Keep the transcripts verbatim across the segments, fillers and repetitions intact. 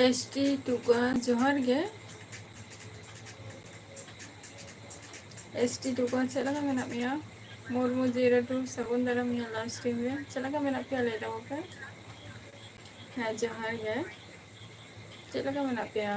S T ᱴᱩᱠᱟ ᱡᱚᱦᱟᱨ ᱜᱮ᱾ S T ᱴᱩᱠᱟ ᱪᱮᱫ ᱞᱮᱠᱟ ᱢᱮᱱᱟᱜ ᱢᱮᱭᱟ? ᱢᱩᱨᱢᱩ ᱡᱤᱨᱟᱹᱴᱩ ᱥᱟᱹᱜᱩᱱ ᱫᱟᱨᱟᱢ ᱱᱤᱭᱟᱹ live stream ᱨᱮ᱾ ᱪᱮᱫ ᱞᱮᱠᱟ ᱢᱮᱱᱟᱜ ᱯᱮᱭᱟ ᱞᱟᱹᱭ ᱛᱟᱵᱚᱱ ᱯᱮ᱾ ᱦᱮᱸ, ᱡᱚᱦᱟᱨ ᱜᱮ᱾ ᱪᱮᱫ ᱞᱮᱠᱟ ᱢᱮᱱᱟᱜ ᱯᱮᱭᱟ?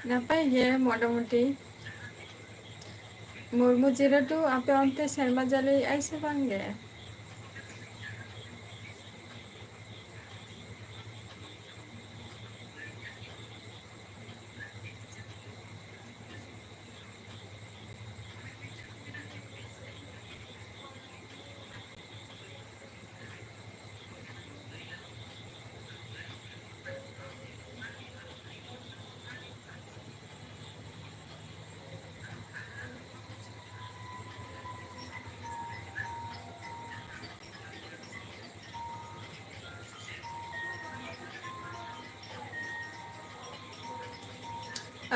ᱱᱟᱯᱟᱭ ᱜᱮ ᱢᱚᱴᱟᱢᱩᱴᱤ᱾ ᱢᱩᱨᱢᱩ ᱡᱤᱨᱟᱹᱴᱩ, ᱟᱯᱮ ᱚᱱᱛᱮ ᱥᱮᱨᱢᱟ ᱡᱟᱹᱲᱤᱭᱮᱜᱼᱟᱭ ᱥᱮ ᱵᱟᱝ ᱜᱮ?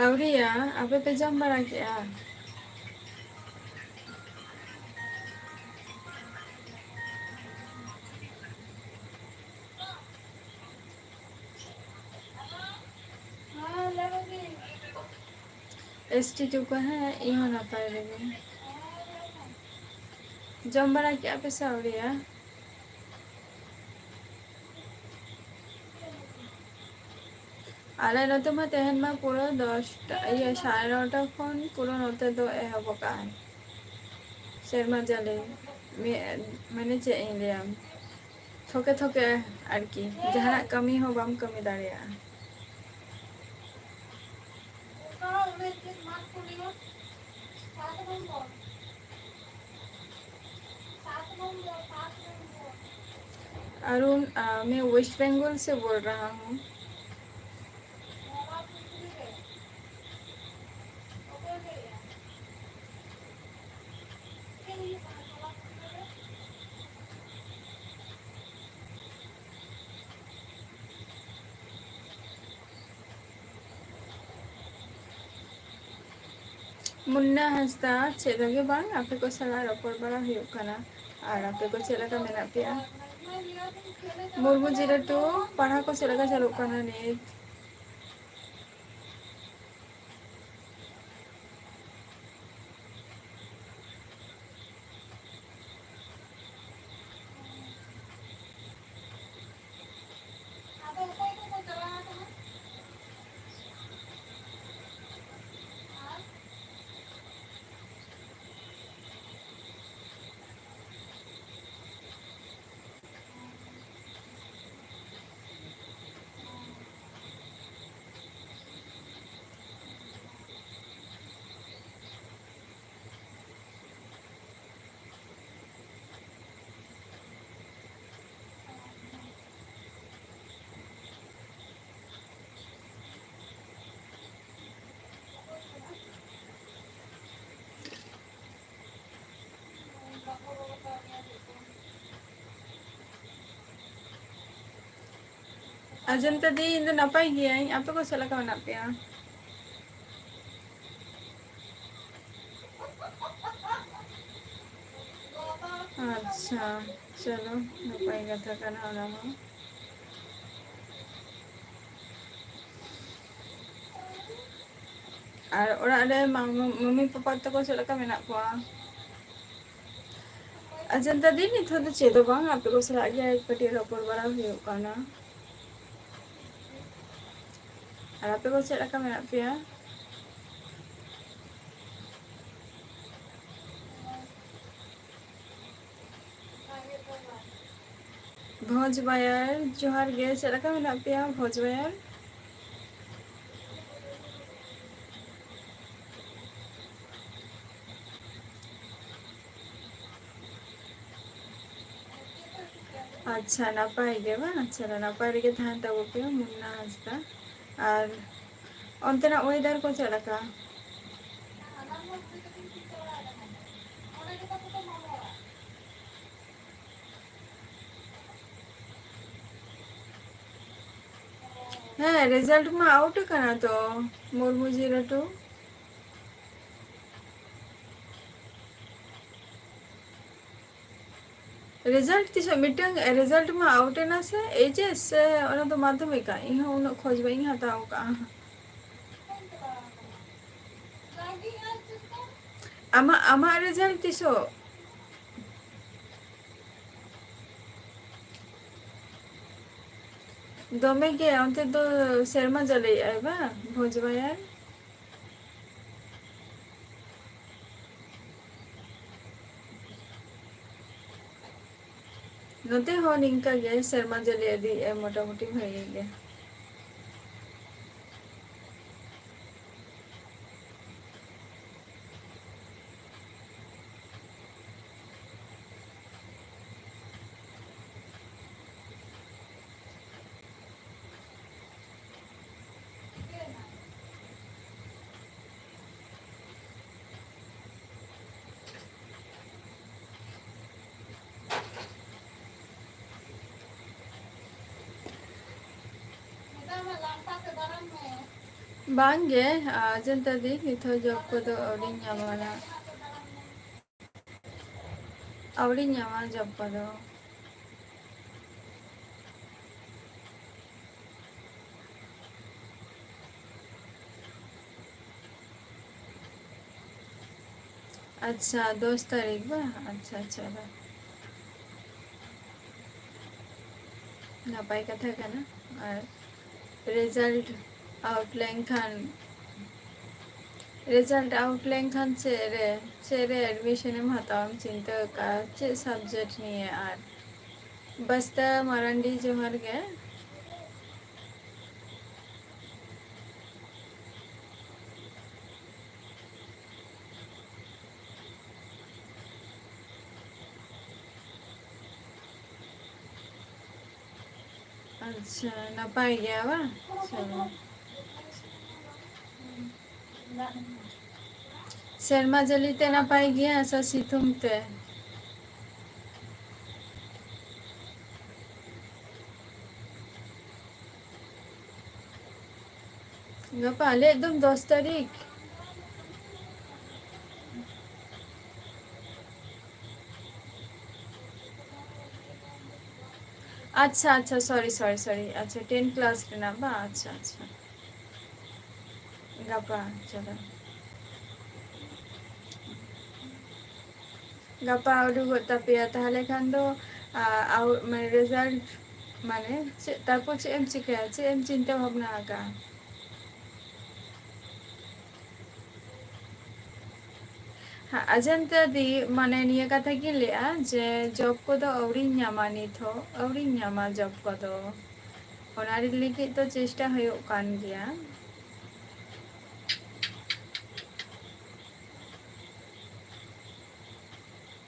ᱟᱹᱣᱨᱤᱭᱟ, ᱟᱯᱮ ᱯᱮ ᱡᱚᱢ ᱵᱟᱲᱟ ᱠᱮᱜᱼᱟ? ᱮᱥ ᱴᱤ ᱴᱩᱠᱟ, ᱦᱮᱸ, ᱤᱧ ᱦᱚᱸ ᱱᱟᱯᱟᱭ ᱨᱮᱜᱮ᱾ ᱡᱚᱢ ᱵᱟᱲᱟ ᱠᱮᱜᱼᱟ ᱯᱮ ᱥᱮ ᱟᱹᱣᱨᱤᱭᱟ? ᱟᱞᱮ ᱱᱚᱛᱮ ᱢᱟ ᱛᱮᱦᱮᱧ ᱢᱟ ᱯᱩᱨᱟᱹ ᱫᱚᱥᱴᱟ, ᱤᱭᱟᱹ, ᱥᱟᱲᱮ ᱱᱚᱴᱟ ᱠᱷᱚᱱ ᱯᱩᱨᱟᱹ ᱱᱚᱛᱮ ᱫᱚ ᱮᱦᱚᱵ ᱟᱠᱟᱜᱼᱟᱭ ᱥᱮᱨᱢᱟ ᱡᱟᱹᱲᱤ᱾ ᱢᱮ-, ᱢᱟᱱᱮ ᱪᱮᱫ ᱤᱧ ᱞᱟᱹᱭᱟ, ᱛᱷᱚᱠᱮ ᱛᱷᱚᱠᱮ ᱟᱨᱠᱤ, ᱡᱟᱦᱟᱱᱟᱜ ᱠᱟᱹᱢᱤ ᱦᱚᱸ ᱵᱟᱢ ᱠᱟᱹᱢᱤ ᱫᱟᱲᱮᱭᱟᱜᱼᱟ᱾ अरुण, आ, मैं वेस्ट बंगाल से बोल रहा हूँ। ᱢᱩᱱᱱᱟ ᱦᱟᱸᱥᱫᱟ, ᱪᱮᱫ ᱦᱚᱸ ᱵᱟᱝ, ᱟᱯᱮ ᱠᱚ ᱥᱟᱞᱟᱜ ᱨᱚᱯᱚᱲ ᱵᱟᱲᱟ ᱦᱩᱭᱩᱜ ᱠᱟᱱᱟ᱾ ᱟᱨ ᱟᱯᱮ ᱠᱚ ᱪᱮᱫ ᱞᱮᱠᱟ ᱢᱮᱱᱟᱜ ᱯᱮᱭᱟ? ᱢᱩᱨᱢᱩ ᱡᱤᱨᱟᱹᱴᱩ, ᱯᱟᱲᱦᱟᱣ ᱠᱚ ᱪᱮᱫ ᱞᱮᱠᱟ ᱪᱟᱞᱩᱜ ᱠᱟᱱᱟ ᱱᱤᱛ? ᱟᱡᱚᱱᱛᱟ ᱫᱤ, ᱤᱧ ᱫᱚ ᱱᱟᱯᱟᱭ ᱜᱤᱭᱟᱹᱧ, ᱟᱯᱮ ᱠᱚ ᱪᱮᱫ ᱞᱮᱠᱟ ᱢᱮᱱᱟᱜ ᱯᱮᱭᱟ? ᱟᱪᱪᱷᱟ, ᱪᱚᱞᱚ, ᱱᱟᱯᱟᱭ ᱠᱟᱛᱷᱟ ᱠᱟᱱᱟ ᱚᱱᱟ ᱦᱚᱸ᱾ ᱟᱨ ᱚᱲᱟᱜ ᱨᱮ ᱢᱟ-, ᱢᱟᱢᱤ ᱯᱟᱯᱟ ᱛᱟᱠᱚ ᱪᱮᱫ ᱞᱮᱠᱟ ᱢᱮᱱᱟᱜ ᱠᱚᱣᱟ? ᱟᱡᱚᱱᱛᱟ ᱫᱤ, ᱱᱤᱛᱚᱜ ᱫᱚ ᱪᱮᱫ ᱦᱚᱸ ᱵᱟᱝ, ᱟᱯᱮ ᱠᱚ ᱥᱟᱞᱟᱜ ᱜᱮ ᱠᱟᱹᱴᱤᱡ ᱨᱚᱯᱚᱲ ᱵᱟᱲᱟ ᱦᱩᱭᱩᱜ ᱠᱟᱱᱟ᱾ ᱟᱨ ᱟᱯᱮ ᱠᱚ ᱪᱮᱫ ᱞᱮᱠᱟ ᱢᱮᱱᱟᱜ ᱯᱮᱭᱟ? ᱵᱷᱚᱸᱡᱽ ᱵᱟᱭᱟᱨ, ᱡᱚᱦᱟᱨ ᱜᱮ, ᱪᱮᱫ ᱞᱮᱠᱟ ᱢᱮᱱᱟᱜ ᱯᱮᱭᱟ ᱵᱷᱚᱸᱡᱽ ᱵᱟᱭᱟᱨ? ᱟᱪᱪᱷᱟ, ᱱᱟᱯᱟᱭ ᱜᱮ ᱵᱟᱝ? ᱟᱪᱪᱷᱟ, ᱱᱟᱯᱟᱭ ᱨᱮᱜᱮ ᱛᱟᱦᱮᱱ ᱛᱟᱵᱚ ᱯᱮ, ᱢᱩᱱᱱᱟ ᱦᱟᱸᱥᱫᱟ᱾ ᱟᱨ ᱚᱱᱛᱮᱱᱟᱜ weather ᱠᱚ ᱪᱮᱫ ᱞᱮᱠᱟ? ᱦᱮᱸ, result ᱢᱟ out ᱟᱠᱟᱱᱟ ᱛᱚ, ᱢᱩᱨᱢᱩ ᱡᱤᱨᱟᱹᱴᱩ᱾ Result ᱛᱤᱥᱚᱜ ᱢᱤᱫᱴᱟᱝ result ᱢᱟ out ᱮᱱᱟ ᱥᱮ, H S ᱥᱮ ᱚᱱᱟ ᱫᱚ ᱢᱟᱫᱽᱫᱷᱚᱢᱤᱠ? ᱤᱧ ᱦᱚᱸ ᱩᱱᱟᱹᱜ ᱠᱷᱚᱡᱽ ᱵᱟᱹᱧ ᱦᱟᱛᱟᱣ ᱠᱟᱜᱼᱟ᱾ ᱟᱢᱟᱜ, ᱟᱢᱟᱜ result ᱛᱤᱥᱚᱜ? ᱫᱚᱢᱮ ᱜᱮ ᱚᱱᱛᱮ ᱫᱚ ᱥᱮᱨᱢᱟ ᱡᱟᱹᱲᱤᱭᱮᱜᱼᱟᱭ ᱵᱟᱝ, ᱵᱷᱚᱸᱡᱽ ᱵᱟᱭᱟᱨ? ᱱᱚᱛᱮ ᱦᱚᱸ ᱱᱤᱝᱠᱟ ᱜᱮ ᱥᱮᱨᱢᱟ ᱡᱟᱹᱲᱤ ᱤᱫᱤᱭᱮᱜᱼᱟᱭ ᱢᱚᱴᱟᱢᱩᱴᱤ ᱵᱷᱟᱜᱮ ᱜᱮ᱾ ᱵᱟᱝ ᱜᱮ, ᱟᱡᱚᱱᱛᱟ ᱫᱤ, ᱱᱤᱛ ᱦᱚᱸ job ᱠᱚᱫᱚ ᱟᱹᱣᱨᱤᱧ ᱧᱟᱢᱟ ᱱᱟᱜ᱾ ᱟᱹᱣᱨᱤᱧ ᱧᱟᱢᱟ job ᱠᱚᱫᱚ᱾ ᱟᱪᱪᱷᱟ, ᱫᱚᱥ ᱛᱟᱹᱨᱤᱠᱷ ᱵᱟ? ᱟᱪᱪᱷᱟ, ᱟᱪᱪᱷᱟ, ᱵᱟ᱾ ᱱᱟᱯᱟᱭ ᱠᱟᱛᱷᱟ ᱠᱟᱱᱟ᱾ ᱟᱨ result out ᱞᱮᱱᱠᱷᱟᱱ, result out ᱞᱮᱱᱠᱷᱟᱱ ᱪᱮᱫ ᱨᱮ, ᱪᱮᱫ ᱨᱮ admission ᱮᱢ ᱦᱟᱛᱟᱣᱟ, ᱮᱢ ᱪᱤᱱᱛᱟᱹ ᱟᱠᱟᱫᱼᱟ? ᱪᱮᱫ subject ᱱᱤᱭᱮ? ᱟᱨ ᱵᱟᱥᱛᱟ ᱢᱟᱨᱟᱱᱰᱤ, ᱡᱚᱦᱟᱨ ᱜᱮ᱾ ᱟᱪᱪᱷᱟ, ᱱᱟᱯᱟᱭ ᱜᱮᱭᱟ ᱵᱟᱝ? ᱟᱪᱪᱷᱟ᱾ ᱥᱮᱨᱢᱟ ᱡᱟᱹᱲᱤ ᱛᱮ ᱱᱟᱯᱟᱭ ᱜᱮᱭᱟ ᱥᱮ ᱥᱤᱛᱩᱝ ᱛᱮ? ᱜᱟᱯᱟ ᱟᱞᱮᱭᱟᱜ ᱫᱚ ᱫᱚᱥ ᱛᱟᱹᱨᱤᱠᱷ᱾ ᱟᱪᱪᱷᱟ, ᱟᱪᱪᱷᱟ, sorry, sorry, sorry. ᱟᱪᱪᱷᱟ, ten class ᱨᱮᱱᱟᱜ ᱵᱟᱝ? ᱟᱪᱪᱷᱟ, ᱟᱪᱪᱷᱟ᱾ ᱜᱟᱯᱟ, ᱪᱚᱞᱚ᱾ ᱜᱟᱯᱟ ᱩᱰᱩᱠᱚᱜ ᱛᱟᱯᱮᱭᱟ, ᱛᱟᱦᱚᱞᱮ ᱠᱷᱟᱱ ᱫᱚ, ᱟ, ᱟᱣ-, ᱢᱟᱱᱮ, result, ᱢᱟᱱᱮ, ᱪᱮᱫ, ᱛᱟᱨᱯᱚᱨ ᱪᱮᱫ ᱮᱢ ᱪᱤᱠᱟᱹᱭᱟ? ᱪᱮᱫ ᱮᱢ ᱪᱤᱱᱛᱟᱹ ᱵᱷᱟᱵᱽᱱᱟ ᱟᱠᱟᱜᱼᱟ? ᱦᱮᱸ, ᱚᱡᱚᱱᱛᱟ ᱫᱤ, ᱢᱟᱱᱮ, ᱱᱤᱭᱟᱹ ᱠᱟᱛᱷᱟ ᱜᱤᱧ ᱞᱟᱹᱭᱟ ᱡᱮ job ᱠᱚᱫᱚ ᱟᱹᱣᱨᱤᱧ ᱧᱟᱢᱟ ᱱᱤᱛ ᱦᱚᱸ, ᱟᱹᱣᱨᱤᱧ ᱧᱟᱢᱟ job ᱠᱚᱫᱚ᱾ ᱚᱱᱟ ᱞᱟᱹᱜᱤᱫ ᱫᱚ ᱪᱮᱥᱴᱟ ᱦᱩᱭᱩᱜ ᱠᱟᱱ ᱜᱮᱭᱟ᱾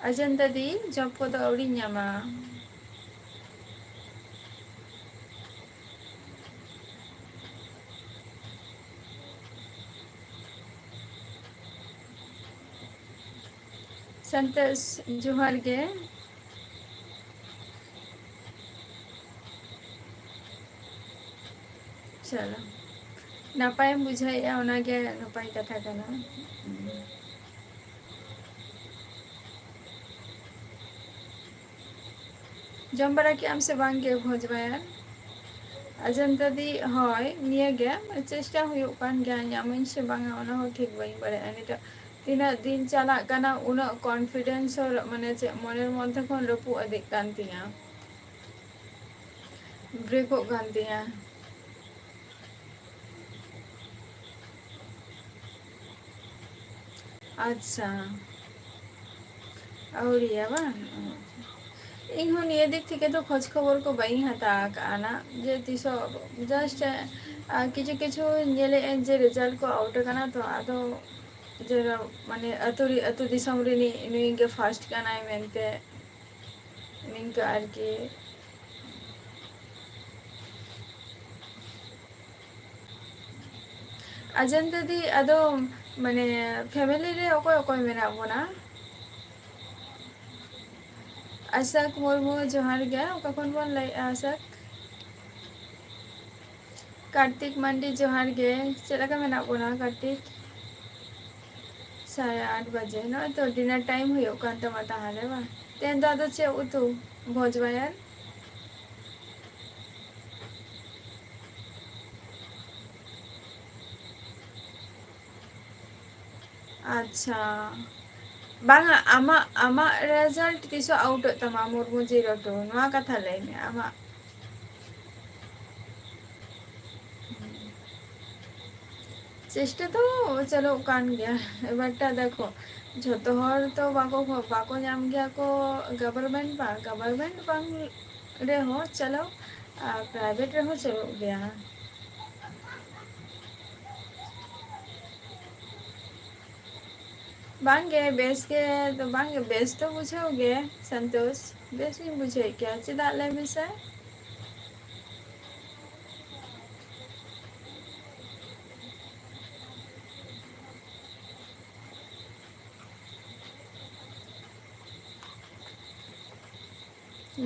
ᱚᱡᱚᱱᱛᱟ ᱫᱤ, job ᱠᱚᱫᱚ ᱟᱹᱣᱨᱤᱧ ᱧᱟᱢᱟ᱾ ᱥᱟᱱᱛᱟᱲ, ᱡᱚᱦᱟᱨ ᱜᱮ᱾ ᱪᱚᱞᱚ, ᱱᱟᱯᱟᱭᱮᱢ ᱵᱩᱡᱷᱟᱹᱣᱮᱫᱼᱟ, ᱚᱱᱟᱜᱮ ᱱᱟᱯᱟᱭ ᱠᱟᱛᱷᱟ ᱠᱟᱱᱟ᱾ ᱡᱚᱢ ᱵᱟᱲᱟ ᱠᱮᱜ ᱟᱢ ᱥᱮ ᱵᱟᱝ ᱜᱮ ᱵᱷᱚᱡᱽ ᱵᱟᱭᱟᱨ? ᱟᱡᱚᱱᱛᱟ ᱫᱤ, ᱦᱳᱭ, ᱱᱤᱭᱟᱹ ᱜᱮ ᱪᱮᱥᱴᱟ ᱦᱩᱭᱩᱜ ᱠᱟᱱ ᱜᱮᱭᱟ, ᱧᱟᱢᱟᱹᱧ ᱥᱮ ᱵᱟᱝᱟ ᱚᱱᱟ ᱦᱚᱸ ᱴᱷᱤᱠ ᱵᱟᱹᱧ ᱵᱟᱲᱟᱭᱟ᱾ ᱱᱤᱛᱚᱜ ᱛᱤᱱᱟᱹᱜ ᱫᱤᱱ ᱪᱟᱞᱟᱜ ᱠᱟᱱᱟ, ᱩᱱᱟᱹᱜ confidence ᱦᱚᱸ, ᱢᱟᱱᱮ ᱪᱮᱫ, ᱢᱚᱱᱮᱨ ᱢᱚᱫᱽᱫᱷᱮ ᱠᱷᱚᱱ ᱨᱟᱹᱯᱩᱫ ᱤᱫᱤᱜ ᱠᱟᱱ ᱛᱤᱧᱟ, ᱵᱨᱮᱠᱚᱜ ᱠᱟᱱ ᱛᱤᱧᱟ᱾ ᱟᱪᱪᱷᱟ, ᱟᱹᱣᱨᱤᱭᱟ ᱵᱟᱝ? ᱤᱧ ᱦᱚᱸ ᱱᱤᱭᱟᱹ ᱫᱤᱠ ᱛᱷᱮᱠᱮ ᱫᱚ ᱠᱷᱚᱡᱽ ᱠᱷᱚᱵᱚᱨ ᱠᱚ ᱵᱟᱹᱧ ᱦᱟᱛᱟᱣ ᱟᱠᱟᱫᱼᱟ ᱱᱟᱜ, ᱡᱮ ᱛᱤᱥᱚᱜ, just, ᱟᱨ ᱠᱤᱪᱷᱩ ᱠᱤᱪᱷᱩ ᱧᱮᱞᱮᱫᱼᱟᱹᱧ ᱡᱮ result ᱠᱚ out ᱟᱠᱟᱱᱟ, ᱛᱚ ᱟᱫᱚ ᱡᱮ ᱢᱟᱱᱮ ᱟᱹᱛᱩ ᱨᱮ, ᱟᱹᱛᱩ ᱫᱤᱥᱚᱢ ᱨᱤᱱᱤᱡ ᱱᱩᱭ ᱜᱮ first ᱠᱟᱱᱟᱭ ᱢᱮᱱᱛᱮ ᱱᱤᱝᱠᱟᱹ ᱟᱨᱠᱤ᱾ ᱟᱡᱚᱱᱛᱟ ᱫᱤ, ᱟᱫᱚ ᱢᱟᱱᱮ family ᱨᱮ ᱚᱠᱚᱭ ᱚᱠᱚᱭ ᱢᱮᱱᱟᱜ ᱵᱚᱱᱟ? ᱟᱥᱟᱠ ᱢᱩᱨᱢᱩ, ᱡᱚᱦᱟᱨ ᱜᱮ᱾ ᱚᱠᱟ ᱠᱷᱚᱱ ᱵᱚᱱ ᱞᱟᱹᱭᱮᱫᱼᱟ, ᱟᱥᱟᱠ? ᱠᱟᱨᱛᱤᱠ ᱢᱟᱱᱰᱤ, ᱡᱚᱦᱟᱨ ᱜᱮ᱾ ᱪᱮᱫ ᱞᱮᱠᱟ ᱢᱮᱱᱟᱜ ᱵᱚᱱᱟ, ᱠᱟᱨᱛᱤᱠ? ᱥᱟᱲᱮ ᱟᱴ ᱵᱟᱡᱮ᱾ ᱱᱚᱜᱼᱚᱭ ᱛᱚ dinner time ᱦᱩᱭᱩᱜ ᱠᱟᱱ ᱛᱟᱢᱟ ᱛᱟᱦᱚᱞᱮ, ᱵᱟᱝ? ᱛᱮᱦᱮᱧ ᱫᱚ ᱟᱫᱚ ᱪᱮᱫ ᱩᱛᱩ? ᱵᱷᱚᱡᱽ ᱵᱟᱭᱟᱨ? ᱟᱪᱪᱷᱟ, ᱵᱟᱝᱟ, ᱟᱢᱟᱜ, ᱟᱢᱟᱜ result ᱛᱤᱥᱚᱜ outᱚᱜ ᱛᱟᱢᱟ, ᱢᱩᱨᱢᱩ ᱡᱤᱨᱚ ᱴᱩ? ᱱᱚᱣᱟ ᱠᱟᱛᱷᱟ ᱞᱟᱹᱭ ᱢᱮ, ᱟᱢᱟᱜ᱾ ᱪᱮᱥᱴᱟ ᱫᱚ ᱪᱟᱹᱞᱩᱜ ᱠᱟᱱ ᱜᱮᱭᱟ, ᱮᱵᱟᱨᱴᱟ ᱫᱮᱠᱷᱚ, ᱡᱷᱚᱛᱚ ᱦᱚᱲ ᱛᱚ ᱵᱟᱠᱚ, ᱵᱟᱠᱚ ᱧᱟᱢ ᱜᱮᱭᱟ ᱠᱚ government ᱵᱟ, government ᱵᱟᱝ ᱨᱮᱦᱚᱸ ᱪᱟᱞᱟᱣ, ᱟᱨ private ᱨᱮᱦᱚᱸ ᱪᱟᱹᱞᱩᱜ ᱜᱮᱭᱟ᱾ ᱵᱟᱝᱜᱮ, ᱵᱮᱥ ᱜᱮ, ᱵᱟᱝᱜᱮ, ᱵᱮᱥ ᱫᱚ ᱵᱩᱡᱷᱟᱹᱣ ᱜᱮ, ᱥᱚᱱᱛᱳᱥ, ᱵᱮᱥ ᱜᱤᱧ ᱵᱩᱡᱷᱟᱹᱣᱮᱫ ᱜᱮᱭᱟ᱾ ᱪᱮᱫᱟᱜ, ᱞᱟᱹᱭ ᱢᱮᱥᱮ?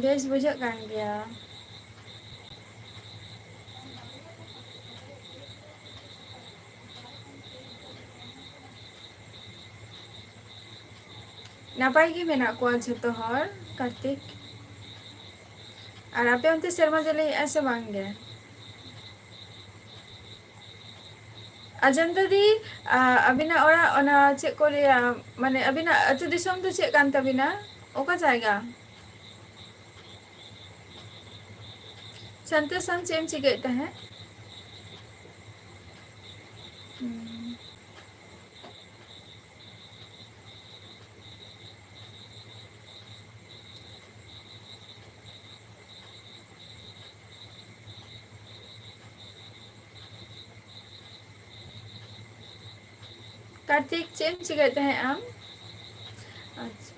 ᱵᱮᱥ ᱵᱩᱡᱷᱟᱹᱜ ᱠᱟᱱ ᱜᱮᱭᱟ᱾ ᱱᱟᱯᱟᱭ ᱜᱮ ᱢᱮᱱᱟᱜ ᱠᱚᱣᱟ ᱡᱷᱚᱛᱚ ᱦᱚᱲ, ᱠᱟᱨᱛᱤᱠ᱾ ᱟᱨ ᱟᱯᱮ ᱚᱱᱛᱮ ᱥᱮᱨᱢᱟ ᱡᱟᱹᱲᱤᱭᱮᱜᱼᱟ ᱥᱮ ᱵᱟᱝ ᱜᱮ? ᱟᱡᱚᱱᱛᱟ ᱫᱤ, ᱟ, ᱟᱹᱵᱤᱱᱟᱜ ᱚᱲᱟᱜ ᱚᱱᱟ ᱪᱮᱫ ᱠᱚ ᱞᱟᱹᱭᱟ, ᱢᱟᱱᱮ ᱟᱹᱵᱤᱱᱟᱜ ᱟᱹᱛᱩ ᱫᱤᱥᱚᱢ ᱫᱚ ᱪᱮᱫ ᱠᱟᱱ ᱛᱟᱹᱵᱤᱱᱟ? ᱚᱠᱟ ᱡᱟᱭᱜᱟ? ᱥᱟᱱᱛᱳᱥ, ᱟᱢ ᱪᱮᱫ ᱮᱢ ᱪᱤᱠᱟᱹᱭᱮᱫ ᱛᱟᱦᱮᱸᱫ? ᱦᱩᱸ᱾ ᱠᱟᱨᱛᱤᱠ, ᱪᱮᱫ ᱮᱢ ᱪᱤᱠᱟᱹᱭᱮᱫ ᱛᱟᱦᱮᱸᱫ ᱟᱢ? ᱟᱪᱪᱷᱟ,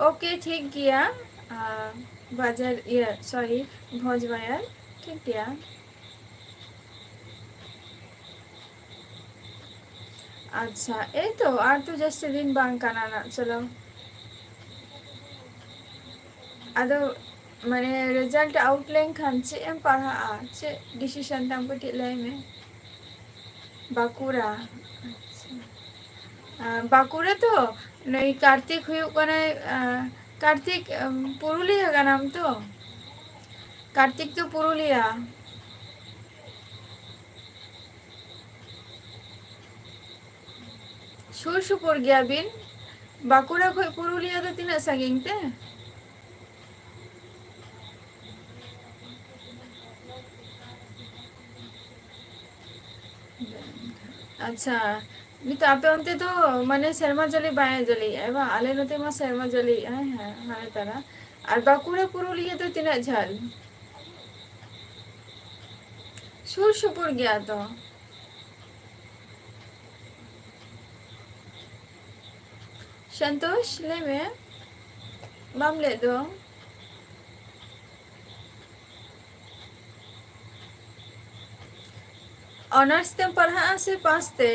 ᱳᱠᱮ, ᱴᱷᱤᱠ ᱜᱮᱭᱟ᱾ ᱟᱨ ᱵᱟᱡᱟᱨ, ᱤᱭᱟᱹ, ᱥᱚᱨᱤ, ᱵᱷᱚᱸᱡᱽ ᱵᱟᱡᱟᱨ, ᱴᱷᱤᱠ ᱜᱮᱭᱟ᱾ ᱟᱪᱪᱷᱟ, ᱮᱭ ᱛᱚ, ᱟᱨ ᱛᱚ ᱡᱟᱹᱥᱛᱤ ᱫᱤᱱ ᱵᱟᱝ ᱠᱟᱱᱟ ᱱᱟᱜ᱾ ᱪᱚᱞᱚ, ᱟᱫᱚ ᱢᱟᱱᱮ ᱨᱮᱡᱟᱞᱴ ᱟᱣᱩᱴ ᱞᱮᱱᱠᱷᱟᱱ ᱪᱮᱫ ᱮᱢ ᱯᱟᱲᱦᱟᱜᱼᱟ? ᱪᱮᱫ ᱰᱤᱥᱤᱥᱚᱱ ᱛᱟᱢ, ᱠᱟᱹᱴᱤᱡ ᱞᱟᱹᱭ ᱢᱮ᱾ ᱵᱟᱸᱠᱩᱲᱟ᱾ ᱟᱪᱪᱷᱟ᱾ ᱟᱸ, ᱵᱟᱸᱠᱩᱲᱟ ᱛᱚ? ᱱᱩᱭ ᱠᱟᱨᱛᱤᱠ ᱦᱩᱭᱩᱜ ᱠᱟᱱᱟᱭ, ᱟᱸ, ᱠᱟᱨᱛᱤᱠ, ᱟᱢ, ᱯᱩᱨᱩᱞᱤᱭᱟᱹ ᱠᱟᱱᱟᱢ ᱛᱚ? ᱠᱟᱨᱛᱤᱠ ᱫᱚ ᱯᱩᱨᱩᱞᱤᱭᱟᱹ᱾ ᱥᱩᱨ ᱥᱩᱯᱩᱨ ᱜᱮᱭᱟ ᱵᱤᱱ᱾ ᱵᱟᱸᱠᱩᱲᱟ ᱠᱷᱚᱡ ᱯᱩᱨᱩᱞᱤᱭᱟᱹ ᱫᱚ ᱛᱤᱱᱟᱹᱜ ᱥᱟᱺᱜᱤᱧ ᱛᱮ? ᱟᱪᱪᱷᱟ, ᱱᱤᱛᱚᱜ ᱟᱯᱮ ᱚᱱᱛᱮ ᱫᱚ ᱢᱟᱱᱮ ᱥᱮᱨᱢᱟ ᱡᱟᱹᱲᱤ ᱵᱟᱭ ᱡᱟᱹᱲᱤᱭᱮᱜᱼᱟ ᱵᱟᱝ? ᱟᱞᱮ ᱱᱚᱛᱮ ᱢᱟ ᱥᱮᱨᱢᱟ ᱡᱟᱹᱲᱤᱭᱮᱜᱼᱟᱭ, ᱦᱮᱸ, ᱦᱟᱱᱮ ᱛᱟᱨᱟ᱾ ᱟᱨ ᱵᱟᱸᱠᱩᱲᱟ ᱯᱩᱨᱩᱞᱤᱭᱟᱹ ᱫᱚ ᱛᱤᱱᱟᱹᱜ ᱡᱷᱟᱹᱞ? ᱥᱩᱨ ᱥᱩᱯᱩᱨ ᱜᱮᱭᱟ ᱛᱚ᱾ ᱥᱚᱱᱛᱳᱥ, ᱞᱟᱹᱭ ᱢᱮ, ᱵᱟᱢ ᱞᱟᱹᱭᱮᱫ ᱫᱚ? ᱚᱱᱟᱨᱥ ᱛᱮᱢ ᱯᱟᱲᱦᱟᱜᱼᱟ ᱥᱮ ᱯᱟᱥ ᱛᱮ?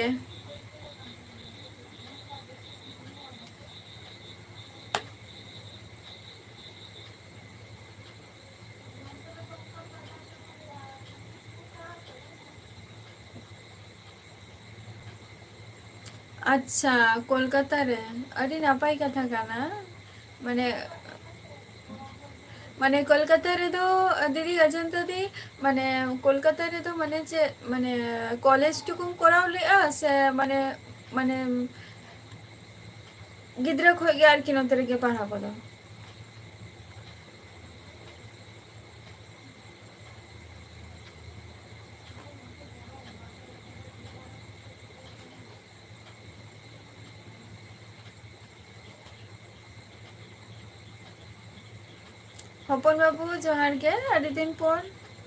ᱟᱪᱪᱷᱟ, ᱠᱳᱞᱠᱟᱛᱟ ᱨᱮ᱾ ᱟᱹᱰᱤ ᱱᱟᱯᱟᱭ ᱠᱟᱛᱷᱟ ᱠᱟᱱᱟ᱾ ᱢᱟᱱᱮ, ᱢᱟᱱᱮ ᱠᱳᱞᱠᱟᱛᱟ ᱨᱮᱫᱚ, ᱫᱤᱫᱤ ᱚᱡᱚᱱᱛᱟ ᱫᱤ, ᱢᱟᱱᱮ ᱠᱳᱞᱠᱟᱛᱟ ᱨᱮᱫᱚ ᱢᱟᱱᱮ ᱪᱮᱫ, ᱢᱟᱱᱮ ᱠᱚᱞᱮᱡᱽ ᱴᱩᱠᱩᱢ ᱠᱚᱨᱟᱣ ᱞᱮᱜᱼᱟ ᱥᱮ ᱢᱟᱱᱮ, ᱢᱟᱱᱮ ᱜᱤᱫᱽᱨᱟᱹ ᱠᱷᱚᱡ ᱜᱮ ᱟᱨᱠᱤ ᱱᱚᱛᱮ ᱨᱮᱜᱮ ᱯᱟᱲᱦᱟᱣ ᱠᱚᱫᱚ? ᱦᱚᱯᱚᱱ ᱵᱟᱹᱵᱩ, ᱡᱚᱦᱟᱨ ᱜᱮ, ᱟᱹᱰᱤ ᱫᱤᱱ ᱯᱚᱨ᱾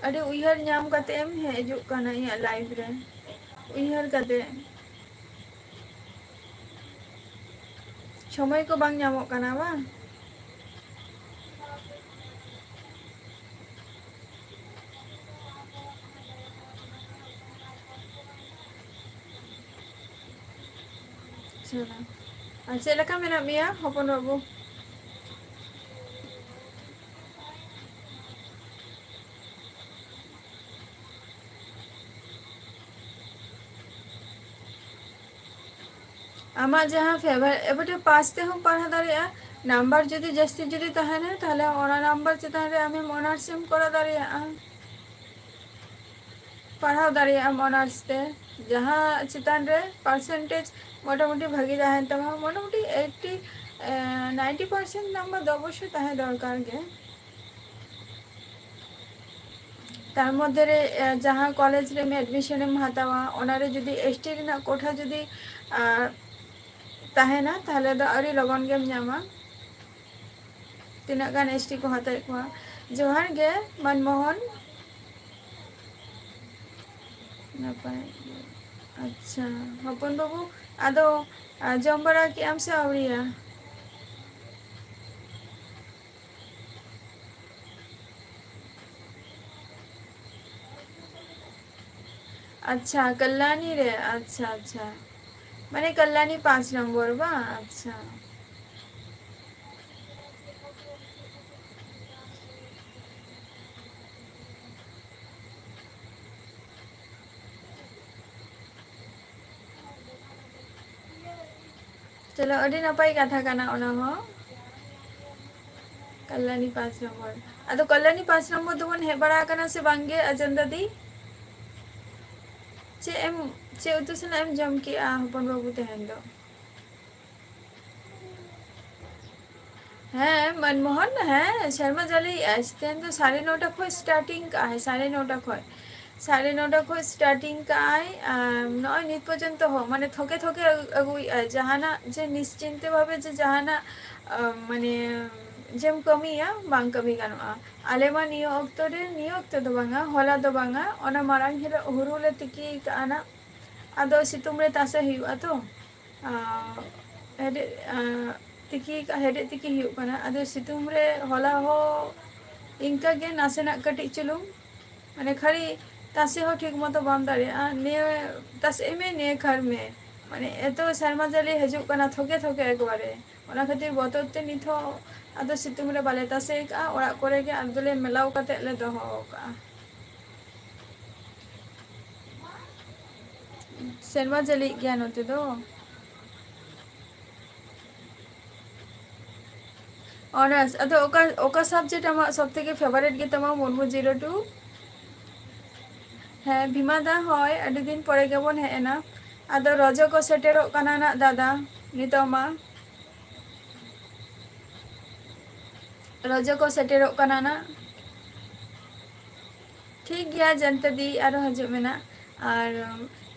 ᱟᱹᱰᱤ ᱩᱭᱦᱟᱹᱨ ᱧᱟᱢ ᱠᱟᱛᱮ ᱮᱢ ᱦᱮᱡ ᱦᱤᱡᱩᱜ ᱠᱟᱱᱟ ᱤᱧᱟᱹᱜ live ᱨᱮ᱾ ᱩᱭᱦᱟᱹᱨ ᱠᱟᱛᱮ᱾ ᱥᱚᱢᱚᱭ ᱠᱚ ᱵᱟᱝ ᱧᱟᱢᱚᱜ ᱠᱟᱱᱟ ᱵᱟᱝ? ᱟᱪᱪᱷᱟ᱾ ᱟᱨ ᱪᱮᱫ ᱞᱮᱠᱟ ᱢᱮᱱᱟᱜ ᱢᱮᱭᱟ, ᱦᱚᱯᱚᱱ ᱵᱟᱹᱵᱩ? ᱟᱢᱟᱜ ᱡᱟᱦᱟᱸ favour, ᱮᱵᱟᱨ pass ᱛᱮᱦᱚᱸ ᱯᱟᱲᱦᱟᱣ ᱫᱟᱲᱮᱭᱟᱜᱼᱟ᱾ ᱱᱟᱢᱵᱟᱨ ᱡᱩᱫᱤ ᱡᱟᱹᱥᱛᱤ ᱡᱩᱫᱤ ᱛᱟᱦᱮᱱᱟ, ᱛᱟᱦᱞᱮ ᱚᱱᱟ ᱱᱟᱢᱵᱟᱨ ᱪᱮᱛᱟᱱ ᱨᱮ ᱟᱢᱮᱢ honours ᱮᱢ ᱠᱚᱨᱟᱣ ᱫᱟᱲᱮᱭᱟᱜᱼᱟ᱾ ᱯᱟᱲᱦᱟᱣ ᱫᱟᱲᱮᱭᱟᱜᱼᱟᱢ honours ᱛᱮ, ᱡᱟᱦᱟᱸ ᱪᱮᱛᱟᱱ ᱨᱮ percentage ᱢᱚᱴᱟᱢᱩᱴᱤ ᱵᱷᱟᱹᱜᱤ ᱛᱟᱦᱮᱱ ᱛᱟᱢᱟ, ᱢᱚᱴᱟᱢᱩᱴᱤ eighty, ᱮ, ninety percent ᱱᱟᱢᱵᱟᱨ ᱫᱚ ᱚᱵᱚᱥᱥᱳᱭ ᱛᱟᱦᱮᱸ ᱫᱚᱨᱠᱟᱨ ᱜᱮ᱾ ᱛᱟᱨ ᱢᱚᱫᱽᱫᱷᱮ ᱨᱮ, ᱮ, ᱡᱟᱦᱟᱸ ᱠᱚᱞᱮᱡᱽ ᱨᱮᱢ admission ᱮᱢ ᱦᱟᱛᱟᱣᱟ, ᱚᱱᱟ ᱨᱮ ᱡᱩᱫᱤ ST ᱨᱮᱱᱟᱜ ᱠᱳᱴᱟ ᱡᱩᱫᱤ, ᱟ, ᱛᱟᱦᱮᱱᱟ, ᱛᱟᱦᱞᱮ ᱫᱚ ᱟᱹᱰᱤ ᱞᱚᱜᱚᱱ ᱜᱮᱢ ᱧᱟᱢᱟ᱾ ᱛᱤᱱᱟᱹᱜ ᱜᱟᱱ ST ᱠᱚ ᱦᱟᱛᱟᱣᱮᱫ ᱠᱚᱣᱟ᱾ ᱡᱚᱦᱟᱨ ᱜᱮ ᱢᱟᱱᱢᱳᱦᱚᱱ᱾ ᱱᱟᱯᱟᱭ ᱜᱮ᱾ ᱟᱪᱪᱷᱟ, ᱦᱚᱯᱚᱱ ᱵᱟᱹᱵᱩ, ᱟᱫᱚ, ᱟ, ᱡᱚᱢ ᱵᱟᱲᱟ ᱠᱮᱜ ᱟᱢ ᱥᱮ ᱟᱹᱣᱨᱤᱭᱟ? ᱟᱪᱪᱷᱟ, ᱠᱟᱞᱞᱟᱱᱤ ᱨᱮ, ᱟᱪᱪᱷᱟ, ᱟᱪᱪᱷᱟ, ᱢᱟᱱᱮ ᱠᱟᱞᱞᱟᱱᱤ ᱯᱟᱸᱪ ᱱᱚᱢᱵᱚᱨ ᱵᱟᱝ? ᱟᱪᱪᱷᱟ᱾ ᱪᱚᱞᱚ, ᱟᱹᱰᱤ ᱱᱟᱯᱟᱭ ᱠᱟᱛᱷᱟ ᱠᱟᱱᱟ ᱚᱱᱟ ᱦᱚᱸ᱾ ᱠᱟᱞᱞᱟᱱᱤ ᱯᱟᱸᱪ ᱱᱚᱢᱵᱚᱨ᱾ ᱟᱫᱚ ᱠᱟᱞᱞᱟᱱᱤ ᱯᱟᱸᱪ ᱱᱚᱢᱵᱚᱨ ᱫᱚᱵᱚᱱ ᱦᱮᱡ ᱵᱟᱲᱟ ᱟᱠᱟᱱᱟ ᱥᱮ ᱵᱟᱝ ᱜᱮ, ᱟᱡᱚᱱ ᱫᱟᱫᱤ? ᱪᱮᱫ ᱮᱢ, ᱪᱮᱫ ᱩᱛᱩ ᱥᱟᱞᱟᱜ ᱮᱢ ᱡᱚᱢ ᱠᱮᱜᱼᱟ, ᱦᱚᱯᱚᱱ ᱵᱟᱹᱵᱩ, ᱛᱮᱦᱮᱧ ᱫᱚ? ᱦᱮᱸ, ᱢᱟᱱᱢᱳᱦᱚᱱ, ᱦᱮᱸ, ᱥᱮᱨᱢᱟ ᱡᱟᱹᱲᱤᱭᱮᱜᱼᱟᱭ᱾ ᱛᱮᱦᱮᱧ ᱫᱚ ᱥᱟᱲᱮ ᱱᱚᱴᱟ ᱠᱷᱚᱡ starting ᱠᱟᱜᱼᱟᱭ, ᱥᱟᱲᱮ ᱱᱚᱴᱟ ᱠᱷᱚᱡ᱾ ᱥᱟᱲᱮ ᱱᱚᱴᱟ ᱠᱷᱚᱡ starting ᱠᱟᱜᱼᱟᱭ, ᱟᱨ ᱱᱚᱜᱼᱚᱭ ᱱᱤᱛ ᱯᱚᱨᱡᱚᱱᱛᱚ ᱦᱚᱸ, ᱢᱟᱱᱮ, ᱛᱷᱚᱠᱮ ᱛᱷᱚᱠᱮ ᱟᱹᱜᱩ-, ᱟᱹᱜᱩᱭᱮᱜᱼᱟᱭ᱾ ᱡᱟᱦᱟᱱᱟᱜ ᱡᱮ ᱱᱤᱥᱪᱤᱱᱛᱮ ᱵᱷᱟᱵᱮ ᱡᱮ ᱡᱟᱦᱟᱱᱟᱜ, ᱟᱢ, ᱢᱟᱱᱮ, ᱡᱮᱢ ᱠᱟᱹᱢᱤᱭᱟ, ᱵᱟᱝ ᱠᱟᱹᱢᱤ ᱜᱟᱱᱚᱜᱼᱟ᱾ ᱟᱞᱮ ᱢᱟ ᱱᱤᱭᱟᱹ ᱚᱠᱛᱚ ᱨᱮ, ᱱᱤᱭᱟᱹ ᱚᱠᱛᱚ ᱫᱚ ᱵᱟᱝᱟ, ᱦᱚᱞᱟ ᱫᱚ ᱵᱟᱝᱟ, ᱚᱱᱟ ᱢᱟᱲᱟᱝ ᱦᱤᱞᱳᱜ ᱦᱩᱲᱩ ᱞᱮ ᱛᱤᱠᱤ ᱠᱟᱜᱼᱟ ᱱᱟᱜ᱾ ᱟᱫᱚ ᱥᱤᱛᱩᱝ ᱨᱮ ᱛᱟᱥᱮ ᱦᱩᱭᱩᱜᱼᱟ ᱛᱚ᱾ ᱟᱨ ᱦᱮᱰᱮᱡ, ᱟᱨ ᱛᱤᱠᱤ ᱠᱟᱜ, ᱦᱮᱰᱮᱡ ᱛᱤᱠᱤ ᱦᱩᱭᱩᱜ ᱠᱟᱱᱟ᱾ ᱟᱫᱚ ᱥᱤᱛᱩᱝ ᱨᱮ ᱦᱚᱞᱟ ᱦᱚᱸ ᱤᱱᱠᱟᱹ ᱜᱮ ᱱᱟᱥᱮᱱᱟᱜ ᱠᱟᱹᱴᱤᱡ ᱪᱩᱞᱩᱝ, ᱢᱟᱱᱮ ᱠᱷᱟᱹᱞᱤ ᱛᱟᱥᱮ ᱦᱚᱸ ᱴᱷᱤᱠ ᱢᱚᱛᱚ ᱵᱟᱢ ᱫᱟᱲᱮᱭᱟᱜᱼᱟ᱾ ᱱᱤᱭᱟᱹ ᱛᱟᱥᱮ ᱢᱮ, ᱱᱤᱭᱟᱹ ᱠᱷᱟᱹᱲ ᱢᱮ, ᱢᱟᱱᱮ ᱮᱛᱚ ᱥᱮᱨᱢᱟ ᱡᱟᱹᱲᱤ ᱦᱤᱡᱩᱜ ᱠᱟᱱᱟ ᱛᱷᱚᱠᱮ ᱛᱷᱚᱠᱮ ᱮᱠᱵᱟᱨᱮ᱾ ᱚᱱᱟ ᱠᱷᱟᱹᱛᱤᱨ ᱵᱚᱛᱚᱨ ᱛᱮ ᱱᱤᱛ ᱦᱚᱸ ᱟᱫᱚ ᱥᱤᱛᱩᱝ ᱨᱮ ᱵᱟᱞᱮ ᱛᱟᱥᱮ ᱟᱠᱟᱜᱼᱟ, ᱚᱲᱟᱜ ᱠᱚᱨᱮ ᱜᱮ ᱟᱞᱮ ᱫᱚᱞᱮ ᱢᱮᱞᱟᱣ ᱠᱟᱛᱮ ᱞᱮ ᱫᱚᱦᱚ ᱟᱠᱟᱜᱼᱟ᱾ ᱥᱮᱨᱢᱟ ᱡᱟᱹᱲᱤᱭᱮᱜ ᱜᱮᱭᱟ ᱱᱚᱛᱮ ᱫᱚ᱾ ᱚᱱᱟᱨᱥ, ᱟᱫᱚ ᱚᱠᱟ, ᱚᱠᱟ subject ᱟᱢᱟᱜ ᱥᱚᱵ ᱛᱷᱮᱠᱮ favourite ᱜᱮᱛᱟᱢᱟ ᱢᱩᱨᱢᱩ zero two? ᱦᱮᱸ ᱵᱷᱤᱢᱟ ᱫᱟ, ᱦᱳᱭ, ᱟᱹᱰᱤ ᱫᱤᱱ ᱯᱚᱨᱮ ᱜᱮᱵᱚᱱ ᱦᱮᱡ ᱮᱱᱟ᱾ ᱟᱫᱚ ᱨᱚᱡᱚ ᱠᱚ ᱥᱮᱴᱮᱨᱚᱜ ᱠᱟᱱᱟ ᱱᱟᱜ ᱫᱟᱫᱟ, ᱱᱤᱛᱚᱜ ᱢᱟ ᱨᱚᱡᱚ ᱠᱚ ᱥᱮᱴᱮᱨᱚᱜ ᱠᱟᱱᱟ ᱱᱟᱜ᱾ ᱴᱷᱤᱠ ᱜᱮᱭᱟ ᱡᱟᱱᱛᱟ ᱫᱤ, ᱟᱨᱚ ᱦᱤᱡᱩᱜ ᱢᱮ ᱱᱟᱜ᱾ ᱟᱨ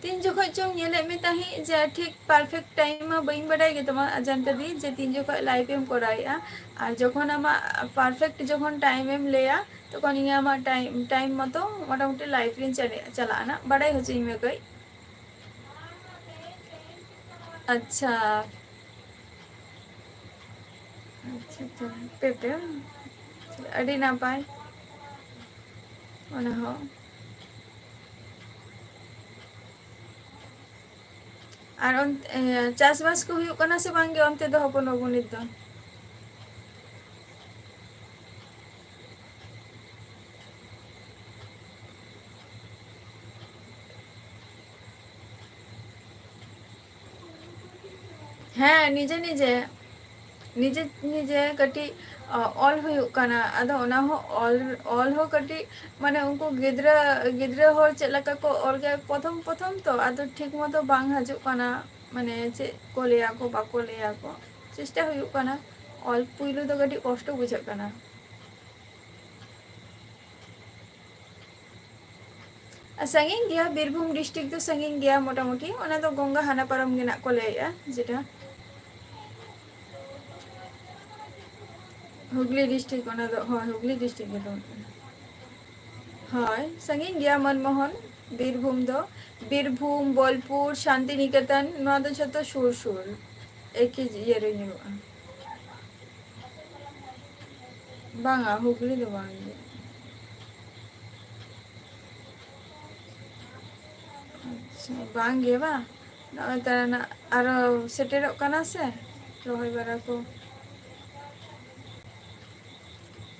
ᱛᱤᱱ ᱡᱚᱠᱷᱚᱡ ᱪᱚᱝ ᱧᱮᱞᱮᱫ ᱢᱮ ᱛᱟᱦᱮᱸᱫ ᱡᱮ ᱴᱷᱤᱠ perfect time ᱢᱟ ᱵᱟᱹᱧ ᱵᱟᱰᱟᱭ ᱜᱮ ᱛᱟᱢᱟ ᱡᱟᱱᱛᱟ ᱫᱤ, ᱡᱮ ᱛᱤᱱ ᱡᱚᱠᱷᱚᱡ live ᱮᱢ ᱠᱚᱨᱟᱣᱮᱫᱼᱟ᱾ ᱟᱨ ᱡᱚᱠᱷᱚᱱ ᱟᱢᱟᱜ perfect ᱡᱚᱠᱷᱚᱱ time ᱮᱢ ᱞᱟᱹᱭᱟ, ᱛᱚᱠᱷᱚᱱ ᱤᱧ ᱟᱢᱟᱜ time, time ᱢᱚᱛᱚ ᱢᱚᱴᱟᱢᱩᱴᱤ live ᱨᱤᱧ ᱪᱟᱞᱟᱜᱼᱟ ᱱᱟᱜ, ᱵᱟᱰᱟᱭ ᱦᱚᱪᱚᱧ ᱢᱮ ᱠᱟᱹᱡ᱾ ᱟᱪᱪᱷᱟ, ᱟᱪᱪᱷᱟ, ᱟᱪᱪᱷᱟ, ᱯᱮ ᱯᱮ, ᱟᱹᱰᱤ ᱱᱟᱯᱟᱭ᱾ ᱚᱱᱟ ᱦᱚᱸ᱾ ᱟᱨ ᱚᱱ-, ᱤᱭᱟᱹ, ᱪᱟᱥᱵᱟᱥ ᱠᱚ ᱦᱩᱭᱩᱜ ᱠᱟᱱᱟ ᱥᱮ ᱵᱟᱝ ᱜᱮ ᱚᱱᱛᱮ ᱫᱚ ᱦᱚᱯᱚᱱ ᱵᱟᱹᱵᱩ ᱱᱤᱛ ᱫᱚ? ᱦᱮᱸ, ᱱᱤᱡᱮ ᱱᱤᱡᱮ, ᱱᱤᱡᱮ ᱱᱤᱡᱮ ᱠᱟᱹᱴᱤᱡ, ᱚ, ᱚᱞ ᱦᱩᱭᱩᱜ ᱠᱟᱱᱟ᱾ ᱟᱫᱚ ᱚᱱᱟ ᱦᱚᱸ ᱚᱞ, ᱚᱞ ᱦᱚᱸ ᱠᱟᱹᱴᱤᱡ, ᱢᱟᱱᱮ, ᱩᱱᱠᱩ ᱜᱤᱫᱽᱨᱟᱹ, ᱜᱤᱫᱽᱨᱟᱹ ᱦᱚᱲ ᱪᱮᱫ ᱞᱮᱠᱟ ᱠᱚ ᱚᱞ ᱜᱮᱭᱟ ᱯᱨᱚᱛᱷᱚᱢ ᱯᱨᱚᱛᱷᱚᱢ ᱛᱚ, ᱟᱫᱚ ᱴᱷᱤᱠ ᱢᱚᱛᱚ ᱵᱟᱝ ᱦᱤᱡᱩᱜ ᱠᱟᱱᱟ, ᱢᱟᱱᱮ, ᱪᱮᱫ ᱠᱚ ᱞᱟᱹᱭᱟ ᱠᱚ, ᱵᱟᱠᱚ ᱞᱟᱹᱭᱟ ᱠᱚ᱾ ᱪᱮᱥᱴᱟ ᱦᱩᱭᱩᱜ ᱠᱟᱱᱟ᱾ ᱚᱞ ᱯᱩᱭᱞᱩ ᱫᱚ ᱠᱟᱹᱴᱤᱡ ᱠᱚᱥᱴᱚ ᱵᱩᱡᱷᱟᱹᱜ ᱠᱟᱱᱟ᱾ ᱟᱨ ᱥᱟᱺᱜᱤᱧ ᱜᱮᱭᱟ, ᱵᱤᱨᱵᱷᱩᱢ district ᱫᱚ ᱥᱟᱺᱜᱤᱧ ᱜᱮᱭᱟ ᱢᱚᱴᱟᱢᱩᱴᱤ, ᱚᱱᱟ ᱫᱚ ᱜᱚᱝᱜᱟ ᱦᱟᱱᱟ ᱯᱟᱨᱚᱢ ᱜᱮ ᱱᱟᱜ ᱠᱚ ᱞᱟᱹᱭᱮᱜᱼᱟ ᱡᱮᱴᱟ᱾ ᱦᱩᱜᱽᱞᱤ ᱰᱤᱥᱴᱨᱤᱠᱴ, ᱚᱱᱟ ᱫᱚ, ᱦᱳᱭ, ᱦᱩᱜᱽᱞᱤ ᱰᱤᱥᱴᱨᱤᱠᱴ ᱜᱮ ᱛᱚ᱾ ᱦᱳᱭ, ᱥᱟᱺᱜᱤᱧ ᱜᱮᱭᱟ ᱢᱚᱱᱢᱳᱦᱚᱱ, ᱵᱤᱨᱵᱷᱩᱢ ᱫᱚ᱾ ᱵᱤᱨᱵᱷᱩᱢ, ᱵᱳᱞᱯᱩᱨ, ᱥᱟᱱᱛᱤᱱᱤᱠᱮᱛᱚᱱ, ᱱᱚᱣᱟ ᱫᱚ ᱡᱷᱚᱛᱚ ᱥᱩᱨ ᱥᱩᱨ, ᱮᱠᱤ ᱤᱭᱟᱹ ᱨᱮ ᱧᱩᱨᱩᱜᱼᱟ᱾ ᱵᱟᱝᱟ, ᱦᱩᱜᱽᱞᱤ ᱫᱚ ᱵᱟᱝ ᱜᱮ᱾ ᱟᱪᱪᱷᱟ, ᱵᱟᱝ ᱜᱮ ᱵᱟᱝ? ᱱᱚᱜᱼᱚᱭ ᱛᱟᱨᱟ ᱱᱟᱜ ᱟᱨᱚ ᱥᱮᱴᱮᱨᱚᱜ ᱠᱟᱱᱟ ᱥᱮ ᱨᱚᱦᱚᱭ ᱵᱟᱲᱟ ᱠᱚ᱾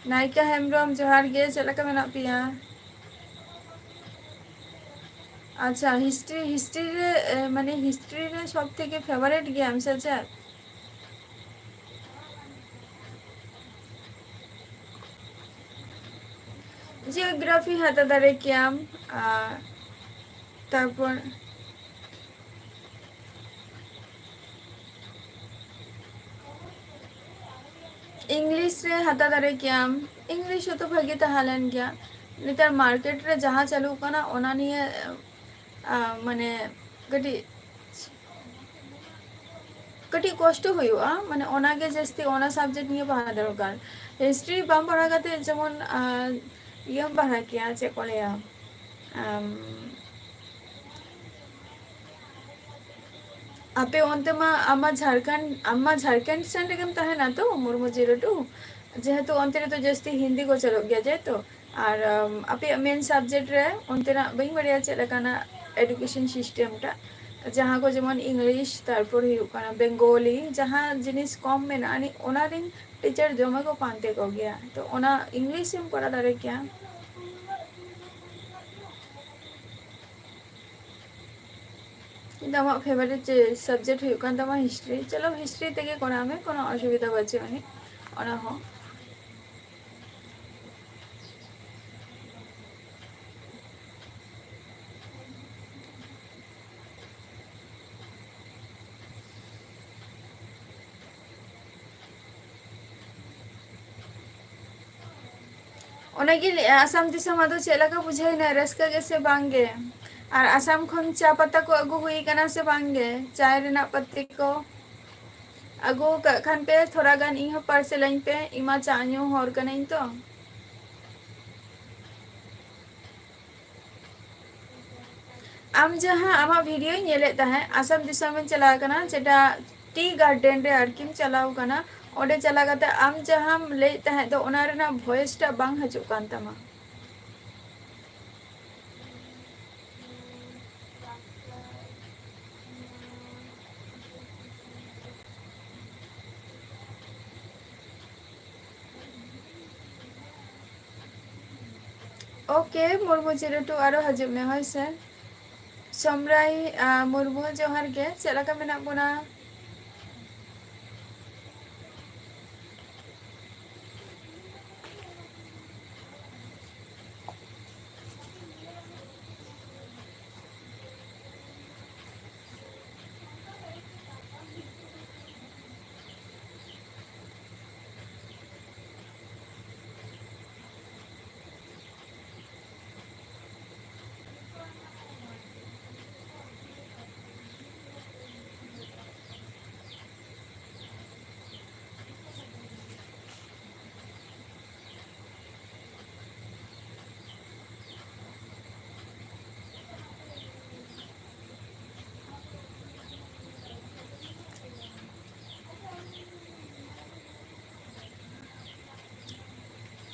ᱱᱟᱭᱤᱠᱟ ᱦᱮᱢᱵᱨᱚᱢ, ᱡᱚᱦᱟᱨ ᱜᱮ, ᱪᱮᱫ ᱞᱮᱠᱟ ᱢᱮᱱᱟᱜ ᱯᱮᱭᱟ? ᱟᱪᱪᱷᱟ, ᱦᱤᱥᱴᱨᱤ, ᱦᱤᱥᱴᱨᱤ ᱨᱮ, ᱮ, ᱢᱟᱱᱮ ᱦᱤᱥᱴᱨᱤ ᱨᱮ ᱥᱚᱵ ᱛᱷᱮᱠᱮ ᱯᱷᱮᱵᱟᱨᱮᱴ ᱜᱮᱭᱟᱢ ᱥᱮ ᱪᱮᱫ? ᱡᱤᱭᱳᱜᱨᱟᱯᱷᱤ ᱦᱟᱛᱟᱣ ᱫᱟᱲᱮ ᱠᱮᱭᱟᱢ, ᱟᱨ ᱛᱟᱨᱯᱚᱨ ᱤᱝᱞᱤᱥ ᱨᱮ ᱦᱟᱛᱟᱣ ᱫᱟᱲᱮ ᱠᱮᱭᱟᱢ, ᱤᱝᱞᱤᱥ ᱦᱚᱸᱛᱚ ᱵᱷᱟᱜᱮ ᱛᱟᱦᱮᱸ ᱞᱮᱱ ᱜᱮᱭᱟ᱾ ᱱᱮᱛᱟᱨ ᱢᱟᱨᱠᱮᱴ ᱨᱮ ᱡᱟᱦᱟᱸ ᱪᱟᱹᱞᱩᱜ ᱠᱟᱱᱟ, ᱚᱱᱟ ᱱᱤᱭᱮ, ᱟ, ᱢᱟᱱᱮ, ᱠᱟᱹᱴᱤᱡ, ᱠᱟᱹᱴᱤᱡ ᱠᱚᱥᱴᱚ ᱦᱩᱭᱩᱜᱼᱟ, ᱢᱟᱱᱮ, ᱚᱱᱟᱜᱮ ᱡᱟᱹᱥᱛᱤ, ᱚᱱᱟ ᱥᱟᱵᱡᱮᱠᱴ ᱱᱤᱭᱮ ᱯᱟᱲᱦᱟᱣ ᱫᱚᱨᱠᱟᱨ᱾ ᱦᱤᱥᱴᱨᱤ ᱵᱟᱢ ᱯᱟᱲᱦᱟᱣ ᱠᱟᱛᱮ ᱡᱮᱢᱚᱱ, ᱟ, ᱤᱭᱟᱹᱢ ᱯᱟᱲᱦᱟᱣ ᱠᱮᱭᱟ, ᱪᱮᱫ ᱠᱚ ᱞᱟᱹᱭᱟ, ᱟᱢ, ᱟᱯᱮ ᱚᱱᱛᱮ ᱢᱟ, ᱟᱢ ᱢᱟ ᱡᱷᱟᱲᱠᱷᱚᱸᱰ, ᱟᱢ ᱢᱟ ᱡᱷᱟᱲᱠᱷᱚᱸᱰ ᱥᱮᱱ ᱨᱮᱜᱮᱢ ᱛᱟᱦᱮᱱᱟ ᱛᱚ, ᱢᱩᱨᱢᱩ ᱡᱤᱨᱳ ᱴᱩ, ᱡᱮᱦᱮᱛᱩ ᱚᱱᱛᱮ ᱨᱮᱫᱚ ᱡᱟᱹᱥᱛᱤ ᱦᱤᱱᱫᱤ ᱠᱚ ᱪᱟᱞᱩᱜ ᱜᱮᱭᱟ, ᱡᱮᱦᱮᱛᱩ᱾ ᱟᱨ, ᱟᱢ, ᱟᱯᱮᱭᱟᱜ ᱢᱮᱱ ᱥᱟᱵᱡᱮᱠᱴ ᱨᱮ ᱚᱱᱛᱮᱱᱟᱜ ᱵᱟᱹᱧ ᱵᱟᱲᱟᱭᱟ ᱪᱮᱫ ᱞᱮᱠᱟᱱᱟᱜ ᱮᱰᱩᱠᱮᱥᱚᱱ ᱥᱤᱥᱴᱮᱢ ᱴᱟᱜ, ᱡᱟᱦᱟᱸ ᱠᱚ ᱡᱮᱢᱚᱱ ᱤᱝᱞᱤᱥ, ᱛᱟᱨᱯᱚᱨ ᱦᱩᱭᱩᱜ ᱠᱟᱱᱟ ᱵᱮᱝᱜᱚᱞᱤ, ᱡᱟᱦᱟᱸ ᱡᱤᱱᱤᱥ ᱠᱚᱢ ᱢᱮᱱᱟᱜᱼᱟ, ᱟᱹᱱᱤᱡ ᱚᱱᱟ ᱨᱮᱱ ᱴᱤᱪᱟᱨ ᱫᱚᱢᱮ ᱠᱚ ᱯᱟᱱᱛᱮ ᱠᱚᱜᱮᱭᱟ᱾ ᱛᱚ, ᱚᱱᱟ ᱤᱝᱞᱤᱥ ᱮᱢ ᱠᱚᱨᱟᱣ ᱫᱟᱲᱮ ᱠᱮᱭᱟ᱾ ᱠᱤᱱᱛᱩ ᱟᱢᱟᱜ ᱯᱷᱮᱵᱟᱨᱤᱴ ᱡᱮ ᱥᱟᱵᱡᱮᱠᱴ ᱦᱩᱭᱩᱜ ᱠᱟᱱ ᱛᱟᱢᱟ ᱦᱤᱥᱴᱨᱤ, ᱪᱚᱞᱚ ᱦᱤᱥᱴᱨᱤ ᱛᱮᱜᱮ ᱠᱚᱨᱟᱣ ᱢᱮ, ᱠᱳᱱᱳ ᱚᱥᱩᱵᱤᱫᱷᱟ ᱵᱟᱹᱪᱩᱜ ᱟᱹᱱᱤᱡ ᱚᱱᱟ ᱦᱚᱸ᱾ ᱚᱱᱟᱜᱤᱧ ᱞᱟᱹᱭᱮᱜᱼᱟ, ᱟᱥᱟᱢ ᱫᱤᱥᱚᱢ ᱟᱫᱚ ᱪᱮᱫ ᱞᱮᱠᱟ ᱵᱩᱡᱷᱟᱹᱣᱮᱱᱟ? ᱨᱟᱹᱥᱠᱟᱹ ᱜᱮ ᱥᱮ ᱵᱟᱝ ᱜᱮ? ᱟᱨ ᱟᱥᱟᱢ ᱠᱷᱚᱱ ᱪᱟ ᱯᱟᱛᱟ ᱠᱚ ᱟᱹᱜᱩ ᱦᱩᱭ ᱠᱟᱱᱟ ᱥᱮ ᱵᱟᱝ ᱜᱮ? ᱪᱟᱭ ᱨᱮᱱᱟᱜ ᱯᱟᱹᱛᱤ ᱠᱚ? ᱟᱹᱜᱩ ᱠᱟᱜ ᱠᱷᱟᱱ ᱯᱮ ᱛᱷᱚᱲᱟ ᱜᱟᱱ, ᱤᱧ ᱦᱚᱸ ᱯᱟᱨᱥᱮᱞᱟᱹᱧ ᱯᱮ, ᱤᱧ ᱢᱟ ᱪᱟ ᱧᱩ ᱦᱚᱲ ᱠᱟᱹᱱᱟᱹᱧ ᱛᱚ᱾ ᱟᱢ ᱡᱟᱦᱟᱸ ᱟᱢᱟᱜ ᱵᱷᱤᱰᱤᱭᱳᱧ ᱧᱮᱞᱮᱫ ᱛᱟᱦᱮᱸᱫ, ᱟᱥᱟᱢ ᱫᱤᱥᱚᱢᱮᱢ ᱪᱟᱞᱟᱣ ᱠᱟᱱᱟ, ᱡᱮᱴᱟ ᱴᱤ ᱜᱟᱨᱰᱮᱱ ᱨᱮ ᱟᱨᱠᱤᱢ ᱪᱟᱞᱟᱣ ᱠᱟᱱᱟ, ᱚᱸᱰᱮ ᱪᱟᱞᱟᱣ ᱠᱟᱛᱮ ᱟᱢ ᱡᱟᱦᱟᱸᱢ ᱞᱟᱹᱭᱮᱫ ᱛᱟᱦᱮᱸᱫ ᱫᱚ, ᱚᱱᱟ ᱨᱮᱱᱟᱜ ᱵᱷᱚᱭᱮᱥ ᱴᱟᱜ ᱵᱟᱝ ᱦᱤᱡᱩᱜ ᱠᱟᱱ ᱛᱟᱢᱟ᱾ ᱳᱠᱮ, ᱢᱩᱨᱢᱩ ᱡᱤᱨᱳ ᱴᱩ, ᱟᱨᱚ ᱦᱤᱡᱩᱜ ᱢᱮ, ᱦᱳᱭ ᱥᱮ᱾ ᱥᱚᱢᱨᱟᱭ, ᱟ, ᱢᱩᱨᱢᱩ, ᱡᱚᱦᱟᱨ ᱜᱮ, ᱪᱮᱫ ᱞᱮᱠᱟ ᱢᱮᱱᱟᱜ ᱵᱚᱱᱟ?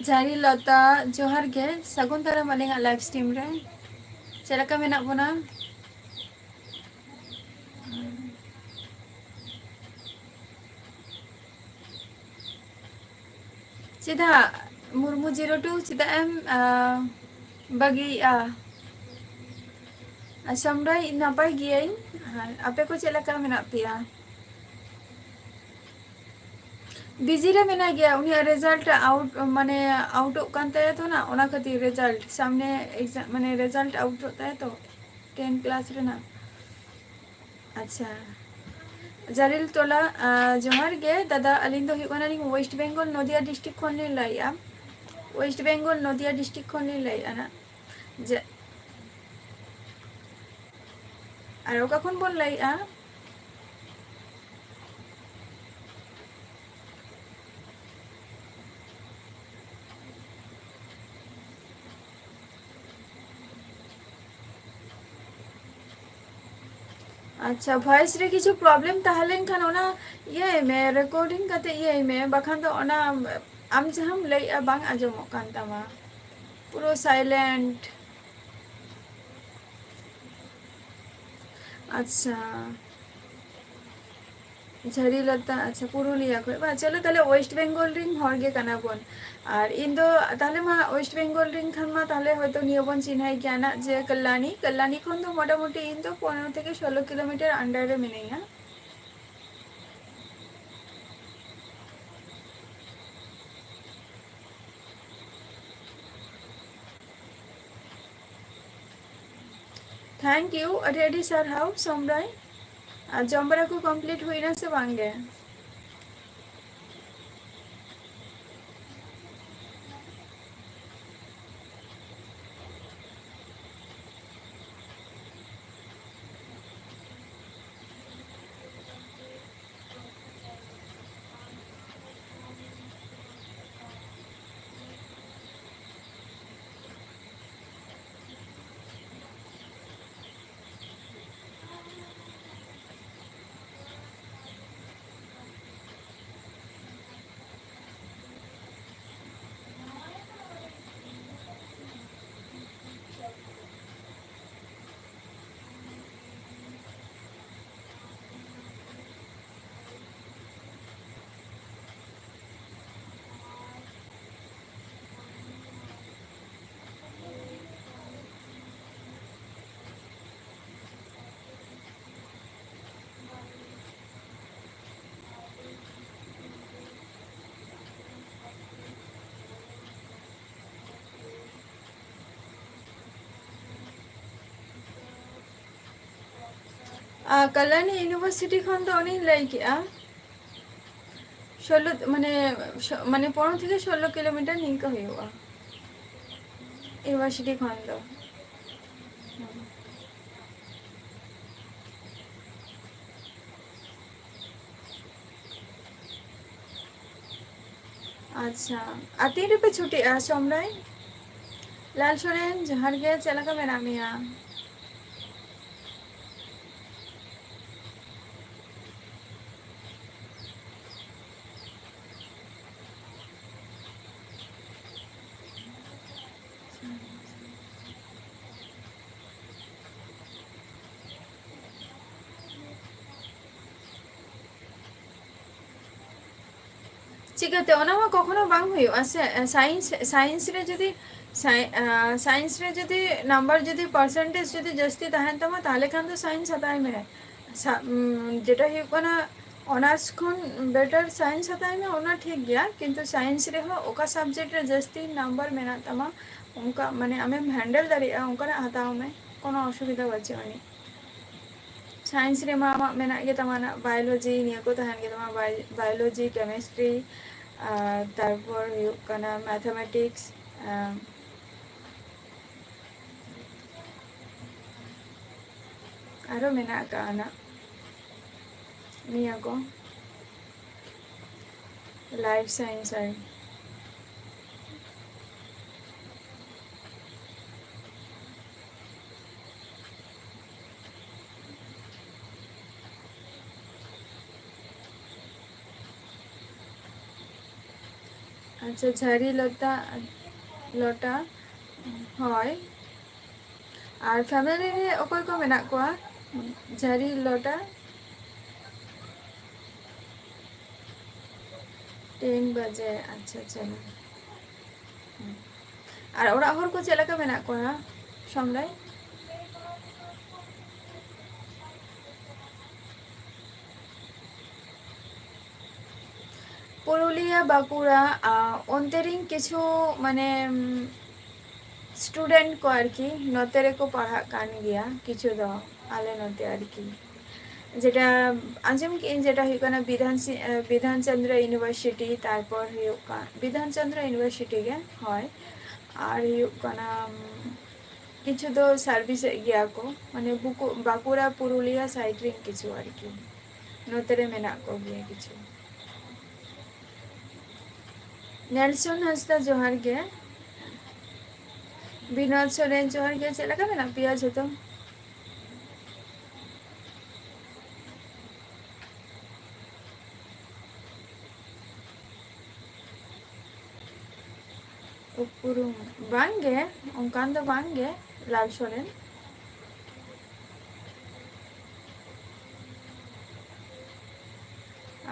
ᱡᱟᱨᱤ ᱞᱚᱛᱟ, ᱡᱚᱦᱟᱨ ᱜᱮ, ᱥᱟᱹᱜᱩᱱ ᱫᱟᱨᱟᱢ ᱟᱹᱞᱤᱧᱟᱜ ᱞᱟᱭᱤᱵᱷ ᱥᱴᱨᱤᱢ ᱨᱮ᱾ ᱪᱮᱫ ᱞᱮᱠᱟ ᱢᱮᱱᱟᱜ ᱵᱚᱱᱟ? ᱪᱮᱫᱟᱜ ᱢᱩᱨᱢᱩ ᱡᱤᱨᱳ ᱴᱩ, ᱪᱮᱫᱟᱜ ᱮᱢ, ᱟ, ᱵᱟᱹᱜᱤᱭᱮᱜᱼᱟ? ᱟᱪᱪᱷᱟ, ᱥᱚᱢᱨᱟᱭ, ᱤᱧ ᱱᱟᱯᱟᱭ ᱜᱤᱭᱟᱹᱧ, ᱟᱨ ᱟᱯᱮ ᱠᱚ ᱪᱮᱫ ᱞᱮᱠᱟ ᱢᱮᱱᱟᱜ ᱯᱮᱭᱟ? ᱵᱤᱡᱤ ᱨᱮ ᱢᱮᱱᱟᱭ ᱜᱮᱭᱟ, ᱩᱱᱤᱭᱟᱜ ᱨᱮᱡᱟᱞᱴ ᱟᱣᱩᱴ, ᱢᱟᱱᱮ ᱟᱣᱩᱴᱚᱜ ᱠᱟᱱ ᱛᱟᱭᱟ ᱛᱚ ᱱᱟ, ᱚᱱᱟ ᱠᱷᱟᱹᱛᱤᱨ ᱨᱮᱡᱟᱞᱴ ᱥᱟᱢᱱᱮ ᱮᱠᱡᱟᱢ, ᱢᱟᱱᱮ ᱨᱮᱡᱟᱞᱴ ᱟᱣᱩᱴᱚᱜ ᱛᱟᱭᱟ ᱛᱚ ᱴᱮᱱ ᱠᱞᱟᱥ ᱨᱮᱱᱟᱜ᱾ ᱟᱪᱪᱷᱟ, ᱡᱟᱨᱤᱞ ᱛᱚᱞᱟ, ᱟ, ᱡᱚᱦᱟᱨ ᱜᱮ ᱫᱟᱫᱟ, ᱟᱹᱞᱤᱧ ᱫᱚ ᱦᱩᱭᱩᱜ ᱠᱟᱱᱟᱞᱤᱧ ᱳᱭᱮᱥᱴ ᱵᱮᱝᱜᱚᱞ ᱱᱚᱫᱤᱭᱟ ᱰᱤᱥᱴᱨᱤᱠᱴ ᱠᱷᱚᱱ ᱞᱤᱧ ᱞᱟᱹᱭᱮᱜᱼᱟ᱾ ᱳᱭᱮᱥᱴ ᱵᱮᱝᱜᱚᱞ ᱱᱚᱫᱤᱭᱟ ᱰᱤᱥᱴᱨᱤᱠᱴ ᱠᱷᱚᱱ ᱞᱤᱧ ᱞᱟᱹᱭᱮᱜᱼᱟ ᱱᱟᱜ᱾ ᱡᱮ, ᱟᱨ ᱚᱠᱟ ᱠᱷᱚᱱ ᱵᱚᱱ ᱞᱟᱹᱭᱮᱜᱼᱟ? ᱟᱪᱪᱷᱟ, voice ᱨᱮ ᱠᱤᱪᱷᱩ problem ᱛᱟᱦᱮᱸ ᱞᱮᱱᱠᱷᱟᱱ ᱚᱱᱟ ᱤᱭᱟᱹᱭ ᱢᱮ, recording ᱠᱟᱛᱮ ᱤᱭᱟᱹᱭ ᱢᱮ, ᱵᱟᱠᱷᱟᱱ ᱫᱚ ᱚᱱᱟ ᱟᱢ ᱡᱟᱦᱟᱸᱢ ᱞᱟᱹᱭᱮᱜᱼᱟ ᱵᱟᱝ ᱟᱸᱡᱚᱢᱚᱜ ᱠᱟᱱ ᱛᱟᱢᱟ, ᱯᱩᱨᱟᱹ silent᱾ ᱟᱪᱪᱷᱟ, ᱡᱷᱟᱹᱨᱤᱞᱟᱛᱟ, ᱟᱪᱪᱷᱟ, ᱯᱩᱨᱩᱞᱤᱭᱟ ᱠᱷᱚᱡ ᱵᱟᱝ? ᱪᱚᱞᱚ ᱛᱟᱦᱞᱮ West Bengal ᱨᱤᱱ ᱦᱚᱲ ᱜᱮ ᱠᱟᱱᱟ ᱵᱚᱱ᱾ ᱟᱨ ᱤᱧ ᱫᱚ ᱛᱟᱦᱞᱮ ᱢᱟ West Bengal ᱨᱤᱱ ᱠᱷᱟᱱ ᱢᱟ ᱛᱟᱦᱞᱮ ᱦᱚᱭᱛᱚ ᱱᱤᱭᱟᱹ ᱵᱚᱱ ᱪᱤᱱᱦᱟᱹᱭ ᱜᱮᱭᱟ ᱱᱟᱜ, ᱡᱮ ᱠᱟᱞᱞᱟᱱᱤ, ᱠᱟᱞᱞᱟᱱᱤ ᱠᱷᱚᱱ ᱫᱚ ᱢᱚᱴᱟᱢᱩᱴᱤ ᱤᱧ ᱫᱚ ᱯᱚᱱᱨᱚ ᱛᱷᱮᱠᱮ ᱥᱳᱞᱳ kilometer under ᱨᱮ ᱢᱤᱱᱟᱹᱧᱟ᱾ Thank you, ᱟᱹᱰᱤ ᱟᱹᱰᱤ ᱥᱟᱨᱦᱟᱣ ᱥᱚᱢᱨᱟᱭ᱾ ᱟᱨ ᱡᱚᱢ ᱵᱟᱲᱟ ᱠᱚ complete ᱦᱩᱭᱱᱟ ᱥᱮ ᱵᱟᱝ ᱜᱮ? ᱟᱨ ᱠᱟᱞᱞᱟᱱᱤ university ᱠᱷᱚᱱ ᱫᱚ ᱚᱱᱮᱧ ᱞᱟᱹᱭ ᱠᱮᱜᱼᱟ, ᱥᱳᱞᱳ, ᱢᱟᱱᱮ, ᱥᱚ-, ᱢᱟᱱᱮ, ᱯᱚᱱᱨᱚ ᱛᱷᱮᱠᱮ ᱥᱳᱞᱳ kilometer ᱱᱤᱝᱠᱟᱹ ᱦᱩᱭᱩᱜᱼᱟ university ᱠᱷᱚᱱ ᱫᱚ᱾ ᱟᱪᱪᱷᱟ, ᱟᱨ ᱛᱤᱱ ᱨᱮᱯᱮ ᱪᱷᱩᱴᱤᱜᱼᱟ ᱥᱚᱢᱨᱟᱭ? ᱞᱟᱞ ᱥᱚᱨᱮᱱ, ᱡᱚᱦᱟᱨ ᱜᱮ, ᱪᱮᱫ ᱞᱮᱠᱟ ᱢᱮᱱᱟᱜ ᱢᱮᱭᱟ? ᱪᱤᱠᱟᱹᱛᱮ? ᱚᱱᱟ ᱢᱟ ᱠᱚᱠᱷᱚᱱᱳ ᱵᱟᱝ ᱦᱩᱭᱩᱜᱼᱟ ᱥᱮ᱾ ᱥᱟᱭᱮᱱᱥ, ᱥᱟᱭᱮᱱᱥ ᱨᱮ ᱡᱩᱫᱤ, ᱥᱟᱭ-, ᱟᱸ, ᱥᱟᱭᱮᱱᱥ ᱨᱮ ᱡᱩᱫᱤ ᱱᱟᱢᱵᱟᱨ, ᱡᱩᱫᱤ ᱯᱟᱨᱥᱮᱱᱴᱮᱡᱽ ᱡᱩᱫᱤ ᱡᱟᱹᱥᱛᱤ ᱛᱟᱦᱮᱱ ᱛᱟᱢᱟ, ᱛᱟᱦᱚᱞᱮ ᱠᱷᱟᱱ ᱫᱚ ᱥᱟᱭᱮᱱᱥ ᱦᱟᱛᱟᱣ ᱢᱮ᱾ ᱥᱟ-, ᱩᱸ, ᱡᱮᱴᱟ ᱦᱩᱭᱩᱜ ᱠᱟᱱᱟ, ᱚᱱᱟᱨᱥ ᱠᱷᱚᱱ ᱵᱮᱴᱟᱨ ᱥᱟᱭᱮᱱᱥ ᱦᱟᱛᱟᱣ ᱢᱮ, ᱚᱱᱟ ᱴᱷᱤᱠ ᱜᱮᱭᱟ, ᱠᱤᱱᱛᱩ ᱥᱟᱭᱮᱱᱥ ᱨᱮᱦᱚᱸ ᱚᱠᱟ ᱥᱟᱵᱡᱮᱠᱴ ᱨᱮ ᱡᱟᱹᱥᱛᱤ ᱱᱟᱢᱵᱟᱨ ᱢᱮᱱᱟᱜ ᱛᱟᱢᱟ, ᱚᱱᱠᱟ, ᱢᱟᱱᱮ, ᱟᱢᱮᱢ ᱦᱮᱱᱰᱮᱞ ᱫᱟᱲᱮᱭᱟᱜᱼᱟ, ᱚᱱᱠᱟᱱᱟᱜ ᱦᱟᱛᱟᱣ ᱢᱮ, ᱠᱳᱱᱳ ᱚᱥᱩᱵᱤᱫᱷᱟ ᱵᱟᱹᱪᱩᱜ ᱟᱹᱱᱤᱡ᱾ ᱥᱟᱭᱮᱱᱥ ᱨᱮᱢᱟ ᱟᱢᱟᱜ ᱢᱮᱱᱟᱜ ᱜᱮ ᱛᱟᱢᱟ ᱱᱟᱜ ᱵᱟᱭᱳᱞᱚᱡᱤ, ᱱᱤᱭᱟᱹ ᱠᱚ ᱛᱟᱦᱮᱱ ᱜᱮ ᱛᱟᱢᱟ, ᱵᱟᱭ-, ᱵᱟᱭᱳᱞᱚᱡᱤ, ᱠᱮᱢᱮᱥᱴᱨᱤ, ᱟᱨ ᱛᱟᱨᱯᱚᱨ ᱦᱩᱭᱩᱜ ᱠᱟᱱᱟ ᱢᱮᱛᱷᱟᱢᱮᱴᱤᱠᱥ, ᱟᱨ ᱟᱨᱚ ᱢᱮᱱᱟᱜ ᱟᱠᱟᱜᱼᱟ ᱱᱟᱜ ᱱᱤᱭᱟᱹ ᱠᱚ, ᱞᱟᱭᱤᱯᱷ ᱥᱟᱭᱮᱱᱥ ᱟᱨ ᱟᱪᱪᱷᱟ, ᱡᱷᱟᱹᱨᱤ ᱞᱚᱛᱟ, ᱞᱚᱴᱟ, ᱦᱳᱭ᱾ ᱟᱨ ᱯᱷᱮᱢᱮᱞᱤ ᱨᱮ ᱚᱠᱚᱭ ᱠᱚ ᱢᱮᱱᱟᱜ ᱠᱚᱣᱟ? ᱡᱷᱟᱹᱨᱤ ᱞᱚᱴᱟ, ᱛᱤᱱ ᱵᱟᱡᱮ, ᱟᱪᱪᱷᱟ, ᱪᱚᱞᱚ᱾ ᱟᱨ ᱚᱲᱟᱜ ᱦᱚᱲ ᱠᱚ ᱪᱮᱫ ᱞᱮᱠᱟ ᱢᱮᱱᱟᱜ ᱠᱚᱣᱟ ᱥᱚᱢᱨᱟᱭ? ᱯᱩᱨᱩᱞᱤᱭᱟᱹ, ᱵᱟᱸᱠᱩᱲᱟ, ᱟ, ᱚᱱᱛᱮ ᱨᱤᱧ ᱠᱤᱪᱷᱩ, ᱢᱟᱱᱮ, ᱩᱢ, ᱥᱴᱩᱰᱮᱱᱴ ᱠᱚ ᱟᱨᱠᱤ ᱱᱚᱛᱮ ᱨᱮᱠᱚ ᱯᱟᱲᱦᱟᱜ ᱠᱟᱱ ᱜᱮᱭᱟ, ᱠᱤᱪᱷᱩ ᱫᱚ ᱟᱞᱮ ᱱᱚᱛᱮ ᱟᱨᱠᱤ, ᱡᱮᱴᱟ ᱟᱸᱡᱚᱢ ᱠᱮᱜ ᱟᱹᱧ, ᱡᱮᱴᱟ ᱦᱩᱭᱩᱜ ᱠᱟᱱᱟ ᱵᱤᱫᱷᱟᱱ ᱥᱤ-, ᱮ, ᱵᱤᱫᱷᱟᱱ ᱪᱚᱱᱫᱨᱚ ᱤᱭᱩᱱᱤᱵᱷᱟᱨᱥᱤᱴᱤ, ᱛᱟᱨᱯᱚᱨ ᱦᱩᱭᱩᱜ ᱠᱟᱱ ᱵᱤᱫᱷᱟᱱ ᱪᱚᱱᱫᱨᱚ ᱤᱭᱩᱱᱤᱵᱷᱟᱨᱥᱤᱴᱤ ᱜᱮ, ᱦᱳᱭ᱾ ᱟᱨ ᱦᱩᱭᱩᱜ ᱠᱟᱱᱟ, ᱩᱢ, ᱠᱤᱪᱷᱩ ᱫᱚ ᱥᱟᱨᱵᱷᱤᱥᱮᱫ ᱜᱮᱭᱟ ᱠᱚ, ᱢᱟᱱᱮ ᱵᱩᱠᱩ-, ᱵᱟᱸᱠᱩᱲᱟ, ᱯᱩᱨᱩᱞᱤᱭᱟᱹ ᱥᱟᱭᱤᱰ ᱨᱮᱱ ᱠᱤᱪᱷᱩ ᱟᱨᱠᱤ, ᱱᱚᱛᱮ ᱨᱮ ᱢᱮᱱᱟᱜ ᱠᱚᱜᱮᱭᱟ ᱠᱤᱪᱷᱩ᱾ ᱱᱮᱞᱥᱚᱱ ᱦᱟᱸᱥᱫᱟ, ᱡᱚᱦᱟᱨ ᱜᱮ᱾ ᱵᱤᱱᱳᱫ ᱥᱚᱨᱮᱱ, ᱡᱚᱦᱟᱨ ᱜᱮ᱾ ᱪᱮᱫ ᱞᱮᱠᱟ ᱢᱮᱱᱟᱜ ᱯᱮᱭᱟ ᱡᱷᱚᱛᱚ? ᱩᱯᱨᱩᱢ? ᱵᱟᱝ ᱜᱮ, ᱚᱱᱠᱟᱱ ᱫᱚ ᱵᱟᱝ ᱜᱮ, ᱞᱟᱞ ᱥᱚᱨᱮᱱ᱾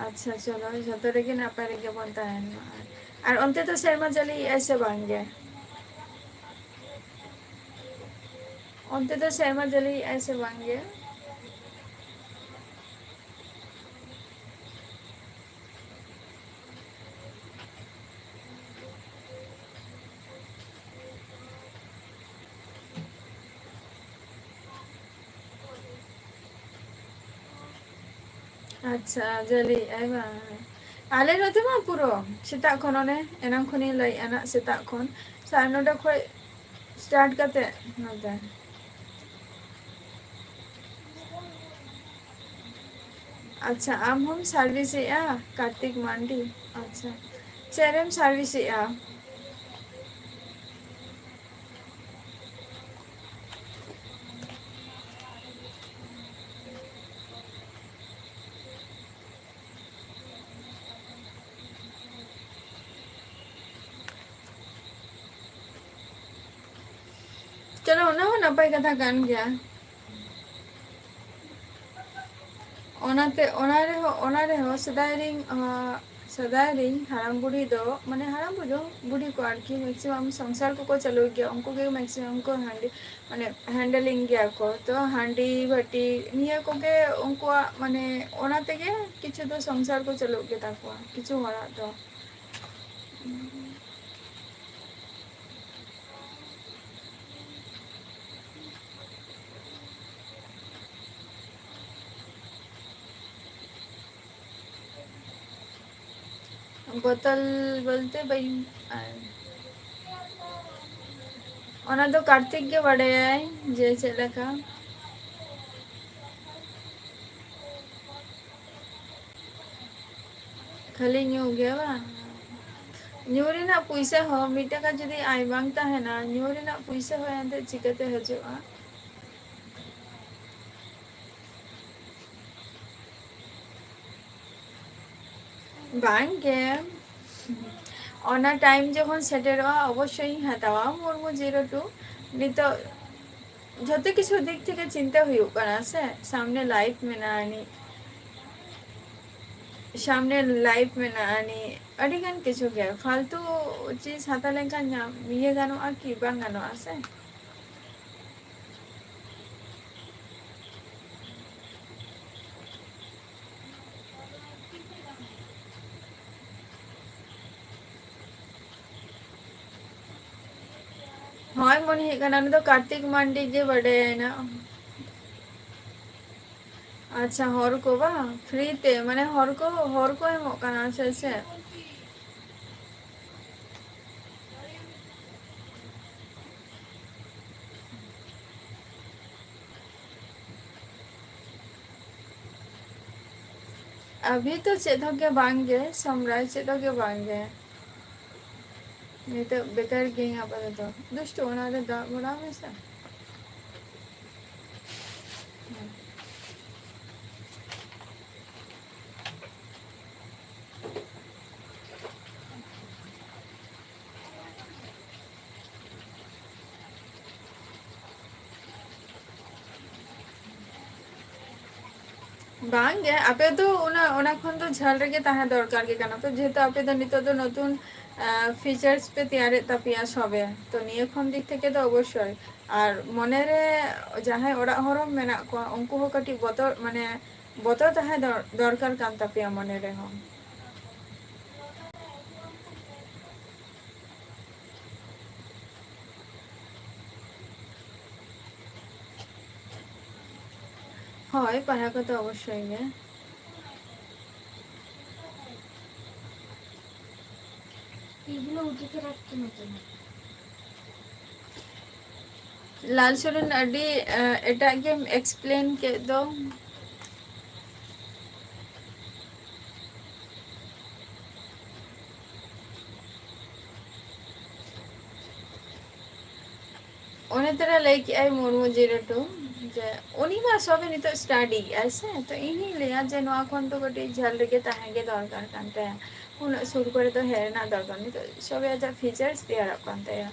ᱟᱪᱪᱷᱟ, ᱪᱚᱞᱚ, ᱡᱷᱚᱛᱚ ᱨᱮᱜᱮ ᱱᱟᱯᱟᱭ ᱨᱮᱜᱮ ᱵᱚᱱ ᱛᱟᱦᱮᱱ ᱢᱟ᱾ ᱟᱨ ᱚᱱᱛᱮ ᱫᱚ ᱥᱮᱨᱢᱟ ᱡᱟᱹᱲᱤᱭᱮᱜᱼᱟᱭ ᱥᱮ ᱵᱟᱝ ᱜᱮ? ᱚᱱᱛᱮ ᱫᱚ ᱥᱮᱨᱢᱟ ᱡᱟᱹᱲᱤᱭᱮᱜᱼᱟᱭ ᱥᱮ ᱵᱟᱝ ᱜᱮ? ᱟᱪᱪᱷᱟ, ᱡᱟᱹᱲᱤᱭᱮᱜᱼᱟᱭ ᱵᱟᱝ? ᱟᱞᱮ ᱱᱚᱛᱮ ᱢᱟ ᱯᱩᱨᱟᱹ ᱥᱮᱛᱟᱜ ᱠᱷᱚᱱ, ᱚᱱᱮ ᱮᱱᱟᱝ ᱠᱷᱚᱱᱤᱧ ᱞᱟᱹᱭᱮᱜᱼᱟ ᱱᱟᱜ, ᱥᱮᱛᱟᱜ ᱠᱷᱚᱱ ᱥᱟᱲᱮ ᱱᱚᱴᱟ ᱠᱷᱚᱡ start ᱠᱟᱛᱮ ᱱᱚᱛᱮ᱾ ᱟᱪᱪᱷᱟ, ᱟᱢ ᱦᱚᱢ service ᱮᱜᱼᱟ? ᱠᱟᱨᱛᱤᱠ ᱢᱟᱱᱰᱤ᱾ ᱟᱪᱪᱷᱟ, ᱪᱮᱫ ᱨᱮᱢ service ᱮᱜᱼᱟ? ᱪᱚᱞᱚ, ᱚᱱᱟ ᱦᱚᱸ ᱱᱟᱯᱟᱭ ᱠᱟᱛᱷᱟ ᱠᱟᱱ ᱜᱮᱭᱟ᱾ ᱚᱱᱟᱛᱮ, ᱚᱱᱟ ᱨᱮᱦᱚᱸ, ᱚᱱᱟ ᱨᱮᱦᱚᱸ ᱥᱮᱫᱟᱭ ᱨᱤᱱ, ᱟᱸ, ᱥᱮᱫᱟᱭ ᱨᱤᱱ ᱦᱟᱲᱟᱢ ᱵᱩᱲᱦᱤ ᱫᱚ, ᱢᱟᱱᱮ, ᱦᱟᱲᱟᱢ ᱵᱩᱲᱦᱤ ᱫᱚ, ᱵᱩᱲᱦᱤ ᱠᱚ ᱟᱨᱠᱤ, maximum ᱥᱚᱝᱥᱟᱨ ᱠᱚᱠᱚ ᱪᱟᱹᱞᱩᱭ ᱜᱮᱭᱟ, ᱩᱱᱠᱩ ᱜᱮ maximum ᱠᱚ ᱦᱟᱺᱰᱤ, ᱢᱟᱱᱮ, handling ᱜᱮᱭᱟ ᱠᱚ᱾ ᱛᱚ ᱦᱟᱺᱰᱤ ᱵᱷᱟᱹᱴᱤ ᱱᱤᱭᱟᱹ ᱠᱚᱜᱮ ᱩᱱᱠᱩᱣᱟᱜ, ᱢᱟᱱᱮ, ᱚᱱᱟ ᱛᱮᱜᱮ ᱠᱤᱪᱷᱩ ᱫᱚ ᱥᱚᱝᱥᱟᱨ ᱠᱚ ᱪᱟᱹᱞᱩᱜ ᱜᱮᱛᱟ ᱠᱚᱣᱟ ᱠᱤᱪᱷᱩ ᱦᱚᱲᱟᱜ ᱫᱚ᱾ ᱵᱚᱛᱚᱞ ᱵᱚᱞᱛᱮ ᱵᱟᱹᱧ, ᱟᱨ ᱚᱱᱟ ᱫᱚ ᱠᱟᱨᱛᱤᱠ ᱜᱮ ᱵᱟᱰᱟᱭᱟᱭ ᱡᱮ ᱪᱮᱫ ᱞᱮᱠᱟ᱾ ᱠᱷᱟᱹᱞᱤ ᱧᱩ ᱜᱮ ᱵᱟᱝ? ᱧᱩ ᱨᱮᱱᱟᱜ ᱯᱩᱭᱥᱟᱹ ᱦᱚᱸ ᱢᱤᱫ ᱴᱟᱠᱟ ᱡᱩᱫᱤ ᱟᱭ ᱵᱟᱝ ᱛᱟᱦᱮᱱᱟ, ᱧᱩ ᱨᱮᱱᱟᱜ ᱯᱩᱭᱥᱟᱹ ᱦᱚᱸ ᱮᱱᱛᱮᱫ ᱪᱤᱠᱟᱹᱛᱮ ᱦᱤᱡᱩᱜᱼᱟ? ᱵᱟᱝ ᱜᱮ, ᱚᱱᱟ time ᱡᱚᱠᱷᱚᱱ ᱥᱮᱴᱮᱨᱚᱜᱼᱟ, ᱚᱵᱚᱥᱥᱳᱭ ᱤᱧ ᱦᱟᱛᱟᱣᱟ ᱢᱩᱨᱢᱩ zero two᱾ ᱱᱤᱛᱚᱜ ᱡᱷᱚᱛᱚ ᱠᱤᱪᱷᱩ ᱫᱤᱠ ᱛᱷᱮᱠᱮ ᱪᱤᱱᱛᱟᱹ ᱦᱩᱭᱩᱜ ᱠᱟᱱᱟ ᱥᱮ, ᱥᱟᱢᱱᱮ life ᱢᱮᱱᱟᱜᱼᱟ ᱟᱹᱱᱤᱡ᱾ ᱥᱟᱢᱱᱮ ᱞᱟᱭᱤᱵᱷ ᱢᱮᱱᱟᱜᱼᱟ, ᱱᱤ ᱟᱹᱰᱤ ᱜᱟᱱ ᱠᱤᱪᱷᱩ ᱜᱮ᱾ ᱯᱷᱟᱞᱛᱩ ᱪᱤᱡᱽ ᱦᱟᱛᱟᱣ ᱞᱮᱱᱠᱷᱟᱱ ᱧᱟᱢ, ᱤᱭᱟᱹ ᱜᱟᱱᱚᱜᱼᱟ ᱠᱤ? ᱵᱟᱝ ᱜᱟᱱᱚᱜᱼᱟ ᱥᱮ᱾ ᱦᱳᱭ, ᱢᱚᱱᱮ ᱦᱩᱭᱩᱜ ᱠᱟᱱᱟ ᱩᱱᱤ ᱫᱚ ᱠᱟᱨᱛᱤᱠ ᱢᱟᱱᱰᱤ ᱜᱮ ᱵᱟᱰᱟᱭᱟ ᱱᱟ᱾ ᱟᱪᱪᱷᱟ, ᱦᱚᱲ ᱠᱚ ᱵᱟᱝ, ᱯᱷᱨᱤ ᱛᱮ, ᱢᱟᱱᱮ ᱦᱚᱲ ᱠᱚ, ᱦᱚᱲ ᱠᱚ ᱮᱢᱚᱜ ᱠᱟᱱᱟ ᱥᱮ ᱪᱮᱫ? ᱟᱵᱷᱤ ᱛᱚ ᱪᱮᱫ ᱦᱚᱸ ᱜᱮ ᱵᱟᱝ ᱜᱮ, ᱥᱚᱢᱨᱟᱭ ᱪᱮᱫ ᱦᱚᱸ ᱜᱮ ᱵᱟᱝ ᱜᱮ᱾ ᱱᱤᱛᱚᱜ ᱵᱮᱠᱟᱨ ᱜᱤᱭᱟᱹᱧ ᱟᱯᱟᱛᱚᱛᱚ᱾ ᱫᱩᱥᱴᱩ, ᱚᱱᱟ ᱨᱮ ᱫᱟᱜ ᱵᱷᱚᱨᱟᱣ ᱢᱮᱥᱮ᱾ ᱵᱟᱝ ᱜᱮ, ᱟᱯᱮ ᱫᱚ ᱚᱱᱟ, ᱚᱱᱟ ᱠᱷᱚᱱ ᱫᱚ ᱡᱷᱟᱹᱞ ᱨᱮᱜᱮ ᱛᱟᱦᱮᱸ ᱫᱚᱨᱠᱟᱨ ᱜᱮ ᱠᱟᱱᱟ ᱯᱮ, ᱡᱮᱦᱮᱛᱩ ᱟᱯᱮ ᱫᱚ ᱱᱤᱛᱚᱜ ᱫᱚ ᱱᱚᱛᱩᱱ, ᱟᱸ, ᱯᱷᱤᱪᱟᱨᱥ ᱯᱮ ᱛᱮᱭᱟᱨᱮᱫ ᱛᱟᱯᱮᱭᱟ ᱥᱚᱵᱮ᱾ ᱛᱚ ᱱᱤᱭᱟᱹ ᱠᱷᱚᱱ ᱫᱤᱠ ᱛᱷᱮᱠᱮ ᱫᱚ ᱚᱵᱚᱥᱥᱳᱭ᱾ ᱟᱨ ᱢᱚᱱᱮ ᱨᱮ ᱡᱟᱦᱟᱸᱭ ᱚᱲᱟᱜ ᱦᱚᱲ ᱦᱚᱸ ᱢᱮᱱᱟᱜ ᱠᱚᱣᱟ, ᱩᱱᱠᱩ ᱦᱚᱸ ᱠᱟᱹᱴᱤᱡ ᱵᱚᱛᱚᱨ, ᱢᱟᱱᱮ ᱵᱚᱛᱚᱨ ᱛᱟᱦᱮᱸ ᱫᱚᱨ-, ᱫᱚᱨᱠᱟᱨ ᱠᱟᱱ ᱛᱟᱯᱮᱭᱟ ᱢᱚᱱᱮ ᱨᱮᱦᱚᱸ᱾ ᱦᱳᱭ, ᱯᱟᱲᱦᱟᱣ ᱠᱚᱫᱚ ᱚᱵᱚᱥᱥᱳᱭ ᱜᱮ᱾ এগুলো উঠিতে রাখতে মতো না। ᱞᱟᱞ ᱥᱚᱨᱮᱱ, ᱟᱹᱰᱤ, ᱮ, ᱮᱴᱟᱜ ᱜᱮᱢ ᱮᱠᱥᱯᱞᱮᱱ ᱠᱮᱫ ᱫᱚ᱾ ᱚᱱᱮ ᱛᱚᱨᱟ ᱞᱟᱹᱭ ᱠᱮᱜᱼᱟᱭ ᱢᱩᱨᱢᱩ ᱡᱤᱨᱳ ᱴᱩ, ᱡᱮ ᱩᱱᱤ ᱢᱟ ᱥᱚᱵᱮ ᱱᱤᱛᱚᱜ ᱥᱴᱟᱰᱤ ᱮᱜᱼᱟᱭ ᱥᱮ, ᱛᱚ ᱤᱧᱤᱧ ᱞᱟᱹᱭᱟ ᱡᱮ ᱱᱚᱣᱟ ᱠᱷᱚᱱ ᱫᱚ ᱠᱟᱹᱴᱤᱡ ᱡᱷᱟᱹᱞ ᱨᱮᱜᱮ ᱛᱟᱦᱮᱸ ᱜᱮ ᱫᱚᱨᱠᱟᱨ ᱠᱟᱱ ᱛᱟᱭᱟ, ᱩᱱᱟᱹᱜ ᱥᱩᱨ ᱠᱚᱨᱮ ᱫᱚ ᱦᱮᱡ ᱨᱮᱱᱟᱜ ᱫᱚᱨᱠᱟᱨ, ᱱᱤᱛᱚᱜ ᱥᱚᱵᱮ ᱟᱡᱟᱜ ᱯᱷᱤᱪᱟᱨᱥ ᱛᱮᱭᱟᱨᱚᱜ ᱠᱟᱱ ᱛᱟᱭᱟ᱾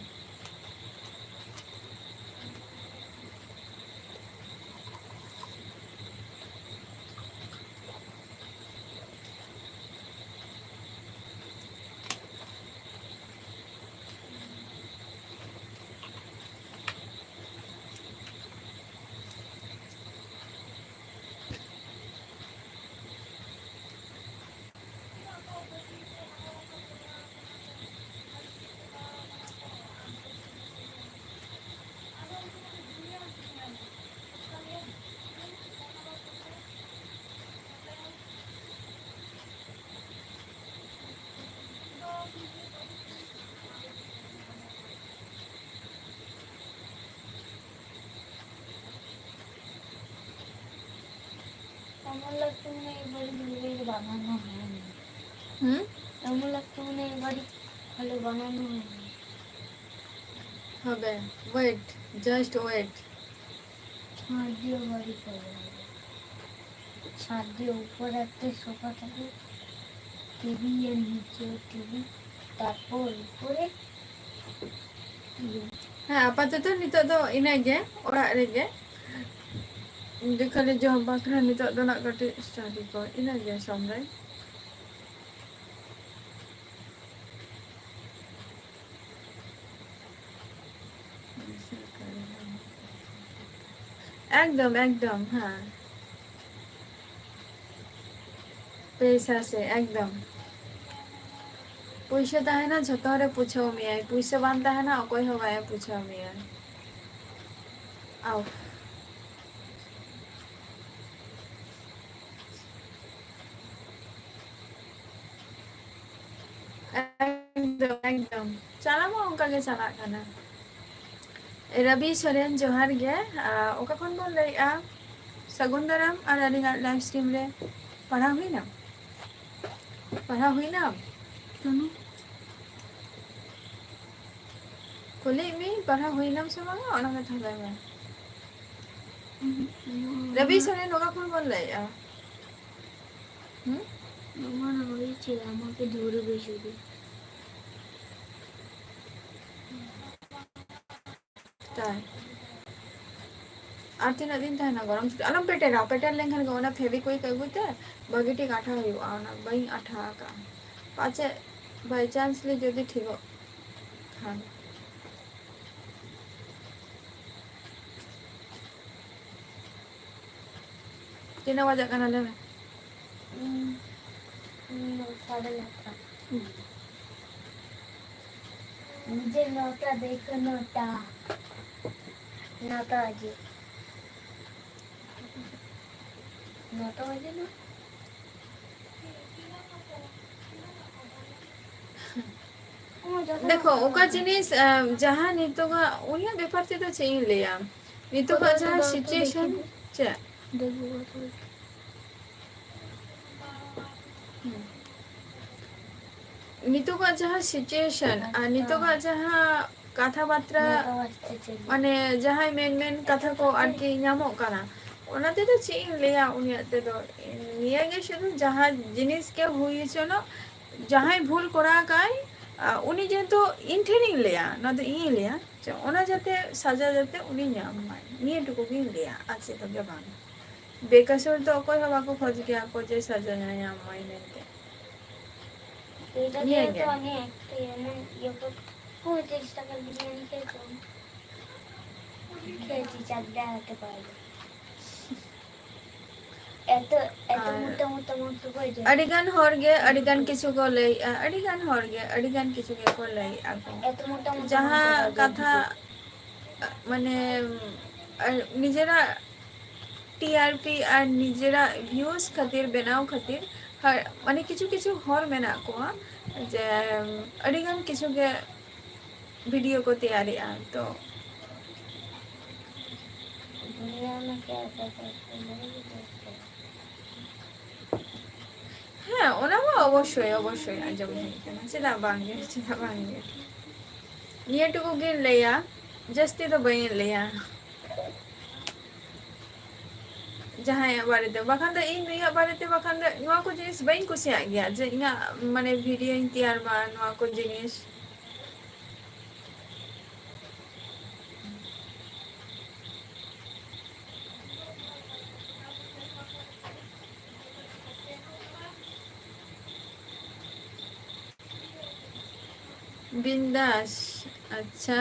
আমার লাগতো মনে হয় এবারে ধরে বানানো হয়নি। হুম? আমার লাগতো মনে হয় এবারে ভালো বানানো হয়নি। হবে, ওয়েট, জাস্ট ওয়েট। ছাদ দিয়ে বাড়ি করবো। ছাদ দিয়ে উপরে একটা সোফা থাকে, টিভি এর নিচে টিভি, ᱛᱟᱨᱯᱚᱨ ᱩᱯᱚᱨᱮ ᱦᱮᱸ, ᱟᱯᱟᱛᱚᱛᱚ ᱱᱤᱛᱚᱜ ᱫᱚ ᱤᱱᱟᱹᱜᱮ, ᱚᱲᱟᱜ ᱨᱮᱜᱮ᱾ ᱤᱧ ᱫᱚ ᱠᱷᱟᱹᱞᱤ ᱡᱚᱢ ᱵᱟᱠᱷᱨᱟ ᱱᱤᱛᱚᱜ ᱫᱚ ᱱᱟᱜ ᱠᱟᱹᱴᱤᱡ ᱥᱴᱟᱰᱤ ᱠᱚ, ᱤᱱᱟᱹᱜᱮ ᱥᱚᱢᱨᱟᱭ᱾ ᱮᱠᱫᱚᱢ, ᱮᱠᱫᱚᱢ, ᱦᱮᱸ᱾ ᱯᱚᱭᱥᱟ ᱥᱮ, ᱮᱠᱫᱚᱢ᱾ ᱯᱩᱭᱥᱟᱹ ᱛᱟᱦᱮᱱᱟ, ᱡᱷᱚᱛᱚ ᱦᱚᱲᱮ ᱯᱩᱪᱷᱟᱹᱣ ᱢᱮᱭᱟᱭ᱾ ᱯᱩᱭᱥᱟᱹ ᱵᱟᱝ ᱛᱟᱦᱮᱱᱟ, ᱚᱠᱚᱭ ᱦᱚᱸ ᱵᱟᱭ ᱯᱩᱪᱷᱟᱹᱣ ᱢᱮᱭᱟ᱾ ᱟᱣ᱾ ᱮᱠᱫᱚᱢ, ᱮᱠᱫᱚᱢ᱾ ᱪᱟᱞᱟᱣ ᱢᱟ ᱚᱱᱠᱟ ᱜᱮ ᱪᱟᱞᱟᱜ ᱠᱟᱱᱟ᱾ ᱨᱚᱵᱤ ᱥᱚᱨᱮᱱ, ᱡᱚᱦᱟᱨ ᱜᱮ᱾ ᱟᱨ ᱚᱠᱟ ᱠᱷᱚᱱ ᱵᱚᱱ ᱞᱟᱹᱭᱮᱜᱼᱟ? ᱥᱟᱹᱜᱩᱱ ᱫᱟᱨᱟᱢ᱾ ᱟᱨ ᱟᱹᱞᱤᱧᱟᱜ ᱞᱟᱭᱤᱵᱷ ᱥᱴᱨᱤᱢ ᱨᱮ ᱯᱟᱲᱦᱟᱣ ᱦᱩᱭᱱᱟ? ᱯᱟᱲᱦᱟᱣ ᱦᱩᱭᱱᱟ? ᱠᱩᱞᱤᱭᱮᱫ ᱢᱤᱭᱟᱹᱧ, ᱯᱟᱲᱦᱟᱣ ᱦᱩᱭᱱᱟᱢ ᱥᱮ ᱵᱟᱝᱟ? ᱚᱱᱟ ᱠᱟᱛᱷᱟ ᱞᱟᱹᱭ ᱢᱮ᱾ ᱩᱦᱩᱸ, ᱩᱦᱩᱸ᱾ ᱨᱚᱵᱤ ᱥᱚᱨᱮᱱ, ᱚᱠᱟ ᱠᱷᱚᱱ ᱵᱚᱱ ᱞᱟᱹᱭᱮᱜᱼᱟ? ᱦᱩᱸ? ᱢᱟᱢᱟ ᱱᱚᱜᱼᱚᱭ ᱪᱮᱫ ᱟᱢᱟᱜᱮ ᱫᱷᱩᱨᱟᱹ ᱵᱟᱹᱭᱥᱟᱹᱣ ᱫᱚ᱾ ᱛᱟᱭ᱾ ᱟᱨ ᱛᱤᱱᱟᱹᱜ ᱫᱤᱱ ᱛᱟᱦᱮᱱᱟ ᱜᱚᱨᱚᱢ ᱪᱷᱩᱴᱤ? ᱟᱞᱚᱢ ᱯᱮᱴᱮᱨᱟ, ᱯᱮᱴᱮᱨ ᱞᱮᱱᱠᱷᱟᱱ ᱜᱮ ᱚᱱᱟ ᱯᱷᱮᱵᱤᱠᱩᱭᱤᱠ ᱟᱹᱜᱩᱭ ᱛᱮ ᱵᱷᱟᱹᱜᱤ ᱴᱷᱤᱠ ᱟᱴᱷᱟ ᱦᱩᱭᱩᱜᱼᱟ, ᱚᱱᱟ ᱵᱟᱹᱧ ᱟᱴᱷᱟ ᱟᱠᱟᱫᱼᱟ᱾ ᱯᱟᱪᱮᱫ by chance ᱞᱮ ᱡᱩᱫᱤ ᱴᱷᱤᱠᱚᱜ ᱠᱷᱟᱱ᱾ ᱛᱤᱱᱟᱹᱜ ᱵᱟᱡᱟᱜ ᱠᱟᱱᱟ ᱞᱟᱹᱭ ᱢᱮ? ᱩᱸ, ᱩᱸ, ᱥᱟᱲᱮ ᱱᱚᱴᱟ᱾ ᱦᱩᱸ᱾ ᱢᱩᱡᱷᱮ ᱱᱚᱴᱟ ᱫᱮᱠᱷᱳ, ᱱᱚᱴᱟ᱾ ᱱᱚᱴᱟ ᱵᱟᱡᱮ᱾ ᱱᱚᱴᱟ ᱵᱟᱡᱮ ᱱᱟ᱾ ᱚ, ᱡᱚᱛᱚ ᱫᱮᱠᱷᱳ, ᱱᱚᱴᱟ ᱚᱠᱟ ᱵᱟᱡᱮ᱾ ᱡᱤᱱᱤᱥ, ᱟᱸ, ᱡᱟᱦᱟᱸ ᱱᱤᱛᱚᱜᱟᱜ ᱩᱱᱤᱭᱟᱜ ᱵᱮᱯᱟᱨ ᱛᱮᱫᱚ ᱪᱮᱫ ᱤᱧ ᱞᱟᱹᱭᱟ? ᱱᱤᱛᱚᱜᱟᱜ ᱚᱠᱚᱭ ᱡᱟᱦᱟᱸ ᱫᱚ situation, ᱫᱮᱠᱷᱤ ᱫᱚ᱾ ᱪᱮᱫ? ᱫᱮᱠᱷ ᱵᱟᱵᱟ ᱛᱟᱠᱚ᱾ ᱱᱤᱛᱚᱜᱟᱜ ᱡᱟᱦᱟᱸ situation ᱟᱨ ᱱᱤᱛᱚᱜᱟᱜ ᱡᱟᱦᱟᱸ ᱠᱟᱛᱷᱟ ᱵᱟᱛᱨᱟ, ᱱᱤᱭᱟᱹ ᱠᱚ ᱵᱟᱨᱮ ᱛᱮ ᱪᱮᱫ ᱞᱟᱹᱭ? ᱢᱟᱱᱮ ᱡᱟᱦᱟᱸᱭ ᱢᱮᱱ ᱢᱮᱱ ᱠᱟᱛᱷᱟ ᱠᱚ ᱟᱨᱠᱤ ᱧᱟᱢᱚᱜ ᱠᱟᱱᱟ, ᱚᱱᱟ ᱛᱮᱫᱚ ᱪᱮᱫ ᱤᱧ ᱞᱟᱹᱭᱟ ᱩᱱᱤᱭᱟᱜ ᱛᱮᱫᱚ? ᱱᱤᱭᱟᱹ ᱜᱮ ᱥᱩᱫᱷᱩ ᱡᱟᱦᱟᱸ ᱡᱤᱱᱤᱥ ᱜᱮ ᱦᱩᱭ ᱦᱚᱪᱚᱱᱚᱜ, ᱡᱟᱦᱟᱸᱭ ᱵᱷᱩᱞ ᱠᱚᱨᱟᱣ ᱟᱠᱟᱫ ᱟᱭ, ᱟ, ᱩᱱᱤ ᱡᱮᱦᱮᱛᱩ ᱤᱧ ᱴᱷᱮᱱᱤᱧ ᱞᱟᱹᱭᱟ, ᱱᱚᱣᱟ ᱫᱚ ᱤᱧᱤᱧ ᱞᱟᱹᱭᱟ, ᱡᱮ ᱚᱱᱟ ᱡᱟᱛᱮ ᱥᱟᱡᱟ ᱡᱟᱛᱮ ᱩᱱᱤ ᱧᱟᱢ ᱢᱟᱭ, ᱱᱤᱭᱟᱹ ᱴᱩᱠᱩ ᱜᱤᱧ ᱞᱟᱹᱭᱟ, ᱟᱨ ᱪᱮᱫ ᱦᱚᱸ ᱜᱮ ᱵᱟᱝ᱾ ᱵᱮᱠᱟᱥᱩᱨ ᱫᱚ ᱚᱠᱚᱭ ᱦᱚᱸ ᱵᱟᱠᱚ ᱠᱷᱚᱡᱽ ᱜᱮᱭᱟ ᱠᱚ ᱡᱮ ᱥᱟᱡᱟ ᱧᱟᱢ ᱢᱟᱭ ᱢᱮᱱᱛᱮ᱾ ᱤᱧ ᱫᱚ ᱱᱤᱭᱟᱹ ᱡᱮᱦᱮᱛᱩ ᱜᱮ᱾ ᱚᱱᱮ ᱮᱢᱚᱱ ᱤᱭᱟᱹ ᱠᱚ, ᱯᱚᱸᱭᱛᱨᱤᱥ ᱴᱟᱠᱟ ᱵᱤᱨᱭᱟᱱᱤ ᱠᱷᱮᱡᱚᱢ, ᱠᱷᱮᱡᱤ ᱪᱟᱨ ᱰᱟᱠᱟ ᱛᱮ ᱯᱟᱭ᱾ ᱮᱛᱚ, ᱮᱛᱚ ᱟᱨ ᱢᱚᱴᱟ ᱢᱚᱴᱟ ᱢᱟᱝᱥᱚ ᱠᱚ ᱡᱚᱢ᱾ ᱟᱹᱰᱤᱜᱟᱱ ᱦᱚᱲ ᱜᱮ ᱟᱹᱰᱤᱜᱟᱱ ᱠᱤᱪᱷᱩ ᱠᱚ ᱞᱟᱹᱭᱮᱜᱼᱟ, ᱟᱹᱰᱤᱜᱟᱱ ᱦᱚᱲ ᱜᱮ ᱟᱹᱰᱤᱜᱟᱱ ᱠᱤᱪᱷᱩ ᱜᱮᱠᱚ ᱞᱟᱹᱭᱮᱜᱼᱟ ᱠᱚ᱾ ᱮᱛᱚ ᱢᱚᱴᱟ ᱢᱚᱴᱟ ᱡᱟᱦᱟᱸ ᱢᱟᱝᱥᱚ ᱠᱚ ᱠᱟᱛᱷᱟ, ᱡᱚᱢ᱾ ᱢᱟᱱᱮ, ᱟᱨ ᱱᱤᱡᱮᱨᱟᱜ T R P ᱟᱨ ᱱᱤᱡᱮᱨᱟᱜ views ᱠᱷᱟᱹᱛᱤᱨ, ᱵᱮᱱᱟᱣ ᱠᱷᱟᱹᱛᱤᱨ, ᱦᱟ-, ᱢᱟᱱᱮ ᱠᱤᱪᱷᱩ ᱠᱤᱪᱷᱩ ᱦᱚᱲ ᱢᱮᱱᱟᱜ ᱠᱚᱣᱟ ᱡᱮ ᱟᱹᱰᱤᱜᱟᱱ ᱠᱤᱪᱷᱩ ᱜᱮ video ᱠᱚ ᱛᱮᱭᱟᱨᱮᱜᱼᱟ᱾ ᱛᱚ, ᱦᱮᱸ, ᱚᱱᱟ ᱢᱟ ᱚᱵᱚᱥᱥᱳᱭ, ᱚᱵᱚᱥᱥᱳᱭ ᱟᱸᱡᱚᱢ ᱦᱩᱭ ᱠᱟᱱᱟ᱾ ᱪᱮᱫᱟᱜ ᱵᱟᱝ ᱜᱮ, ᱪᱮᱫᱟᱜ ᱵᱟᱝ ᱜᱮ? ᱱᱤᱭᱟᱹ ᱴᱩᱠᱩ ᱜᱤᱧ ᱞᱟᱹᱭᱟ, ᱡᱟᱹᱥᱛᱤ ᱫᱚ ᱵᱟᱹᱧ ᱞᱟᱹᱭᱟ ᱡᱟᱦᱟᱸᱭᱟᱜ ᱵᱟᱨᱮᱛᱮ᱾ ᱵᱟᱠᱷᱟᱱ ᱫᱚ ᱤᱧ ᱱᱩᱭᱟᱜ ᱵᱟᱨᱮᱛᱮ, ᱵᱟᱠᱷᱟᱱ ᱫᱚ ᱱᱚᱣᱟ ᱠᱚ ᱡᱤᱱᱤᱥ ᱵᱟᱹᱧ ᱠᱩᱥᱤᱭᱟᱜ ᱜᱮᱭᱟ, ᱡᱮ ᱤᱧᱟᱹᱜ, ᱢᱟᱱᱮ, videoᱧ ᱛᱮᱭᱟᱨ ᱢᱟ, ᱱᱚᱣᱟ ᱠᱚ ᱡᱤᱱᱤᱥ᱾ ᱵᱤᱱᱫᱟᱥ, ᱟᱪᱪᱷᱟ,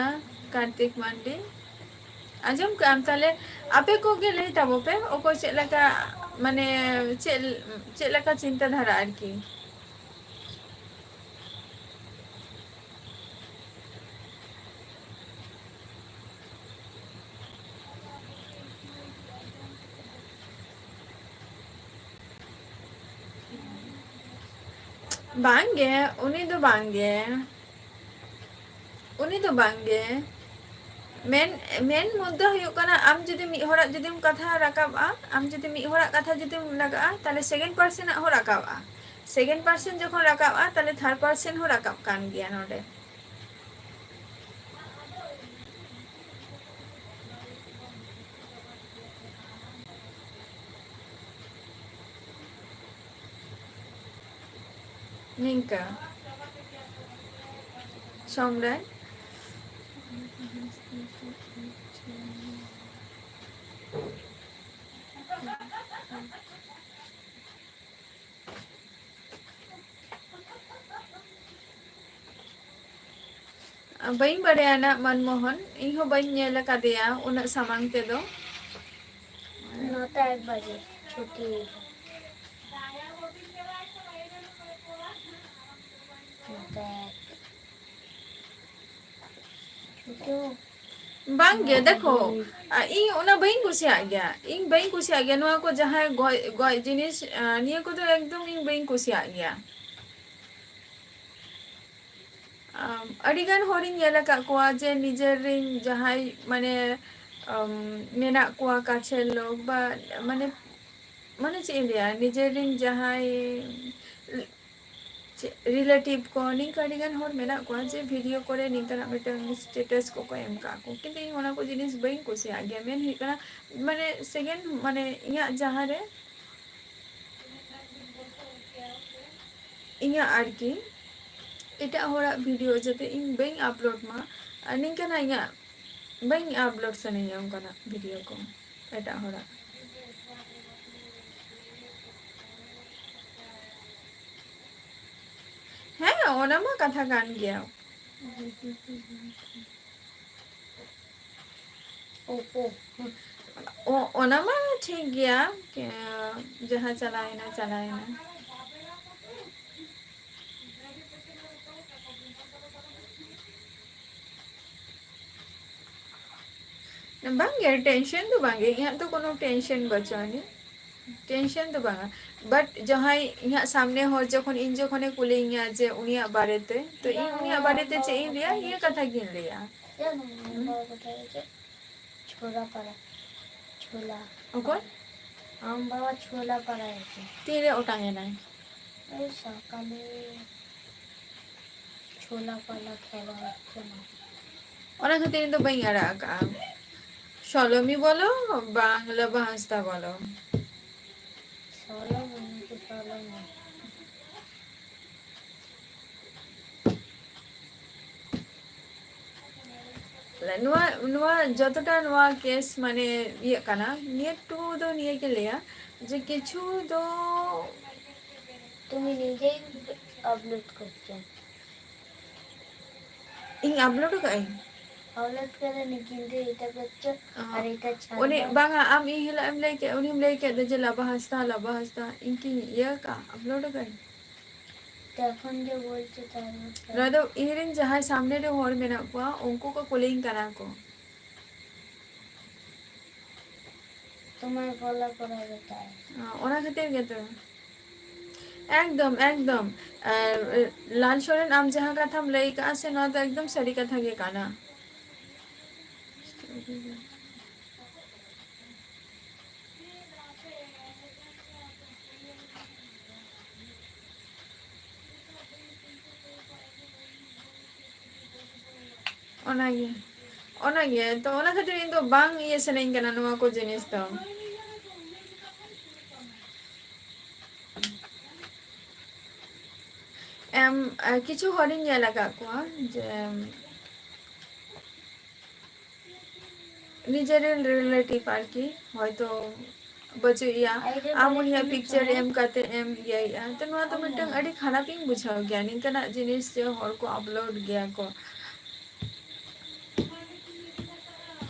ᱠᱟᱨᱛᱤᱠ ᱢᱟᱱᱰᱤ, ᱟᱸᱡᱚᱢ ᱠᱟᱜ ᱟᱢ? ᱛᱟᱦᱞᱮ ᱟᱯᱮ ᱠᱚᱜᱮ ᱞᱟᱹᱭ ᱛᱟᱵᱚ ᱯᱮ, ᱚᱠᱚᱭ ᱪᱮᱫ ᱞᱮᱠᱟ, ᱢᱟᱱᱮ, ᱪᱮᱫ, ᱪᱮᱫ ᱞᱮᱠᱟ ᱪᱤᱱᱛᱟᱹ ᱫᱷᱟᱨᱟ ᱟᱨᱠᱤ᱾ ᱵᱟᱝᱜᱮ, ᱩᱱᱤ ᱫᱚ ᱵᱟᱝᱜᱮ, ᱩᱱᱤ ᱫᱚ ᱵᱟᱝᱜᱮ᱾ ᱢᱮᱱ, ᱢᱮᱱ ᱢᱩᱫᱽᱫᱟᱹ ᱦᱩᱭᱩᱜ ᱠᱟᱱᱟ, ᱟᱢ ᱡᱩᱫᱤ ᱢᱤᱫ ᱦᱚᱲᱟᱜ ᱡᱩᱫᱤᱢ ᱠᱟᱛᱷᱟ ᱨᱟᱠᱟᱵᱼᱟ, ᱟᱢ ᱡᱩᱫᱤ ᱢᱤᱫ ᱦᱚᱲᱟᱜ ᱠᱟᱛᱷᱟ ᱡᱩᱫᱤᱢ ᱞᱟᱜᱟᱜᱼᱟ, ᱛᱟᱦᱞᱮ second personᱟᱜ ᱦᱚᱸ ᱨᱟᱠᱟᱵᱼᱟ᱾ second person ᱡᱚᱠᱷᱚᱱ ᱨᱟᱠᱟᱵᱼᱟ, ᱛᱟᱦᱞᱮ third person ᱦᱚᱸ ᱨᱟᱠᱟᱵ ᱠᱟᱱ ᱜᱮᱭᱟ ᱱᱚᱰᱮ᱾ ᱱᱤᱝᱠᱟ᱾ ᱥᱚᱢᱨᱟᱭ᱾ ᱵᱟᱹᱧ ᱵᱟᱲᱟᱭᱟ ᱱᱟᱜ ᱢᱟᱱᱢᱳᱦᱚᱱ, ᱤᱧ ᱦᱚᱸ ᱵᱟᱹᱧ ᱧᱮᱞ ᱟᱠᱟᱫᱮᱭᱟ ᱩᱱᱟᱹᱜ ᱥᱟᱢᱟᱝ ᱛᱮᱫᱚ᱾ ᱱᱚᱛᱮ ᱮᱠ ᱵᱟᱡᱮ ᱪᱷᱩᱴᱤ᱾ ᱱᱚᱛᱮ ᱪᱷᱩᱴᱤ᱾ ᱵᱟᱝ ᱜᱮ, ᱫᱮᱠᱷᱚ, ᱟ, ᱤᱧ ᱚᱱᱟ ᱵᱟᱹᱧ ᱠᱩᱥᱤᱭᱟᱜ ᱜᱮᱭᱟ᱾ ᱤᱧ ᱵᱟᱹᱧ ᱠᱩᱥᱤᱭᱟᱜ ᱜᱮᱭᱟ ᱱᱚᱣᱟ ᱠᱚ, ᱡᱟᱦᱟᱸᱭ ᱜᱚᱡ, ᱜᱚᱡ ᱡᱤᱱᱤᱥ, ᱟ, ᱱᱤᱭᱟᱹ ᱠᱚᱫᱚ ᱮᱠᱫᱚᱢ ᱤᱧ ᱵᱟᱹᱧ ᱠᱩᱥᱤᱭᱟᱜ ᱜᱮᱭᱟ᱾ ᱟᱢ, ᱟᱹᱰᱤᱜᱟᱱ ᱦᱚᱲᱤᱧ ᱧᱮᱞ ᱟᱠᱟᱫ ᱠᱚᱣᱟ ᱡᱮ ᱱᱤᱡᱮᱨ ᱨᱤᱱ ᱡᱟᱦᱟᱸᱭ, ᱢᱟᱱᱮ, ᱟᱢ, ᱢᱮᱱᱟᱜ ᱠᱚᱣᱟ ᱠᱟᱪᱷᱮᱨ ᱞᱳᱠ ᱵᱟ, ᱢᱟᱱᱮ, ᱢᱟᱱᱮ ᱪᱮᱫ ᱤᱧ ᱞᱟᱹᱭᱟ, ᱱᱤᱡᱮᱨ ᱨᱤᱱ ᱡᱟᱦᱟᱸᱭ ᱪᱮᱫ relative ᱠᱚ, ᱱᱤᱝᱠᱟᱹ ᱟᱹᱰᱤᱜᱟᱱ ᱦᱚᱲ ᱢᱮᱱᱟᱜ ᱠᱚᱣᱟ ᱡᱮ video ᱠᱚᱨᱮ ᱱᱤᱝᱠᱟᱱᱟᱜ ᱢᱤᱫᱴᱟᱝ status ᱠᱚᱠᱚ ᱮᱢ ᱠᱟᱜᱼᱟ ᱠᱚ, ᱠᱤᱱᱛᱩ ᱤᱧ ᱚᱱᱟ ᱠᱚ ᱡᱤᱱᱤᱥ ᱵᱟᱹᱧ ᱠᱩᱥᱤᱭᱟᱜ ᱜᱮᱭᱟ᱾ ᱢᱮᱱ ᱦᱩᱭᱩᱜ ᱠᱟᱱᱟ, ᱢᱟᱱᱮ, second, ᱢᱟᱱᱮ, ᱤᱧᱟᱹᱜ ᱡᱟᱦᱟᱸ ᱨᱮ ᱤᱧᱟᱹᱜ ᱟᱨᱠᱤ ᱮᱴᱟᱜ ᱦᱚᱲᱟᱜ video ᱡᱟᱛᱮ ᱤᱧ ᱵᱟᱹᱧ upload ᱢᱟ, ᱟᱨ ᱱᱤᱝᱠᱟᱹᱱᱟᱜ ᱤᱧᱟᱹᱜ ᱵᱟᱹᱧ upload ᱥᱟᱱᱟᱧᱟ ᱚᱱᱠᱟᱱᱟᱜ video ᱠᱚ ᱮᱴᱟᱜ ᱦᱚᱲᱟᱜ᱾ ᱦᱮᱸ, ᱚᱱᱟ ᱢᱟ ᱠᱟᱛᱷᱟ ᱠᱟᱱ ᱜᱮᱭᱟ᱾ ᱳᱯᱳ᱾ ᱚ-, ᱚᱱᱟ ᱢᱟ ᱴᱷᱤᱠ ᱜᱮᱭᱟ, ᱠᱮ-, ᱡᱟᱦᱟᱸ ᱪᱟᱞᱟᱣᱮᱱᱟ, ᱪᱟᱞᱟᱣᱮᱱᱟ᱾ ᱵᱟᱝᱜᱮ, tension ᱫᱚ ᱵᱟᱝᱜᱮ, ᱤᱧᱟᱹᱜ ᱫᱚ ᱠᱳᱱᱳ tension ᱵᱟᱹᱪᱩᱜ ᱟᱹᱱᱤᱡ, tension ᱫᱚ ᱵᱟᱝᱟ᱾ But ᱡᱟᱦᱟᱸᱭ ᱤᱧᱟᱹᱜ ᱥᱟᱢᱱᱮ ᱦᱚᱲ ᱡᱚᱠᱷᱚᱱ, ᱤᱧ ᱡᱚᱠᱷᱚᱱᱮ ᱠᱩᱞᱤᱧᱟ ᱡᱮ ᱩᱱᱤᱭᱟᱜ ᱵᱟᱨᱮᱛᱮ, ᱛᱚ ᱤᱧ ᱩᱱᱤᱭᱟᱜ ᱵᱟᱨᱮᱛᱮ ᱪᱮᱫ ᱤᱧ ᱞᱟᱹᱭᱟ, ᱤᱭᱟᱹ ᱠᱟᱛᱷᱟ ᱜᱤᱧ ᱞᱟᱹᱭᱟ᱾ ᱪᱷᱳᱞᱟ ᱯᱟᱲᱟ, ᱪᱷᱳᱞᱟ᱾ ᱚᱠᱚᱭ? ᱟᱢ ᱵᱟᱵᱟ ᱪᱷᱳᱞᱟ ᱯᱟᱲᱟ ᱦᱮᱸᱥᱮ? ᱛᱤᱨᱮ ᱚᱴᱟᱝ ᱮᱱᱟᱭ? এই সকালে ছোলা কলা খেলা হচ্ছে না। ᱚᱱᱟ ᱠᱷᱟᱹᱛᱤᱨ ᱤᱧ ᱫᱚ ᱵᱟᱹᱧ ᱟᱲᱟᱜ ᱟᱠᱟᱜᱼᱟ᱾ ᱥᱚᱞᱚᱢᱤ ᱵᱚᱞᱚ, ᱵᱟᱝᱞᱟ ᱵᱟᱦᱟᱸᱥᱫᱟ ᱵᱚᱞᱚ᱾ ᱥᱚᱞᱚᱢᱤ, ᱩᱱᱤ ᱫᱚ ᱥᱚᱞᱚᱢᱤ᱾ ᱱᱚᱣᱟ, ᱱᱚᱣᱟ ᱡᱚᱛᱚᱴᱟ ᱱᱚᱣᱟ ᱠᱮᱥ ᱢᱟᱱᱮ ᱤᱭᱟᱹᱜ ᱠᱟᱱᱟ, ᱱᱤᱭᱟᱹ ᱴᱩ ᱫᱚ ᱱᱤᱭᱟᱹ ᱜᱮ ᱞᱟᱹᱭᱟ ᱡᱮ ᱠᱤᱪᱷᱩ ᱫᱚ তুমি নিজেই আপলোড করছো। ᱤᱧ ᱟᱯᱞᱳᱰ ᱟᱠᱟᱫ ᱟᱹᱧ? ᱟᱯᱞᱳᱰ ᱠᱟᱫᱟ ᱱᱤᱠᱤᱱ ᱫᱚ ᱮᱴᱟ ᱠᱚᱨᱪᱚ ᱚ᱾ ᱟᱨ ᱮᱴᱟ ᱪᱷᱟᱲ ᱩᱱᱤ ᱫᱚ᱾ ᱵᱟᱝᱟ, ᱟᱢ ᱤᱧ ᱦᱤᱞᱳᱜ ᱮᱢ ᱞᱟᱹᱭ ᱠᱮᱫ, ᱩᱱᱤᱢ ᱞᱟᱹᱭ ᱠᱮᱫ ᱫᱚ ᱡᱮ ᱞᱟᱵᱟ ᱦᱟᱸᱥᱫᱟ, ᱞᱟᱵᱟ ᱦᱟᱸᱥᱫᱟ, ᱤᱧ ᱠᱤᱧ ᱤᱭᱟᱹ ᱟᱠᱟᱫᱼᱟ, ᱟᱯᱞᱳᱰ ᱟᱠᱟᱫ ᱟᱹᱧ? ᱛᱚᱠᱷᱚᱱ ᱡᱮ ᱵᱚᱞᱪᱚ ᱛᱟᱦᱮᱸ ᱱᱚᱣᱟ ᱫᱚ ᱤᱧ ᱨᱮᱱ ᱡᱟᱦᱟᱸᱭ ᱥᱟᱢᱱᱮ ᱨᱮ ᱦᱚᱲ ᱢᱮᱱᱟᱜ ᱠᱚᱣᱟ, ᱩᱱᱠᱩ ᱠᱚ ᱠᱩᱞᱤᱧ ᱠᱟᱱᱟ ᱠᱚ᱾ তোমার ফলো করা যেত। ᱚᱱᱟ ᱠᱷᱟᱹᱛᱤᱨ ᱜᱮᱛᱚ᱾ ᱮᱠᱫᱚᱢ, ᱮᱠᱫᱚᱢ᱾ ᱟᱨ, ᱞᱟᱞ ᱥᱚᱨᱮᱱ, ᱟᱢ ᱡᱟᱦᱟᱸ ᱠᱟᱛᱷᱟᱢ ᱞᱟᱹᱭ ᱠᱟᱜᱼᱟ ᱥᱮ, ᱱᱚᱣᱟ ᱫᱚ ᱮᱠᱫᱚᱢ ᱥᱟᱹᱨᱤ ᱠᱟᱛᱷᱟ ᱜᱮ ᱠᱟᱱᱟ᱾ ᱚᱱᱟᱜᱮ, ᱚᱱᱟᱜᱮ᱾ ᱛᱚ, ᱚᱱᱟ ᱠᱷᱟᱹᱛᱤᱨ ᱤᱧ ᱫᱚ ᱵᱟᱝ ᱤᱭᱟᱹ ᱥᱟᱱᱟᱧ ᱠᱟᱱᱟ ᱱᱚᱣᱟ ᱠᱚ ᱡᱤᱱᱤᱥ ᱫᱚ᱾ ᱮᱢ, ᱮ, ᱠᱤᱪᱷᱩ ᱦᱚᱲᱤᱧ ᱧᱮᱞ ᱟᱠᱟᱫ ᱠᱚᱣᱟ ᱡᱮ, ᱱᱤᱡᱮᱨᱮᱱ ᱨᱤᱞᱮᱴᱤᱵᱷ ᱟᱨᱠᱤ, ᱦᱚᱭᱛᱳ ᱵᱟᱹᱪᱩᱜ ᱮᱭᱟ, ᱟᱢ ᱩᱱᱤᱭᱟᱜ ᱯᱤᱠᱪᱟᱨ ᱮᱢ ᱠᱟᱛᱮ ᱮᱢ ᱤᱭᱟᱹᱭᱮᱜᱼᱟ, ᱛᱚ ᱱᱚᱣᱟ ᱫᱚ ᱢᱤᱫᱴᱟᱝ ᱟᱹᱰᱤ ᱠᱷᱟᱨᱟᱯ ᱤᱧ ᱵᱩᱡᱷᱟᱹᱣ ᱜᱮᱭᱟ, ᱱᱤᱝᱠᱟᱱᱟᱜ ᱡᱤᱱᱤᱥ ᱡᱮ ᱦᱚᱲ ᱠᱚ ᱟᱯᱞᱳᱰ ᱜᱮᱭᱟ ᱠᱚ᱾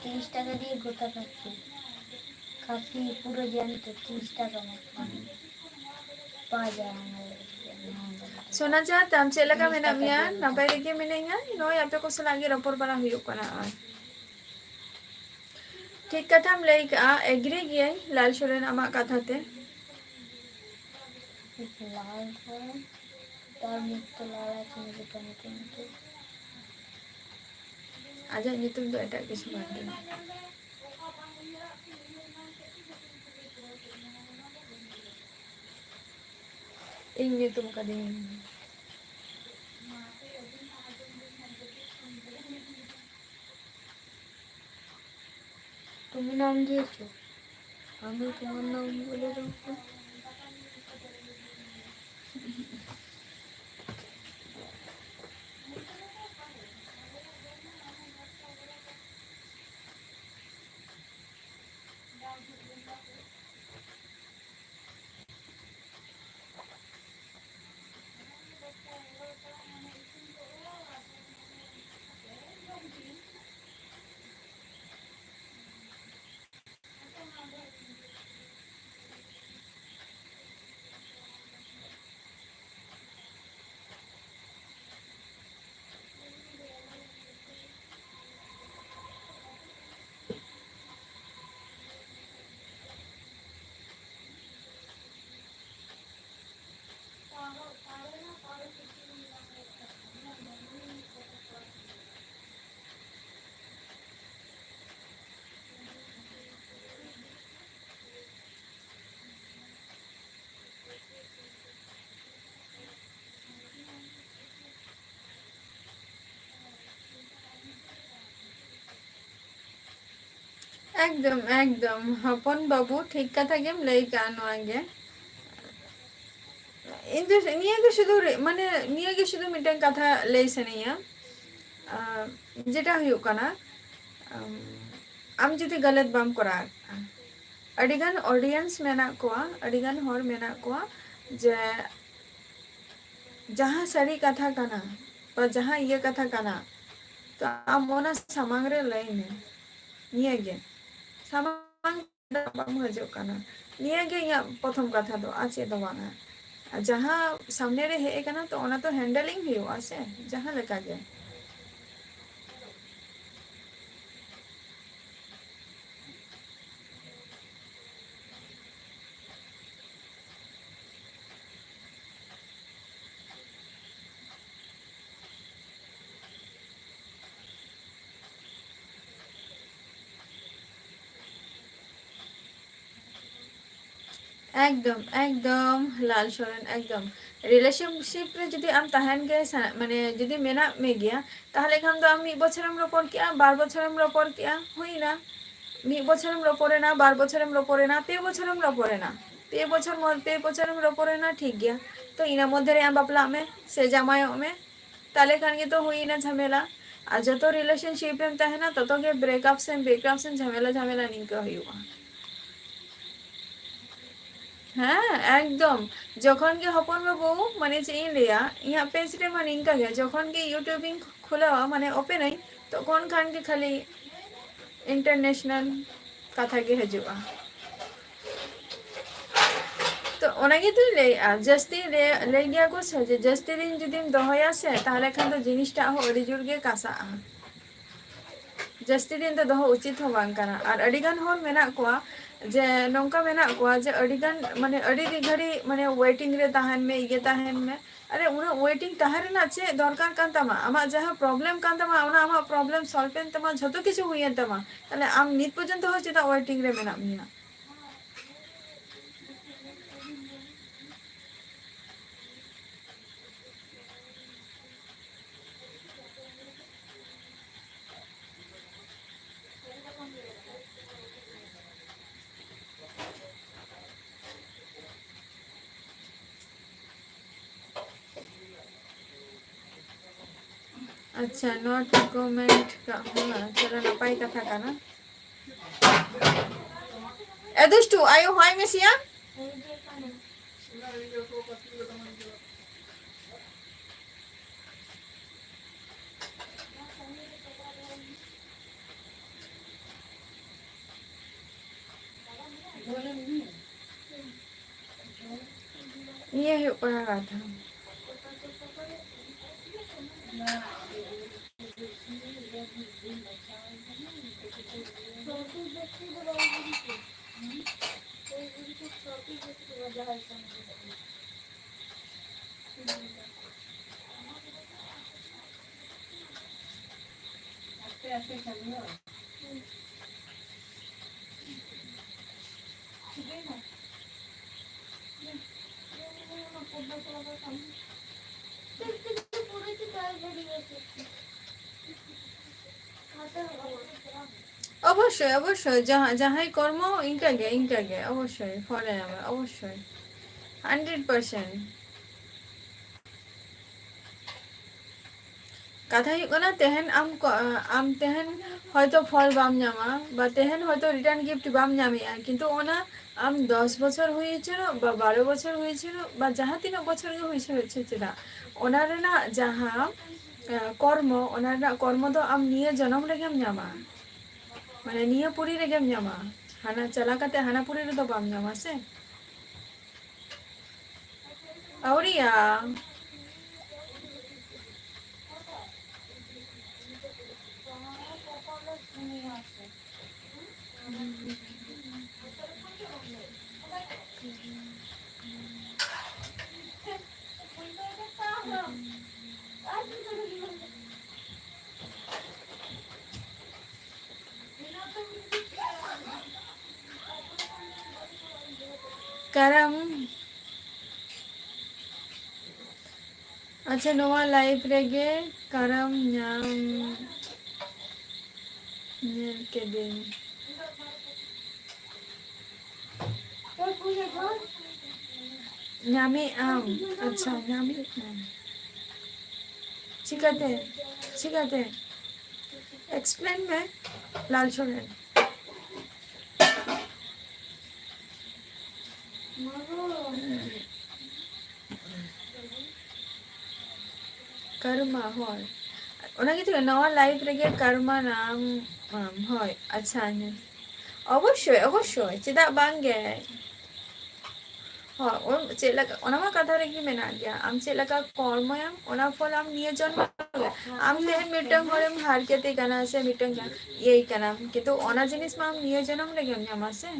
ᱛᱤᱨᱤᱥ ᱴᱟᱠᱟ ᱫᱤᱭᱮ ᱜᱚᱴᱟ ᱠᱟᱹᱥᱤ, ᱠᱟᱹᱥᱤ ᱯᱩᱨᱟᱹ ᱡᱮᱱᱛᱮ ᱛᱤᱨᱤᱥ ᱴᱟᱠᱟ ᱢᱚᱛᱚ᱾ ᱯᱟᱣᱟ ᱡᱟᱭ ᱚᱱᱟ ᱞᱟᱹᱜᱤᱫ ᱜᱮ᱾ ᱥᱳᱱᱟ ᱪᱟᱸᱫ, ᱟᱢ ᱪᱮᱫ ᱞᱮᱠᱟ ᱢᱮᱱᱟᱜ ᱢᱮᱭᱟ? ᱱᱟᱯᱟᱭ ᱨᱮᱜᱮ ᱢᱤᱱᱟᱹᱧᱟ᱾ ᱱᱚᱜᱼᱚᱭ ᱟᱯᱮ ᱠᱚ ᱥᱟᱞᱟᱜ ᱜᱮ ᱨᱚᱯᱚᱲ ᱵᱟᱲᱟ ᱦᱩᱭᱩᱜ ᱠᱟᱱᱟ᱾ ᱟᱨ ᱴᱷᱤᱠ ᱠᱟᱛᱷᱟᱢ ᱞᱟᱹᱭ ᱠᱟᱜᱼᱟ, ᱮᱜᱽᱨᱤ ᱜᱤᱭᱟᱹᱧ ᱞᱟᱞ ᱥᱚᱨᱮᱱ ᱟᱢᱟᱜ ᱠᱟᱛᱷᱟ ᱛᱮ᱾ ᱞᱟᱞ ᱥᱚᱨᱮᱱ, ᱛᱟᱨ ᱢᱩᱠᱛᱚ ᱞᱟᱞ ᱟᱪᱷᱮ ᱢᱩᱡᱷᱮ ᱠᱟᱢᱤ ᱠᱟᱢᱤ ᱠᱮ᱾ ᱟᱡᱟᱜ ᱧᱩᱛᱩᱢ ᱫᱚ ᱮᱴᱟᱜ ᱠᱤᱪᱷᱩ ᱵᱟᱝ ᱠᱟᱱᱟ᱾ ᱤᱧ ᱧᱩᱛᱩᱢ ᱠᱟᱫᱤᱧ᱾ তুমি নাম দিয়েছো? আমি তোমার নাম বলে দেবো। ᱮᱠᱫᱚᱢ, ᱮᱠᱫᱚᱢ, ᱦᱚᱯᱚᱱ ᱵᱟᱹᱵᱩ, ᱴᱷᱤᱠ ᱠᱟᱛᱷᱟ ᱜᱮᱢ ᱞᱟᱹᱭ ᱠᱟᱜᱼᱟ ᱱᱚᱣᱟ ᱜᱮ᱾ ᱤᱧ ᱫᱚ ᱱᱤᱭᱟᱹ ᱜᱮ ᱥᱩᱫᱷᱩ ᱨᱮ-, ᱢᱟᱱᱮ, ᱱᱤᱭᱟᱹ ᱜᱮ ᱥᱩᱫᱷᱩ ᱢᱤᱫᱴᱮᱱ ᱠᱟᱛᱷᱟ ᱞᱟᱹᱭ ᱥᱟᱱᱟᱧᱟ, ᱟᱸ, ᱡᱮᱴᱟ ᱦᱩᱭᱩᱜ ᱠᱟᱱᱟ, ᱟᱢ, ᱟᱢ ᱡᱩᱫᱤ ᱜᱟᱞᱟᱛ ᱵᱟᱢ ᱠᱚᱨᱟᱣ ᱠᱟᱜᱼᱟ, ᱟᱹᱰᱤᱜᱟᱱ audience ᱢᱮᱱᱟᱜ ᱠᱚᱣᱟ, ᱟᱹᱰᱤᱜᱟᱱ ᱦᱚᱲ ᱢᱮᱱᱟᱜ ᱠᱚᱣᱟ ᱡᱮ ᱡᱟᱦᱟᱸ ᱥᱟᱹᱨᱤ ᱠᱟᱛᱷᱟ ᱠᱟᱱᱟ ᱵᱟ ᱡᱟᱦᱟᱸ ᱤᱭᱟᱹ ᱠᱟᱛᱷᱟ ᱠᱟᱱᱟ, ᱛᱚ ᱟᱢ ᱚᱱᱟ ᱥᱟᱢᱟᱝ ᱨᱮ ᱞᱟᱹᱭ ᱢᱮ᱾ ᱱᱤᱭᱟᱹ ᱜᱮ ᱥᱟᱢᱟᱝ ᱪᱮᱫᱟᱜ ᱵᱟᱢ ᱦᱤᱡᱩᱜ ᱠᱟᱱᱟ? ᱱᱤᱭᱟᱹ ᱜᱮ ᱤᱧᱟᱹᱜ ᱯᱨᱚᱛᱷᱚᱢ ᱠᱟᱛᱷᱟ ᱫᱚ, ᱟᱨ ᱪᱮᱫ ᱫᱚ ᱵᱟᱝᱟ᱾ ᱟᱨ ᱡᱟᱦᱟᱸ ᱥᱟᱢᱱᱮ ᱨᱮ ᱦᱮᱡ ᱟᱠᱟᱱᱟ, ᱛᱚ ᱚᱱᱟ ᱛᱚ handling ᱦᱩᱭᱩᱜᱼᱟ ᱥᱮ, ᱡᱟᱦᱟᱸ ᱞᱮᱠᱟ ᱜᱮ᱾ ᱮᱠᱫᱚᱢ, ᱮᱠᱫᱚᱢ, ᱞᱟᱞ ᱥᱚᱨᱮᱱ, ᱮᱠᱫᱚᱢ᱾ ᱨᱤᱞᱮᱥᱚᱱᱥᱤᱯ ᱨᱮ ᱡᱩᱫᱤ ᱟᱢ ᱛᱟᱦᱮᱱ ᱜᱮ ᱥᱟ-, ᱢᱟᱱᱮ, ᱡᱩᱫᱤ ᱢᱮᱱᱟᱜ ᱢᱮ ᱜᱮᱭᱟ, ᱛᱟᱦᱚᱞᱮ ᱠᱷᱟᱱ ᱫᱚ ᱟᱢ ᱢᱤᱫ ᱵᱚᱪᱷᱚᱨᱮᱢ ᱨᱚᱯᱚᱲ ᱠᱮᱜᱼᱟ, ᱵᱟᱨ ᱵᱚᱪᱷᱚᱨᱮᱢ ᱨᱚᱯᱚᱲ ᱠᱮᱜᱼᱟ, ᱦᱩᱭᱱᱟ᱾ ᱢᱤᱫ ᱵᱚᱪᱷᱚᱨᱮᱢ ᱨᱚᱯᱚᱲᱮᱱᱟ, ᱵᱟᱨ ᱵᱚᱪᱷᱚᱨᱮᱢ ᱨᱚᱯᱚᱲᱮᱱᱟ, ᱯᱮ ᱵᱚᱪᱷᱚᱨᱮᱢ ᱨᱚᱯᱚᱲᱮᱱᱟ, ᱯᱮ ᱵᱚᱪᱷᱚᱨ ᱢᱚ-, ᱯᱮ ᱵᱚᱪᱷᱚᱨᱮᱢ ᱨᱚᱯᱚᱲᱮᱱᱟ, ᱴᱷᱤᱠ ᱜᱮᱭᱟ᱾ ᱛᱚ, ᱤᱱᱟᱹ ᱢᱚᱫᱽᱫᱷᱮ ᱨᱮ ᱟᱢ ᱵᱟᱯᱞᱟᱜ ᱢᱮ ᱥᱮ ᱡᱟᱶᱟᱭᱚᱜ ᱢᱮ, ᱛᱟᱦᱚᱞᱮ ᱠᱷᱟᱱ ᱜᱮᱛᱚ ᱦᱩᱭᱮᱱᱟ ᱡᱷᱟᱢᱮᱞᱟ᱾ ᱟᱨ ᱡᱚᱛᱚ ᱨᱤᱞᱮᱥᱚᱱᱥᱤᱯ ᱨᱮᱢ ᱛᱟᱦᱮᱱᱟ, ᱛᱚᱛᱚ ᱜᱮ ᱵᱨᱮᱠᱟᱯ ᱥᱮ ᱵᱨᱮᱠᱟᱯ ᱥᱮ ᱡᱷᱟᱢᱮᱞᱟ, ᱡᱷᱟᱢᱮᱞᱟ ᱱᱤᱝᱠᱟᱹ ᱦᱩᱭᱩᱜᱼᱟ᱾ ᱦᱮᱸ, ᱮᱠᱫᱚᱢ᱾ ᱡᱚᱠᱷᱚᱱ ᱜᱮ ᱦᱚᱯᱚᱱ ᱵᱟᱹᱵᱩ, ᱢᱟᱱᱮ ᱪᱮᱫ ᱤᱧ ᱞᱟᱹᱭᱟ, ᱤᱧᱟᱹᱜ ᱯᱮᱡᱽ ᱨᱮᱢᱟ ᱱᱤᱝᱠᱟᱹ ᱜᱮ, ᱡᱚᱠᱷᱚᱱ ᱜᱮ YouTube ᱤᱧ ᱠᱷᱩᱞᱟᱹᱣᱟ, ᱢᱟᱱᱮ open ᱟᱹᱧ, ᱛᱚᱠᱷᱚᱱ ᱠᱷᱟᱱ ᱜᱮ ᱠᱷᱟᱹᱞᱤ international ᱠᱟᱛᱷᱟ ᱜᱮ ᱦᱤᱡᱩᱜᱼᱟ᱾ ᱛᱚ ᱚᱱᱟ ᱜᱮᱛᱚᱧ ᱞᱟᱹᱭᱮᱜᱼᱟ, ᱡᱟᱹᱥᱛᱤ ᱞᱟᱹᱭ, ᱞᱟᱹᱭ ᱜᱮᱭᱟ ᱠᱚ ᱥᱮ ᱡᱮ ᱡᱟᱹᱥᱛᱤ ᱫᱤᱱ ᱡᱩᱫᱤᱢ ᱫᱚᱦᱚᱭᱟ ᱥᱮ, ᱛᱟᱦᱚᱞᱮ ᱠᱷᱟᱱ ᱫᱚ ᱡᱤᱱᱤᱥᱴᱟᱜ ᱦᱚᱸ ᱟᱹᱰᱤ ᱡᱳᱨ ᱜᱮ ᱠᱟᱥᱟᱜᱼᱟ᱾ ᱡᱟᱹᱥᱛᱤ ᱫᱤᱱ ᱫᱚ ᱫᱚᱦᱚ ᱩᱪᱤᱛ ᱦᱚᱸ ᱵᱟᱝ ᱠᱟᱱᱟ᱾ ᱟᱨ ᱟᱹᱰᱤ ᱜᱟᱱ ᱦᱚᱲ ᱢᱮᱱᱟᱜ ᱠᱚᱣᱟ ᱡᱮ ᱱᱚᱝᱠᱟ ᱢᱮᱱᱟᱜ ᱠᱚᱣᱟ ᱡᱮ ᱟᱹᱰᱤ ᱜᱟᱱ, ᱢᱟᱱᱮ, ᱟᱹᱰᱤ ᱜᱷᱟᱹᱲᱤᱡ, ᱢᱟᱱᱮ, waiting ᱨᱮ ᱛᱟᱦᱮᱱ ᱢᱮ, ᱤᱭᱟᱹ ᱛᱟᱦᱮᱱ ᱢᱮ᱾ ᱟᱨᱮ, ᱩᱱᱟᱹᱜ waiting ᱛᱟᱦᱮᱸ ᱨᱮᱱᱟᱜ ᱪᱮᱫ ᱫᱚᱨᱠᱟᱨ ᱠᱟᱱ ᱛᱟᱢᱟ? ᱟᱢᱟᱜ ᱡᱟᱦᱟᱸ problem ᱠᱟᱱ ᱛᱟᱢᱟ, ᱚᱱᱟ ᱟᱢᱟᱜ problem solve ᱮᱱ ᱛᱟᱢᱟ, ᱡᱷᱚᱛᱚ ᱠᱤᱪᱷᱩ ᱦᱩᱭᱮᱱ ᱛᱟᱢᱟ᱾ ᱛᱟᱦᱞᱮ ᱟᱢ ᱱᱤᱛ ᱯᱚᱨᱡᱚᱱᱛᱚ ᱦᱚᱸ ᱪᱮᱫᱟᱜ waiting ᱨᱮ ᱢᱮᱱᱟᱜ ᱢᱮᱭᱟ? ᱟᱪᱪᱷᱟ, not comment ᱠᱟᱜ ᱦᱚᱸ, ᱪᱚᱞᱚ, ᱱᱟᱯᱟᱭ ᱠᱟᱛᱷᱟ ᱠᱟᱱᱟ᱾ ᱮ ᱫᱩᱥᱴᱩ, ᱟᱭᱳ ᱦᱚᱦᱚᱭ ᱢᱮ ᱥᱮᱭᱟ᱾ ᱱᱤᱭᱟᱹ ᱦᱩᱭᱩᱜ ᱠᱟᱱᱟ ᱠᱟᱛᱷᱟ᱾ ᱚᱵᱚᱥᱥᱳᱭ, ᱚᱵᱚᱥᱥᱳᱭ, ᱡᱟᱦᱟᱸ, ᱡᱟᱦᱟᱸᱭ ᱠᱚᱨᱢᱚ ᱤᱱᱠᱟᱹ ᱜᱮ, ᱤᱱᱠᱟᱹ ᱜᱮ, ᱚᱵᱚᱥᱥᱳᱭ ᱯᱷᱚᱞᱮ ᱧᱟᱢᱟ, ᱚᱵᱚᱥᱥᱳᱭ, hundred percent᱾ ᱠᱟᱛᱷᱟ ᱦᱩᱭᱩᱜ ᱠᱟᱱᱟ, ᱛᱮᱦᱮᱧ ᱟᱢ ᱠᱚ-, ᱟᱢ ᱛᱮᱦᱮᱧ ᱦᱚᱭᱛᱚ ᱯᱷᱚᱞ ᱵᱟᱢ ᱧᱟᱢᱟ, ᱵᱟ ᱛᱮᱦᱮᱧ ᱦᱚᱭᱛᱚ return gift ᱵᱟᱢ ᱧᱟᱢᱮᱜᱼᱟ, ᱠᱤᱱᱛᱩ ᱚᱱᱟ ᱟᱢ ᱫᱚᱥ ᱵᱚᱪᱷᱚᱨ ᱦᱩᱭ ᱦᱚᱪᱚᱱᱚᱜ, ᱵᱟ ᱵᱟᱨᱚ ᱵᱚᱪᱷᱚᱨ ᱦᱩᱭ ᱦᱚᱪᱚᱱᱚᱜ, ᱵᱟ ᱡᱟᱦᱟᱸ ᱛᱤᱱᱟᱹᱜ ᱵᱚᱪᱷᱚᱨ ᱜᱮ ᱦᱩᱭ ᱦᱚᱪᱚᱱᱚᱜ, ᱪᱮᱫᱟᱜ ᱚᱱᱟ ᱨᱮᱱᱟᱜ ᱡᱟᱦᱟᱸ, ᱮ, ᱠᱚᱨᱢᱚ, ᱚᱱᱟ ᱨᱮᱱᱟᱜ ᱠᱚᱨᱢᱚ ᱫᱚ ᱟᱢ ᱱᱤᱭᱟᱹ ᱡᱚᱱᱚᱢ ᱨᱮᱜᱮᱢ ᱧᱟᱢᱟ, ᱢᱟᱱᱮ ᱱᱤᱭᱟᱹ ᱯᱩᱨᱤ ᱨᱮᱜᱮᱢ ᱧᱟᱢᱟ᱾ ᱦᱟᱱᱟ ᱪᱟᱞᱟ ᱠᱟᱛᱮ ᱦᱟᱱᱟ ᱯᱩᱨᱤ ᱨᱮᱫᱚ ᱵᱟᱢ ᱧᱟᱢᱟ ᱥᱮ᱾ ᱟᱹᱣᱨᱤᱭᱟ᱾ ᱠᱟᱨᱟᱢ᱾ ᱟᱪᱪᱷᱟ, ᱱᱚᱣᱟ live ᱨᱮᱜᱮ ᱠᱟᱨᱟᱢ ᱧᱟᱢ ᱧᱮᱞ ᱠᱮᱫᱤᱧ᱾ ᱧᱟᱢᱮᱜ ᱟᱢ? ᱟᱪᱪᱷᱟ, ᱧᱟᱢᱮᱜ ᱟᱢ᱾ ᱪᱤᱠᱟᱹᱛᱮ? ᱪᱤᱠᱟᱹᱛᱮ? Explain ᱢᱮ, ᱞᱟᱞ ᱥᱚᱨᱮᱱ᱾ ᱠᱟᱨᱢᱟ, ᱦᱳᱭ᱾ ᱚᱱᱟ ᱜᱮᱛᱚ, ᱱᱟᱣᱟ live ᱨᱮᱜᱮ ᱠᱟᱨᱢᱟ ᱱᱟᱢ ᱟᱢ, ᱦᱳᱭ, ᱟᱪᱪᱷᱟ, ᱦᱮᱸ᱾ ᱚᱵᱚᱥᱥᱳᱭ, ᱚᱵᱚᱥᱥᱳᱭ, ᱪᱮᱫᱟᱜ ᱵᱟᱝ ᱜᱮ? ᱦᱳᱭ, ᱚᱱ-, ᱪᱮᱫ ᱞᱮᱠᱟ, ᱚᱱᱟ ᱢᱟ ᱠᱟᱛᱷᱟ ᱨᱮᱜᱮ ᱢᱮᱱᱟᱜ ᱜᱮᱭᱟ, ᱟᱢ ᱪᱮᱫ ᱞᱮᱠᱟ ᱠᱚᱨᱢᱚᱭᱟᱢ, ᱚᱱᱟ ᱯᱷᱚᱞ ᱟᱢ ᱱᱤᱭᱟᱹ ᱡᱚᱱᱢᱚ ᱨᱮ᱾ ᱟᱢ ᱛᱮᱦᱮᱧ ᱢᱤᱫᱴᱟᱝ ᱦᱚᱲᱮᱢ ᱦᱟᱨᱠᱮᱛᱮ ᱠᱟᱱᱟ ᱥᱮ ᱢᱤᱫᱴᱟᱝ ᱤᱭᱟᱹᱭ ᱠᱟᱱᱟᱢ, ᱠᱤᱱᱛᱩ ᱚᱱᱟ ᱡᱤᱱᱤᱥ ᱢᱟ ᱟᱢ ᱱᱤᱭᱟᱹ ᱡᱚᱱᱚᱢ ᱨᱮᱜᱮᱢ ᱧᱟᱢᱟ ᱥᱮ᱾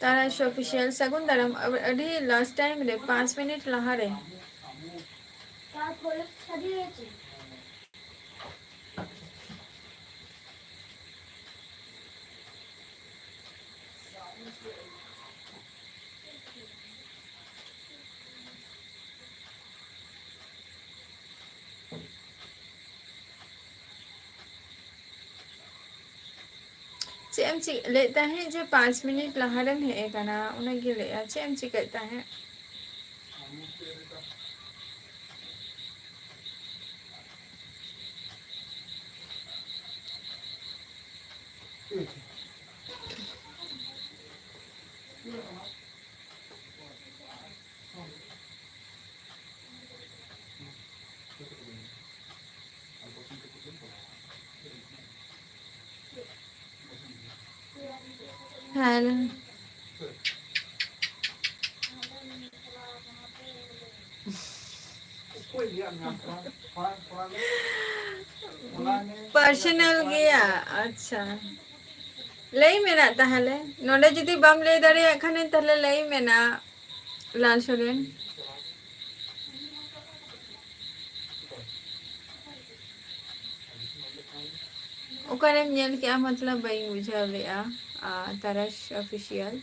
ᱛᱟᱨᱟᱥ ᱚᱯᱷᱤᱥᱤᱭᱟᱞ, ᱥᱟᱹᱜᱩᱱ ᱫᱟᱨᱟᱢ᱾ ᱟᱹᱰᱤ ᱞᱟᱥᱴ ᱴᱟᱭᱤᱢ ᱨᱮ, ᱯᱟᱸᱪ ᱢᱤᱱᱤᱴ ᱞᱟᱦᱟᱨᱮ᱾ ᱪᱮᱫ ᱮᱢ ᱪᱮᱫ ᱞᱟᱹᱭᱮᱫ ᱛᱟᱦᱮᱸᱫ ᱡᱮ ᱯᱟᱸᱪ ᱢᱤᱱᱤᱴ ᱞᱟᱦᱟᱨᱮᱢ ᱦᱮᱡ ᱟᱠᱟᱱᱟ, ᱚᱱᱟᱜᱮ ᱞᱟᱹᱭᱮᱫᱼᱟ, ᱪᱮᱫ ᱮᱢ ᱪᱤᱠᱟᱹᱭᱮᱫ ᱛᱟᱦᱮᱸᱫ? ᱦᱮᱸ᱾ ᱯᱟᱨᱥᱚᱱᱟᱞ ᱜᱮᱭᱟ, ᱟᱪᱪᱷᱟ᱾ ᱞᱟᱹᱭ ᱢᱮ ᱱᱟ ᱛᱟᱦᱞᱮ, ᱱᱚᱰᱮ ᱡᱩᱫᱤ ᱵᱟᱢ ᱞᱟᱹᱭ ᱫᱟᱲᱮᱭᱟᱜ ᱠᱷᱟᱱ ᱛᱟᱦᱞᱮ ᱞᱟᱹᱭ ᱢᱮ ᱱᱟ, ᱞᱟᱞ ᱥᱚᱨᱮᱱ᱾ ᱚᱠᱟᱨᱮᱢ ᱧᱮᱞ ᱠᱮᱜᱼᱟ? ᱢᱚᱛᱞᱚᱵ ᱵᱟᱹᱧ ᱵᱩᱡᱷᱟᱹᱣ ᱞᱮᱜᱼᱟ᱾ ᱟᱨ ᱛᱟᱨᱟᱥ ᱚᱯᱷᱤᱥᱤᱭᱟᱞ᱾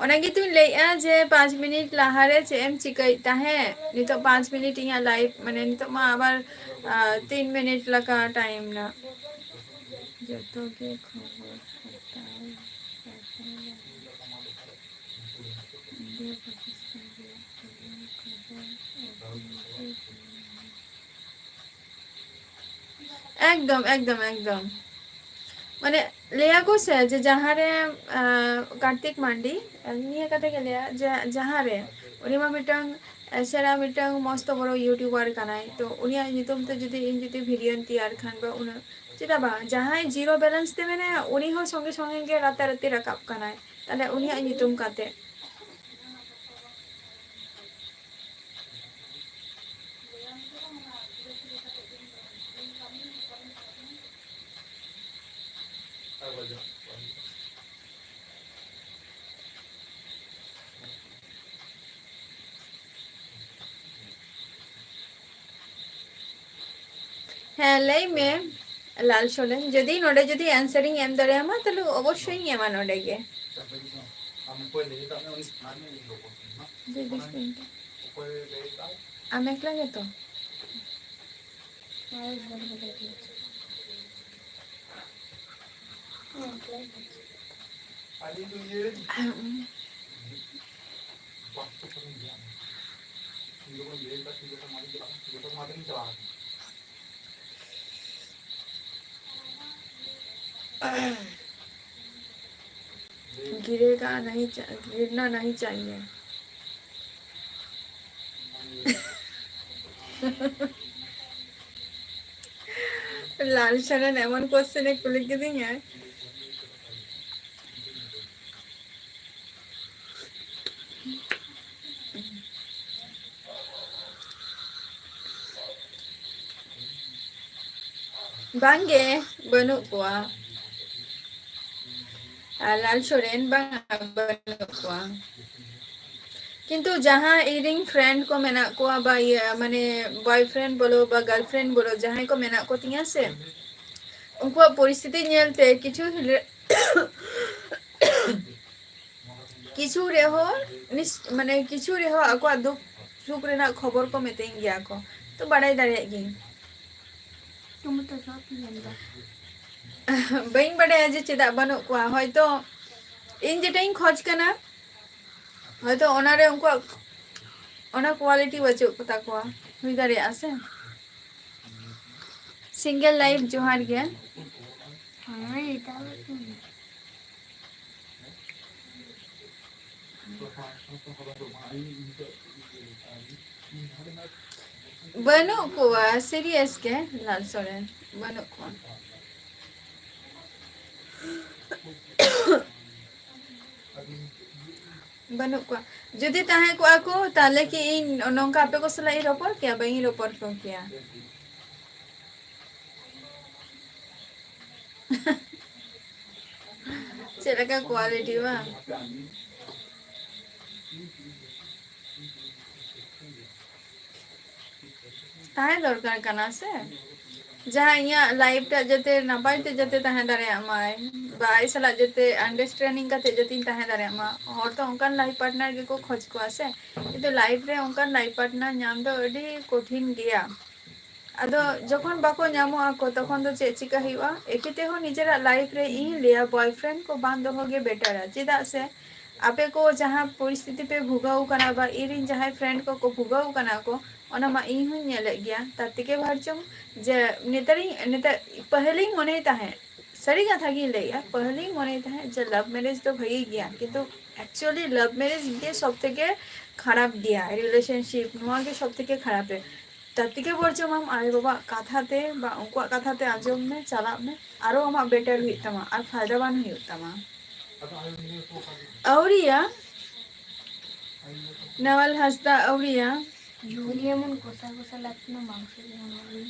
ᱚᱱᱟ ᱜᱮᱛᱚᱧ ᱞᱟᱹᱭᱮᱜᱼᱟ ᱡᱮ ᱯᱟᱸᱪ ᱢᱤᱱᱤᱴ ᱞᱟᱦᱟᱨᱮ ᱪᱮᱫ ᱮᱢ ᱪᱤᱠᱟᱹᱭᱮᱫ ᱛᱟᱦᱮᱸᱫ? ᱱᱤᱛᱚᱜ ᱯᱟᱸᱪ ᱢᱤᱱᱤᱴ ᱤᱧᱟᱹᱜ ᱞᱟᱭᱤᱵᱷ, ᱢᱟᱱᱮ, ᱱᱤᱛᱚᱜ ᱢᱟ ᱟᱵᱟᱨ, ᱟᱨ, ᱛᱤᱱ ᱢᱤᱱᱤᱴ ᱞᱮᱠᱟ ᱴᱟᱭᱤᱢ ᱨᱮᱱᱟᱜ᱾ ᱡᱚᱛᱚ ᱜᱮ ᱠᱷᱚᱵᱚᱨ ᱦᱟᱛᱟᱣ᱾ ᱤᱱᱰᱤᱭᱟ ᱯᱟᱠᱤᱥᱛᱟᱱ ᱨᱮᱭᱟᱜ ᱠᱷᱚᱵᱚᱨ, ᱠᱷᱚᱵᱚᱨ᱾ ᱮᱠᱫᱚᱢ, ᱮᱠᱫᱚᱢ, ᱮᱠᱫᱚᱢ᱾ ᱢᱟᱱᱮ, ᱞᱟᱹᱭᱟ ᱠᱚ ᱥᱮ ᱡᱮ ᱡᱟᱦᱟᱸ ᱨᱮ, ᱟᱸ, ᱠᱟᱨᱛᱤᱠ ᱢᱟᱱᱰᱤ, ᱱᱤᱭᱟᱹ ᱠᱟᱛᱷᱟ ᱜᱮ ᱞᱟᱹᱭᱟ ᱡᱮ ᱡᱟᱦᱟᱸ ᱨᱮ ᱩᱱᱤ ᱢᱟ ᱢᱤᱫᱴᱟᱝ ᱮᱥᱮᱨᱟ, ᱢᱤᱫᱴᱟᱝ ᱢᱚᱥᱛᱚ ᱵᱚᱲᱚ ᱭᱩᱴᱩᱵᱟᱨ ᱠᱟᱱᱟᱭ, ᱛᱚ ᱩᱱᱤᱭᱟᱜ ᱧᱩᱛᱩᱢ ᱛᱮ ᱡᱩᱫᱤ ᱤᱧ ᱡᱩᱫᱤ ᱵᱷᱤᱰᱤᱭᱳᱧ ᱛᱮᱭᱟᱨ ᱠᱷᱟᱱ, ᱵᱟ ᱩᱱᱟᱹᱜ, ᱪᱮᱫᱟᱜ ᱵᱟᱝ, ᱡᱟᱦᱟᱸᱭ ᱡᱤᱨᱳ ᱵᱮᱞᱮᱱᱥ ᱛᱮ ᱢᱮᱱᱟᱭᱟ, ᱩᱱᱤ ᱦᱚᱸ ᱥᱚᱸᱜᱮ ᱥᱚᱸᱜᱮ ᱜᱮ ᱨᱟᱛᱟᱨᱟᱛᱤ ᱨᱟᱠᱟᱵ ᱠᱟᱱᱟᱭ, ᱛᱟᱦᱞᱮ ᱩᱱᱤᱭᱟᱜ ᱧᱩᱛᱩᱢ ᱠᱟᱛᱮ᱾ ᱦᱮᱸ, ᱞᱟᱹᱭ ᱢᱮ ᱞᱟᱞ ᱥᱚᱨᱮᱱ, ᱡᱩᱫᱤ ᱱᱚᱰᱮ ᱡᱩᱫᱤ answer ᱤᱧ ᱮᱢ ᱫᱟᱲᱮᱭᱟᱢᱟ, ᱛᱟᱦᱞᱮ ᱚᱵᱚᱥᱥᱳᱭ ᱤᱧ ᱮᱢᱟ ᱱᱚᱰᱮ ᱜᱮ᱾ ᱫᱤᱫᱤ ᱥᱩᱱᱤᱛᱟ᱾ ᱟᱢ ᱮᱠᱞᱟ ᱜᱮᱛᱚ? गिरना नहीं चा-, गिरना नहीं चाहिए। ᱞᱟᱞ ᱥᱚᱨᱮᱱ ᱮᱢᱚᱱ question ᱮ ᱠᱩᱞᱤ ᱠᱤᱫᱤᱧᱟ᱾ ᱵᱟᱝᱜᱮ, ᱵᱟᱹᱱᱩᱜ ᱠᱚᱣᱟ᱾ ᱟᱨ ᱞᱟᱞ ᱥᱚᱨᱮᱱ ᱵᱟᱝ, ᱵᱟᱹᱱᱩᱜ ᱠᱚᱣᱟ᱾ ᱠᱤᱱᱛᱩ ᱡᱟᱦᱟᱸ ᱤᱧᱨᱮᱱ friend ᱠᱚ ᱢᱮᱱᱟᱜ ᱠᱚᱣᱟ, ᱵᱟ ᱤᱭᱟᱹ, ᱢᱟᱱᱮ boyfriend ᱵᱚᱞᱚ ᱵᱟ girlfriend ᱵᱚᱞᱚ, ᱡᱟᱦᱟᱸᱭ ᱠᱚ ᱢᱮᱱᱟᱜ ᱠᱚ ᱛᱤᱧᱟ ᱥᱮ, ᱩᱱᱠᱩᱣᱟᱜ ᱯᱚᱨᱤᱥᱛᱷᱤᱛᱤ ᱧᱮᱞᱛᱮ ᱠᱤᱪᱷᱩ ᱦᱤᱞᱟᱹ-, ᱠᱤᱪᱷᱩ ᱨᱮᱦᱚᱸ ᱱᱤᱥ-, ᱢᱟᱱᱮ ᱠᱤᱪᱷᱩ ᱨᱮᱦᱚᱸ ᱟᱠᱚᱣᱟᱜ ᱫᱩᱠ ᱥᱩᱠ ᱨᱮᱱᱟᱜ ᱠᱷᱚᱵᱚᱨ ᱠᱚ ᱢᱤᱛᱟᱹᱧ ᱜᱮᱭᱟ ᱠᱚ, ᱛᱚ ᱵᱟᱲᱟᱭ ᱫᱟᱲᱮᱭᱟᱜ ᱜᱤᱭᱟᱹᱧ᱾ ᱵᱟᱹᱧ ᱵᱟᱰᱟᱭᱟ ᱡᱮ ᱪᱮᱫᱟᱜ ᱵᱟᱹᱱᱩᱜ ᱠᱚᱣᱟ, ᱦᱚᱭᱛᱚ ᱤᱧ ᱡᱮᱴᱟᱧ ᱠᱷᱚᱡᱽ ᱠᱟᱱᱟ, ᱦᱚᱭᱛᱚ ᱚᱱᱟᱨᱮ ᱩᱱᱠᱩᱣᱟᱜ ᱚᱱᱟ quality ᱵᱟᱹᱪᱩᱜ ᱠᱚ ᱛᱟᱠᱚᱣᱟ, ᱦᱩᱭ ᱫᱟᱲᱮᱭᱟᱜᱼᱟ ᱥᱮ᱾ Single life ᱡᱚᱦᱟᱨ ᱜᱮ᱾ ᱵᱟᱹᱱᱩᱜ ᱠᱚᱣᱟ, serious ᱜᱮ ᱞᱟᱞ ᱥᱚᱨᱮᱱ, ᱵᱟᱹᱱᱩᱜ ᱠᱚᱣᱟ᱾ ᱵᱟᱹᱱᱩᱜ ᱠᱚᱣᱟ᱾ ᱡᱩᱫᱤ ᱛᱟᱦᱮᱸ ᱠᱚᱜᱼᱟ ᱠᱚ, ᱛᱟᱦᱞᱮ ᱠᱤ ᱤᱧ ᱱᱚᱝᱠᱟ ᱟᱯᱮ ᱠᱚ ᱥᱟᱞᱟᱜ ᱤᱧ ᱨᱚᱯᱚᱲ ᱠᱮᱭᱟ? ᱵᱟᱹᱧ ᱨᱚᱯᱚᱲ ᱠᱚ ᱠᱮᱭᱟ᱾ ᱪᱮᱫ ᱞᱮᱠᱟ quality ᱵᱟᱝ? ᱛᱟᱦᱮᱸ ᱫᱚᱨᱠᱟᱨ ᱠᱟᱱᱟ ᱥᱮ, ᱡᱟᱦᱟᱸ ᱤᱧᱟᱹᱜ life ᱴᱟᱜ ᱡᱟᱛᱮ ᱱᱟᱯᱟᱭ ᱛᱮ ᱡᱟᱛᱮ ᱛᱟᱦᱮᱸ ᱫᱟᱲᱮᱭᱟᱜ ᱢᱟᱭ, ᱵᱟ ᱟᱡ ᱥᱟᱞᱟᱜ ᱡᱟᱛᱮ understanding ᱠᱟᱛᱮ ᱡᱟᱛᱮᱧ ᱛᱟᱦᱮᱸ ᱫᱟᱲᱮᱭᱟᱜ ᱢᱟ᱾ ᱦᱚᱲ ᱫᱚ ᱚᱱᱠᱟᱱ life partner ᱜᱮᱠᱚ ᱠᱷᱚᱡᱽ ᱠᱚᱣᱟ ᱥᱮ, ᱠᱤᱱᱛᱩ life ᱨᱮ ᱚᱱᱠᱟᱱ life partner ᱧᱟᱢ ᱫᱚ ᱟᱹᱰᱤ ᱠᱚᱴᱷᱤᱱ ᱜᱮᱭᱟ᱾ ᱟᱫᱚ ᱡᱚᱠᱷᱚᱱ ᱵᱟᱠᱚ ᱧᱟᱢᱚᱜ ᱟᱠᱚ, ᱛᱚᱠᱷᱚᱱ ᱫᱚ ᱪᱮᱫ ᱪᱤᱠᱟ ᱦᱩᱭᱩᱜᱼᱟ? ᱮᱠᱮ ᱛᱮᱦᱚᱸ ᱱᱤᱡᱮᱨᱟᱜ life ᱨᱮ ᱤᱧ ᱞᱟᱹᱭᱟ, boyfriend ᱠᱚ ᱵᱟᱝ ᱫᱚᱦᱚ ᱜᱮ betterᱟ᱾ ᱪᱮᱫᱟᱜ ᱥᱮ ᱟᱯᱮ ᱠᱚ ᱡᱟᱦᱟᱸ ᱯᱚᱨᱤᱥᱛᱷᱤᱛᱤ ᱯᱮ ᱵᱷᱩᱜᱟᱹᱣ ᱠᱟᱱᱟ ᱵᱟ ᱤᱧ ᱨᱮᱱ ᱡᱟᱦᱟᱸᱭ friend ᱠᱚᱠᱚ ᱵᱷᱩᱜᱟᱹᱣ ᱠᱟᱱᱟ ᱠᱚ, ᱚᱱᱟ ᱢᱟ ᱤᱧ ᱦᱚᱸᱧ ᱧᱮᱞᱮᱫ ᱜᱮᱭᱟ᱾ ᱛᱟᱨ ᱛᱷᱮᱠᱮ ᱵᱷᱟᱨᱪᱚᱝ ᱡᱮ ᱱᱮᱛᱟᱨᱤᱧ, ᱱᱮᱛᱟᱨ, ᱯᱟᱹᱦᱤᱞᱤᱧ ᱢᱚᱱᱮᱭ ᱛᱟᱦᱮᱸᱫ, ᱥᱟᱹᱨᱤ ᱠᱟᱛᱷᱟ ᱜᱤᱧ ᱞᱟᱹᱭᱮᱫᱼᱟ, ᱯᱟᱹᱦᱤᱞᱤᱧ ᱢᱚᱱᱮᱭ ᱛᱟᱦᱮᱸᱫ ᱡᱮ love marriage ᱫᱚ ᱵᱷᱟᱹᱜᱤ ᱜᱮᱭᱟ, ᱠᱤᱱᱛᱩ actually love marriage ᱜᱮ ᱥᱚᱵ ᱛᱷᱮᱠᱮ ᱠᱷᱟᱨᱟᱯ ᱜᱮᱭᱟ, relationship ᱱᱚᱣᱟ ᱜᱮ ᱥᱚᱵ ᱛᱷᱮᱠᱮ ᱠᱷᱟᱨᱟᱯ ᱜᱮᱭᱟ᱾ ᱛᱟᱨ ᱛᱷᱮᱠᱮ ᱵᱚᱨᱪᱚᱢ ᱟᱢ ᱟᱭᱳ ᱵᱟᱵᱟᱜ ᱠᱟᱛᱷᱟ ᱛᱮ ᱵᱟ ᱩᱱᱠᱩᱣᱟᱜ ᱠᱟᱛᱷᱟ ᱛᱮ ᱟᱸᱡᱚᱢ ᱢᱮ, ᱪᱟᱞᱟᱜ ᱢᱮ, ᱟᱨᱚ ᱟᱢᱟᱜ better ᱦᱩᱭᱩᱜ ᱛᱟᱢᱟ ᱟᱨ ᱯᱷᱟᱭᱫᱟ ᱵᱟᱝ ᱦᱩᱭᱩᱜ ᱛᱟᱢᱟ᱾ ᱟᱹᱣᱨᱤᱭᱟ, ᱱᱟᱣᱟᱞ ᱦᱟᱸᱥᱫᱟ ᱟᱹᱣᱨᱤᱭᱟ᱾ ᱡᱩᱞᱤ ᱮᱢᱚᱱ ᱠᱚᱥᱟ ᱠᱚᱥᱟ ᱞᱟᱜᱛᱤ ᱢᱟ ᱢᱟᱝᱥᱚ ᱡᱮᱢᱚᱱ ᱟᱹᱣᱨᱤ᱾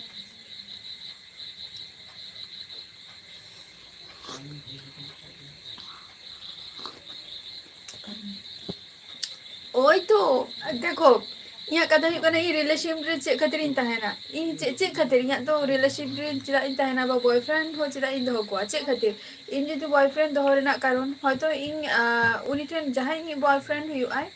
ᱳᱭ ᱛᱚ, ᱫᱮᱠᱷᱚ, ᱤᱧᱟᱹᱜ ᱠᱟᱛᱷᱟ ᱦᱩᱭᱩᱜ ᱠᱟᱱᱟ, ᱤᱧ relationship ᱨᱮ ᱪᱮᱫ ᱠᱷᱟᱹᱛᱤᱨ ᱤᱧ ᱛᱟᱦᱮᱱᱟ? ᱤᱧ ᱪᱮᱫ, ᱪᱮᱫ ᱠᱷᱟᱹᱛᱤᱨ? ᱤᱧᱟᱹᱜ ᱫᱚ relationship ᱨᱮ ᱪᱮᱫᱟᱜ ᱤᱧ ᱛᱟᱦᱮᱱᱟ ᱵᱟ boyfriend ᱦᱚᱸ ᱪᱮᱫᱟᱜ ᱤᱧ ᱫᱚᱦᱚ ᱠᱚᱣᱟ? ᱪᱮᱫ ᱠᱷᱟᱹᱛᱤᱨ? ᱤᱧ ᱡᱩᱫᱤ boyfriend ᱫᱚᱦᱚ ᱨᱮᱱᱟᱜ ᱠᱟᱨᱚᱱ, ᱦᱚᱭᱛᱚ ᱤᱧ, ᱟᱸ, ᱩᱱᱤ ᱴᱷᱮᱱ ᱡᱟᱦᱟᱸᱭ ᱤᱧᱤᱡ boyfriend ᱦᱩᱭᱩᱜ ᱟᱭ,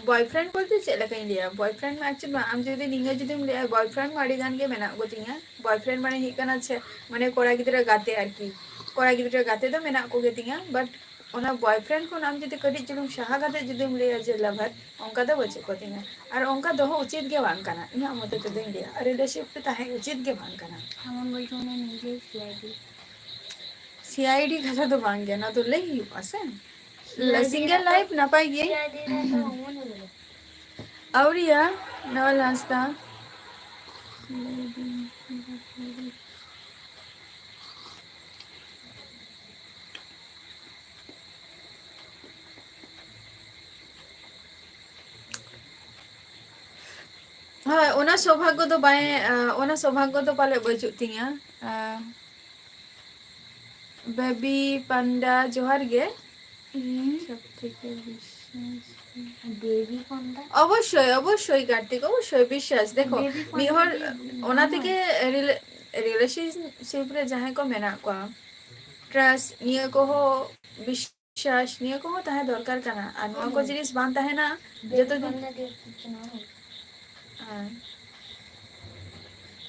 boyfriend ᱵᱚᱞᱛᱮ ᱪᱮᱫ ᱞᱮᱠᱟᱧ ᱞᱟᱹᱭᱟ? Boyfriend ᱢᱟ actually ᱵᱟᱝ, ᱟᱢ ᱡᱩᱫᱤ ᱱᱤᱭᱟᱹ ᱡᱩᱫᱤᱢ ᱞᱟᱹᱭᱟ, boyfriend ᱢᱟ ᱟᱹᱰᱤ ᱜᱟᱱ ᱜᱮ ᱢᱮᱱᱟᱜ ᱠᱚᱛᱤᱧᱟ᱾ Boyfriend ᱢᱟᱱᱮ ᱦᱩᱭᱩᱜ ᱠᱟᱱᱟ ᱪᱮᱫ, ᱢᱟᱱᱮ ᱠᱚᱲᱟ ᱜᱤᱫᱽᱨᱟᱹ ᱜᱟᱛᱮ ᱟᱨᱠᱤ᱾ ᱠᱚᱲᱟ ᱜᱤᱫᱽᱨᱟᱹ ᱜᱟᱛᱮ ᱫᱚ ᱢᱮᱱᱟᱜ ᱠᱚᱜᱮ ᱛᱤᱧᱟ, but ᱚᱱᱟ boyfriend ᱠᱷᱚᱱ ᱟᱢ ᱡᱩᱫᱤ ᱠᱟᱹᱴᱤᱡ ᱪᱩᱞᱩᱝ ᱥᱟᱦᱟ ᱠᱟᱛᱮ ᱡᱩᱫᱤᱢ ᱞᱟᱹᱭᱟ ᱡᱮ lover, ᱚᱱᱠᱟ ᱫᱚ ᱵᱟᱹᱪᱩᱜ ᱠᱚᱛᱤᱧᱟ᱾ ᱟᱨ ᱚᱱᱠᱟ ᱫᱚᱦᱚ ᱩᱪᱤᱛ ᱜᱮ ᱵᱟᱝ ᱠᱟᱱᱟ, ᱤᱧᱟᱹᱜ ᱢᱚᱛᱮ ᱛᱮᱫᱚᱧ ᱞᱟᱹᱭᱟ, relationship ᱨᱮ ᱛᱟᱦᱮᱸ ᱩᱪᱤᱛ ᱜᱮ ᱵᱟᱝ ᱠᱟᱱᱟ᱾ ᱮᱢᱚᱱ ᱵᱚᱞᱛᱮ ᱚᱱᱟ ᱱᱤᱡᱮ C I D᱾ C I D ᱠᱟᱛᱷᱟ ᱫᱚ ᱵᱟᱝ ᱜᱮ, ᱚᱱᱟ ᱫᱚ ᱞᱟᱹᱭ ᱦᱩᱭᱩᱜᱼᱟ ᱥᱮ᱾ C I D single life ᱱᱟᱯᱟᱭ ᱜᱮ᱾ C I D ᱨᱮ ᱫᱚ ᱚᱢᱚᱱ ᱦᱩᱭᱩᱜᱼᱟ᱾ ᱟᱹᱣᱨᱤᱭᱟ, ᱱᱟᱣᱟᱞ ᱦᱟᱸᱥᱫᱟ᱾ ᱦᱳᱭ, ᱚᱱᱟ ᱥᱳᱵᱷᱟᱜᱜᱚ ᱫᱚ ᱵᱟᱭ, ᱟᱸ, ᱚᱱᱟ ᱥᱳᱵᱷᱟᱜᱜᱚ ᱫᱚ ᱯᱟᱞᱮ ᱵᱟᱹᱪᱩᱜ ᱛᱤᱧᱟ᱾ ᱟᱸ, ᱵᱮᱵᱤ ᱯᱟᱱᱰᱟ, ᱡᱚᱦᱟᱨ ᱜᱮ᱾ ᱥᱚᱵ ᱛᱷᱮᱠᱮ ᱵᱤᱥᱣᱟᱥ᱾ ᱵᱮᱵᱤ ᱯᱟᱱᱰᱟ? ᱚᱵᱚᱥᱥᱳᱭ, ᱚᱵᱚᱥᱥᱳᱭ ᱠᱟᱨᱛᱤᱠ, ᱚᱵᱚᱥᱥᱳᱭ ᱵᱤᱥᱣᱟᱥ᱾ ᱫᱮᱠᱷᱚ, ᱵᱮᱵᱤ ᱢᱤᱫ ᱯᱟᱱᱰᱟ ᱦᱚᱲ ᱫᱚ ᱚᱱᱟ ᱵᱟᱝ ᱛᱮᱜᱮ ᱨᱤᱞᱮ-, ᱨᱤᱞᱮᱥᱚᱱᱥᱤᱯ ᱨᱮ ᱡᱟᱦᱟᱸᱭ ᱠᱚ ᱢᱮᱱᱟᱜ ᱠᱚᱣᱟ, ᱴᱨᱟᱥᱴ, ᱱᱤᱭᱟᱹ ᱠᱚᱦᱚᱸ ᱵᱤᱥᱣᱟᱥ, ᱱᱤᱭᱟᱹ ᱠᱚᱦᱚᱸ ᱛᱟᱦᱮᱸ ᱫᱚᱨᱠᱟᱨ ᱠᱟᱱᱟ᱾ ᱟᱨ ᱱᱚᱣᱟ ᱠᱚ ᱦᱩᱸ᱾ ᱡᱤᱱᱤᱥ ᱵᱟᱝ ᱛᱟᱦᱮᱱᱟ, ᱵᱮᱵᱤ ᱡᱚᱛᱚ ᱫᱤᱱ ᱯᱟᱱᱰᱟ ᱫᱤᱭᱮ ᱠᱤᱪᱷᱩ ᱱᱚᱣᱟ ᱦᱩᱭᱩᱜ᱾ ᱦᱮᱸ᱾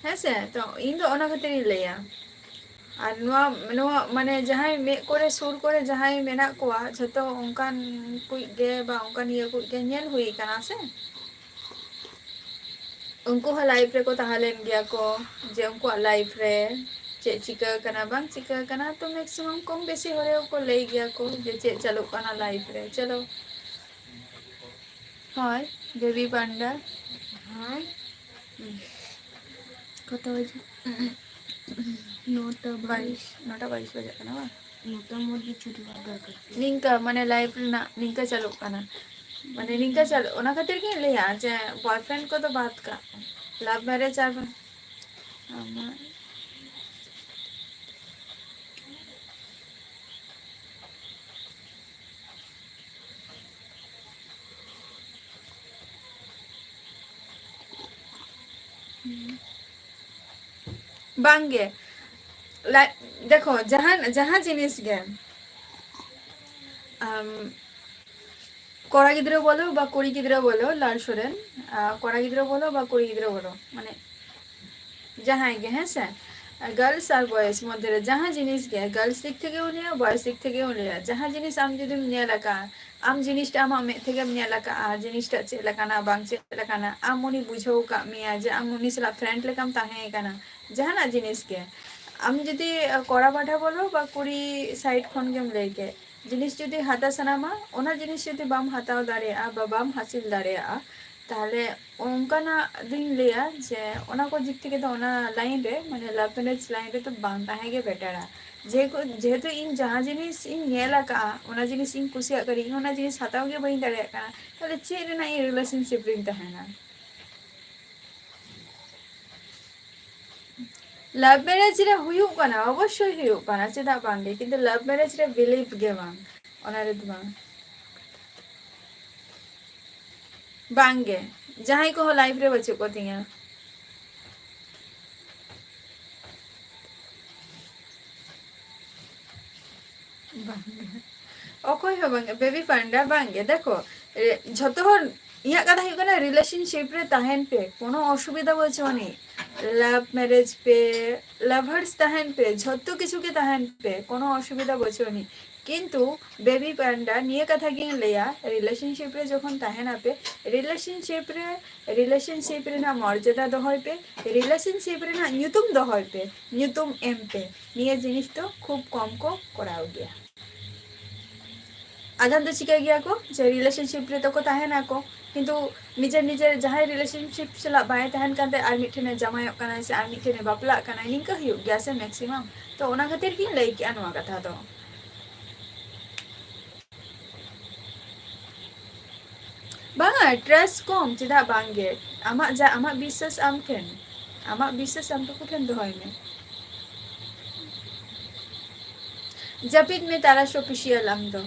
ᱦᱮᱸ ᱥᱮ? ᱛᱚ ᱤᱧ ᱫᱚ ᱚᱱᱟ ᱠᱷᱟᱹᱛᱤᱨ ᱤᱧ ᱞᱟᱹᱭᱟ᱾ ᱟᱨ ᱱᱚᱣᱟ, ᱱᱚᱣᱟ ᱢᱟᱱᱮ ᱡᱟᱦᱟᱸᱭ ᱢᱮᱫ ᱠᱚᱨᱮ, ᱥᱩᱨ ᱠᱚᱨᱮ ᱡᱟᱦᱟᱸᱭ ᱢᱮᱱᱟᱜ ᱠᱚᱣᱟ, ᱡᱷᱚᱛᱚ ᱚᱱᱠᱟᱱ ᱠᱩᱡ ᱜᱮ ᱵᱟ ᱚᱱᱠᱟᱱ ᱤᱭᱟᱹ ᱠᱩᱡ ᱜᱮ ᱧᱮᱞ ᱦᱩᱭ ᱠᱟᱱᱟ ᱥᱮ᱾ ᱩᱱᱠᱩ ᱦᱚᱸ ᱞᱟᱭᱤᱯᱷ ᱨᱮᱠᱚ ᱛᱟᱦᱮᱸ ᱞᱮᱱ ᱜᱮᱭᱟ ᱠᱚ, ᱡᱮ ᱩᱱᱠᱩᱣᱟᱜ ᱞᱟᱭᱤᱯᱷ ᱨᱮ ᱪᱮᱫ ᱪᱤᱠᱟᱹ ᱠᱟᱱᱟ, ᱵᱟᱝ ᱪᱤᱠᱟᱹ ᱠᱟᱱᱟ, ᱛᱚ ᱢᱮᱠᱥᱤᱢᱟᱢ ᱠᱚᱢ ᱵᱮᱥᱤ ᱦᱚᱲ ᱜᱮᱠᱚ ᱞᱟᱹᱭ ᱜᱮᱭᱟ ᱠᱚ ᱡᱮ ᱪᱮᱫ ᱪᱟᱹᱞᱩᱜ ᱠᱟᱱᱟ ᱞᱟᱭᱤᱯᱷ ᱨᱮ᱾ ᱪᱚᱞᱚ, ᱦᱳᱭ, ᱵᱮᱵᱤ ᱯᱟᱱᱰᱟ᱾ ᱦᱳᱭ᱾ ᱠᱚᱛᱚ ᱵᱟᱡᱮ? ᱱᱚᱴᱟ ᱵᱟᱭᱤᱥ᱾ ᱵᱟᱭᱤᱥ, ᱱᱚᱴᱟ ᱵᱟᱭᱤᱥ ᱵᱟᱡᱟᱜ ᱠᱟᱱᱟ, ᱵᱟᱝ? ᱱᱚᱴᱟ ᱢᱚᱫᱽᱫᱷᱮ ᱪᱷᱩᱴᱤ ᱵᱟᱝ ᱫᱚᱨᱠᱟᱨ᱾ ᱱᱤᱝᱠᱟᱹ, ᱢᱟᱱᱮ, ᱞᱟᱭᱤᱯᱷ ᱨᱮᱱᱟᱜ ᱱᱤᱝᱠᱟᱹ ᱪᱟᱹᱞᱩᱜ ᱠᱟᱱᱟ᱾ ᱢᱟᱱᱮ, ᱱᱤᱝᱠᱟᱹ ᱪᱟᱹᱞᱩ, ᱚᱱᱟ ᱠᱷᱟᱹᱛᱤᱨ ᱜᱤᱧ ᱞᱟᱹᱭᱟ ᱡᱮ boyfriend ᱠᱚᱫᱚ ᱵᱟᱫ ᱠᱟᱜ ᱯᱮ᱾ ᱞᱟᱵᱷ ᱢᱮᱨᱮᱡᱽ ᱟᱨ ᱟᱢᱟᱜ ᱵᱟᱝᱜᱮ᱾ ᱞᱟ-, ᱫᱮᱠᱷᱚ, ᱡᱟᱦᱟᱱ, ᱡᱟᱦᱟᱸ ᱡᱤᱱᱤᱥ ᱜᱮ, ᱟᱢ, ᱠᱚᱲᱟ ᱜᱤᱫᱽᱨᱟᱹ ᱵᱚᱞᱚ ᱵᱟ ᱠᱩᱲᱤ ᱜᱤᱫᱽᱨᱟᱹ ᱵᱚᱞᱚ, ᱞᱟᱞ ᱥᱚᱨᱮᱱ, ᱟ, ᱠᱚᱲᱟ ᱜᱤᱫᱽᱨᱟᱹ ᱵᱚᱞᱚ ᱵᱟ ᱠᱩᱲᱤ ᱜᱤᱫᱽᱨᱟᱹ ᱵᱚᱞᱚ, ᱢᱟᱱᱮ, ᱡᱟᱦᱟᱸᱭ ᱜᱮ, ᱦᱮᱸ ᱥᱮ, girls ᱟᱨ boys ᱢᱚᱫᱽᱫᱷᱮ ᱨᱮ ᱡᱟᱦᱟᱸ ᱡᱤᱱᱤᱥ ᱜᱮ, girls ᱫᱤᱠ ᱛᱷᱮᱠᱮ ᱦᱚᱸ ᱞᱟᱹᱭᱟ, boys ᱫᱤᱠ ᱛᱷᱮᱠᱮ ᱦᱚᱸ ᱞᱟᱹᱭᱟ, ᱡᱟᱦᱟᱸ ᱡᱤᱱᱤᱥ ᱟᱢ ᱡᱩᱫᱤᱢ ᱧᱮᱞ ᱟᱠᱟᱫᱼᱟ, ᱟᱢ ᱡᱤᱱᱤᱥᱴᱟ ᱟᱢᱟᱜ ᱢᱮᱫ ᱛᱮᱜᱮᱢ ᱧᱮᱞ ᱟᱠᱟᱫᱼᱟ, ᱡᱤᱱᱤᱥᱴᱟ ᱪᱮᱫ ᱞᱮᱠᱟᱱᱟ, ᱵᱟᱝ ᱪᱮᱫ ᱞᱮᱠᱟᱱᱟ, ᱟᱢ ᱩᱱᱤ ᱵᱩᱡᱷᱟᱹᱣ ᱟᱠᱟᱫ ᱢᱮᱭᱟ ᱡᱮ ᱟᱢ ᱩᱱᱤ ᱥᱟᱞᱟᱜ friend ᱞᱮᱠᱟᱢ ᱛᱟᱦᱮᱸ ᱠᱟᱱᱟ, ᱡᱟᱦᱟᱱᱟᱜ ᱡᱤᱱᱤᱥ ᱜᱮ, ᱟᱢ ᱡᱩᱫᱤ ᱠᱚᱲᱟ ᱯᱟᱦᱴᱟ ᱵᱚᱞᱚ ᱵᱟ ᱠᱩᱲᱤ side ᱠᱷᱚᱱ ᱜᱮᱢ ᱞᱟᱹᱭ ᱠᱮᱫ, ᱡᱤᱱᱤᱥ ᱡᱩᱫᱤ ᱦᱟᱛᱟᱣ ᱥᱟᱱᱟᱢᱟ, ᱚᱱᱟ ᱡᱤᱱᱤᱥ ᱡᱩᱫᱤ ᱵᱟᱢ ᱦᱟᱛᱟᱣ ᱫᱟᱲᱮᱭᱟᱜᱼᱟ ᱵᱟ ᱵᱟᱢ ᱦᱟᱥᱤᱞ ᱫᱟᱲᱮᱭᱟᱜᱼᱟ, ᱛᱟᱦᱚᱞᱮ ᱚᱱᱠᱟᱱᱟᱜ ᱫᱚᱧ ᱞᱟᱹᱭᱟ ᱡᱮ ᱚᱱᱟ ᱠᱚ ᱫᱤᱠ ᱛᱷᱮᱠᱮ ᱫᱚ ᱚᱱᱟ line ᱨᱮ, ᱢᱟᱱᱮ love marriage line ᱨᱮᱫᱚ ᱵᱟᱝ ᱛᱟᱦᱮᱸ ᱜᱮ betterᱟ᱾ ᱡᱮᱦᱮᱛᱩ, ᱡᱮᱦᱮᱛᱩ ᱤᱧ ᱡᱟᱦᱟᱸ ᱡᱤᱱᱤᱥ ᱤᱧ ᱧᱮᱞ ᱟᱠᱟᱫᱼᱟ, ᱚᱱᱟ ᱡᱤᱱᱤᱥ ᱤᱧ ᱠᱩᱥᱤᱭᱟᱜ ᱠᱟᱱᱟ, ᱤᱧ ᱚᱱᱟ ᱡᱤᱱᱤᱥ ᱦᱟᱛᱟᱣ ᱜᱮ ᱵᱟᱹᱧ ᱫᱟᱲᱮᱭᱟᱜ ᱠᱟᱱᱟ, ᱛᱟᱦᱚᱞᱮ ᱪᱮᱫ ᱨᱮᱱᱟᱜ ᱤᱧ relationship ᱨᱤᱧ ᱛᱟᱦᱮᱱᱟ? ᱞᱟᱵᱷ ᱢᱮᱨᱮᱡᱽ ᱨᱮ ᱦᱩᱭᱩᱜ ᱠᱟᱱᱟ, ᱚᱵᱚᱥᱥᱳᱭ ᱦᱩᱭᱩᱜ ᱠᱟᱱᱟ, ᱪᱮᱫᱟᱜ ᱵᱟᱝᱜᱮ? ᱠᱤᱱᱛᱩ ᱞᱟᱵᱷ ᱢᱮᱨᱮᱡᱽ ᱨᱮ ᱵᱤᱞᱤᱵᱷ ᱜᱮ ᱵᱟᱝ, ᱚᱱᱟ ᱨᱮᱫᱚ ᱵᱟᱝ᱾ ᱵᱟᱝᱜᱮ, ᱡᱟᱦᱟᱸᱭ ᱠᱚᱦᱚᱸ ᱞᱟᱭᱤᱯᱷ ᱨᱮ ᱵᱟᱹᱪᱩᱜ ᱠᱚ ᱛᱤᱧᱟ᱾ ᱵᱟᱝᱜᱮ, ᱚᱠᱚᱭ ᱦᱚᱸ ᱵᱟᱝᱜᱮ, ᱵᱮᱵᱤ ᱯᱟᱱᱰᱟ ᱵᱟᱝᱜᱮ᱾ ᱫᱮᱠᱷᱚ, ᱮ, ᱡᱷᱚᱛᱚ ᱦᱚᱲ, ᱤᱧᱟᱹᱜ ᱠᱟᱛᱷᱟ ᱦᱩᱭᱩᱜ ᱠᱟᱱᱟ, ᱨᱤᱞᱮᱥᱚᱱᱥᱤᱯ ᱨᱮ ᱛᱟᱦᱮᱱ ᱯᱮ, ᱠᱳᱱᱳ ᱚᱥᱩᱵᱤᱫᱷᱟ ᱵᱟᱹᱪᱩᱜ ᱟᱹᱱᱤᱡ᱾ ᱞᱟᱵᱷ ᱢᱮᱨᱮᱡᱽ ᱯᱮ, ᱞᱟᱵᱷᱟᱨᱥ ᱛᱟᱦᱮᱱ ᱯᱮ, ᱡᱷᱚᱛᱚ ᱠᱤᱪᱷᱩ ᱜᱮ ᱛᱟᱦᱮᱱ ᱯᱮ, ᱠᱳᱱᱳ ᱚᱥᱩᱵᱤᱫᱷᱟ ᱵᱟᱹᱪᱩᱜ ᱟᱹᱱᱤᱡ᱾ ᱠᱤᱱᱛᱩ ᱵᱮᱵᱤ ᱯᱟᱱᱰᱟ, ᱱᱤᱭᱟᱹ ᱠᱟᱛᱷᱟ ᱜᱤᱧ ᱞᱟᱹᱭᱟ, ᱨᱤᱞᱮᱥᱚᱱᱥᱤᱯ ᱨᱮ ᱡᱚᱠᱷᱚᱱ ᱛᱟᱦᱮᱱᱟᱯᱮ, ᱨᱤᱞᱮᱥᱚᱱᱥᱤᱯ ᱨᱮ, ᱨᱤᱞᱮᱥᱚᱱᱥᱤᱯ ᱨᱮᱱᱟᱜ ᱢᱚᱨᱡᱟᱫᱟ ᱫᱚᱦᱚᱭ ᱯᱮ, ᱨᱤᱞᱮᱥᱚᱱᱥᱤᱯ ᱨᱮᱱᱟᱜ ᱧᱩᱛᱩᱢ ᱫᱚᱦᱚᱭ ᱯᱮ, ᱧᱩᱛᱩᱢ ᱮᱢ ᱯᱮ᱾ ᱱᱤᱭᱟᱹ ᱡᱤᱱᱤᱥ ᱫᱚ ᱠᱷᱩᱵ ᱠᱚᱢ ᱠᱚ ᱠᱚᱨᱟᱣ ᱜᱮᱭᱟ᱾ ᱟᱫᱷᱟᱱ ᱫᱚ ᱪᱤᱠᱟᱹᱭ ᱜᱮᱭᱟ ᱠᱚ ᱡᱮ ᱨᱤᱞᱮᱥᱚᱱᱥᱤᱯ ᱨᱮᱫᱚ ᱠᱚ ᱛᱟᱦᱮᱱᱟᱠᱚ, ᱠᱤᱱᱛᱩ ᱱᱤᱡᱮᱨ ᱱᱤᱡᱮᱨ ᱡᱟᱦᱟᱸᱭ ᱨᱤᱞᱮᱥᱚᱱᱥᱤᱯ ᱥᱟᱞᱟᱜ ᱵᱟᱭ ᱛᱟᱦᱮᱱ ᱠᱟᱱ ᱛᱮ ᱟᱨ ᱢᱤᱫᱴᱷᱮᱱᱮ ᱡᱟᱶᱟᱭᱚᱜ ᱠᱟᱱᱟᱭ ᱥᱮ ᱟᱨ ᱢᱤᱫᱴᱷᱮᱱᱮ ᱵᱟᱯᱞᱟᱜ ᱠᱟᱱᱟᱭ, ᱱᱤᱝᱠᱟᱹ ᱦᱩᱭᱩᱜ ᱜᱮᱭᱟ ᱥᱮ ᱢᱮᱠᱥᱤᱢᱟᱢ᱾ ᱛᱚ ᱚᱱᱟ ᱠᱷᱟᱹᱛᱤᱨ ᱜᱤᱧ ᱞᱟᱹᱭ ᱠᱮᱜᱼᱟ ᱱᱚᱣᱟ ᱠᱟᱛᱷᱟ ᱫᱚ᱾ ᱵᱟᱝᱟ, ᱴᱨᱟᱥᱴ ᱠᱚᱢ ᱪᱮᱫᱟᱜ ᱵᱟᱝᱜᱮ? ᱟᱢᱟᱜ ᱡᱟ, ᱟᱢᱟᱜ ᱵᱤᱥᱥᱟᱹᱥ ᱟᱢ ᱴᱷᱮᱱ, ᱟᱢᱟᱜ ᱵᱤᱥᱥᱟᱹᱥ ᱟᱢ ᱴᱩᱠᱩ ᱴᱷᱮᱱ ᱫᱚᱦᱚᱭ ᱢᱮ᱾ ᱡᱟᱹᱯᱤᱫ ᱢᱮ ᱛᱟᱨᱟᱥ ᱚᱯᱷᱤᱥᱤᱭᱟᱞ ᱟᱢ ᱫᱚ᱾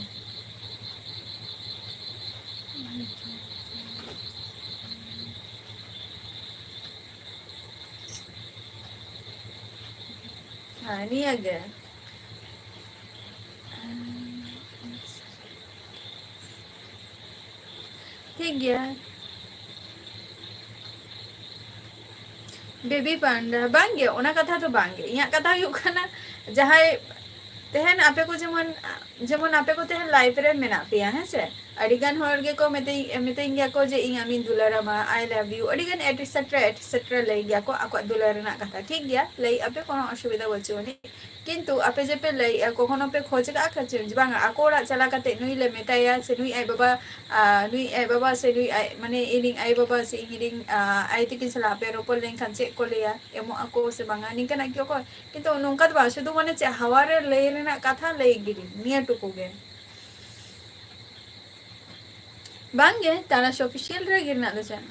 ᱦᱮᱸ, ᱱᱤᱭᱟᱹ ᱜᱮ᱾ ᱴᱷᱤᱠ ᱜᱮᱭᱟ᱾ ᱵᱮᱵᱤ ᱯᱟᱱᱰᱟ, ᱵᱟᱝᱜᱮ, ᱚᱱᱟ ᱠᱟᱛᱷᱟ ᱫᱚ ᱵᱟᱝᱜᱮ᱾ ᱤᱧᱟᱹᱜ ᱠᱟᱛᱷᱟ ᱦᱩᱭᱩᱜ ᱠᱟᱱᱟ, ᱡᱟᱦᱟᱸᱭ ᱛᱮᱦᱮᱧ ᱟᱯᱮ ᱠᱚ ᱡᱮᱢᱚᱱ, ᱡᱮᱢᱚᱱ ᱟᱯᱮ ᱠᱚ ᱛᱮᱦᱮᱧ ᱞᱟᱭᱤᱯᱷ ᱨᱮ ᱢᱮᱱᱟᱜ ᱯᱮᱭᱟ, ᱦᱮᱸ ᱥᱮ? ᱟᱹᱰᱤ ᱜᱟᱱ ᱦᱚᱲ ᱜᱮᱠᱚ ᱢᱮᱛᱟᱹᱧ, ᱢᱮᱛᱟᱹᱧ ᱜᱮᱭᱟ ᱠᱚ ᱡᱮ, "ᱤᱧ ᱟᱢᱤᱧ ᱫᱩᱞᱟᱹᱲ ᱟᱢᱟ, I love you", ᱟᱹᱰᱤ ᱜᱟᱱ ᱮᱴᱥᱮᱴᱨᱟ, ᱮᱴᱥᱮᱴᱨᱟ ᱞᱟᱹᱭ ᱜᱮᱭᱟ ᱠᱚ ᱟᱠᱚᱣᱟᱜ ᱫᱩᱞᱟᱹᱲ ᱨᱮᱱᱟᱜ ᱠᱟᱛᱷᱟ᱾ ᱴᱷᱤᱠ ᱜᱮᱭᱟ, ᱞᱟᱹᱭ ᱟᱯᱮ, ᱠᱳᱱᱳ ᱚᱥᱩᱵᱤᱫᱷᱟ ᱵᱟᱹᱪᱩᱜ ᱟᱹᱱᱤᱡ᱾ ᱠᱤᱱᱛᱩ ᱟᱯᱮ ᱡᱮ ᱯᱮ ᱞᱟᱹᱭᱮᱜᱼᱟ, ᱠᱚᱠᱷᱚᱱᱳ ᱯᱮ ᱠᱷᱚᱡᱽ ᱠᱟᱜᱼᱟ ᱠᱤ ᱡᱮ, ᱵᱟᱝᱟ, ᱟᱠᱚ ᱚᱲᱟᱜ ᱪᱟᱞᱟᱣ ᱠᱟᱛᱮ ᱱᱩᱭ ᱞᱮ ᱢᱮᱛᱟᱭᱟ ᱥᱮ ᱱᱩᱭ ᱟᱡ ᱵᱟᱵᱟ, ᱟᱨ ᱱᱩᱭ ᱟᱡ ᱵᱟᱵᱟ ᱥᱮ ᱱᱩᱭ ᱟᱡ, ᱢᱟᱱᱮ, ᱤᱧ ᱨᱤᱱ ᱟᱭᱳ ᱵᱟᱵᱟ ᱥᱮ ᱤᱧ ᱨᱤᱱ, ᱟᱨ, ᱟᱭᱳ ᱛᱟᱹᱠᱤᱱ ᱥᱟᱞᱟᱜ ᱯᱮ ᱨᱚᱯᱚᱲ ᱞᱮᱱᱠᱷᱟᱱ ᱪᱮᱫ ᱠᱚ ᱞᱟᱹᱭᱟ, ᱮᱢᱚᱜ ᱟᱠᱚ ᱥᱮ ᱵᱟᱝᱟ, ᱱᱤᱝᱠᱟᱹᱱᱟᱜ ᱠᱤ ᱚᱠᱚᱭ? ᱠᱤᱱᱛᱩ ᱱᱚᱝᱠᱟ ᱫᱚ ᱵᱟᱝ, ᱥᱩᱫᱷᱩ ᱢᱟᱱᱮ ᱪᱮᱫ ᱦᱟᱣᱟ ᱨᱮ ᱞᱟᱹᱭ ᱨᱮᱱᱟᱜ ᱠᱟᱛᱷᱟ ᱞᱟᱹᱭ ᱜᱤᱰᱤ, ᱱᱤᱭᱟᱹ ᱴᱩᱠᱩ ᱜᱮ᱾ ᱵᱟᱝᱜᱮ, ᱛᱟᱨᱟᱥ ᱚᱯᱷᱤᱥᱤᱭᱟᱞ ᱨᱮᱜᱮ ᱨᱮᱱᱟᱜ ᱫᱚ ᱪᱮᱫ?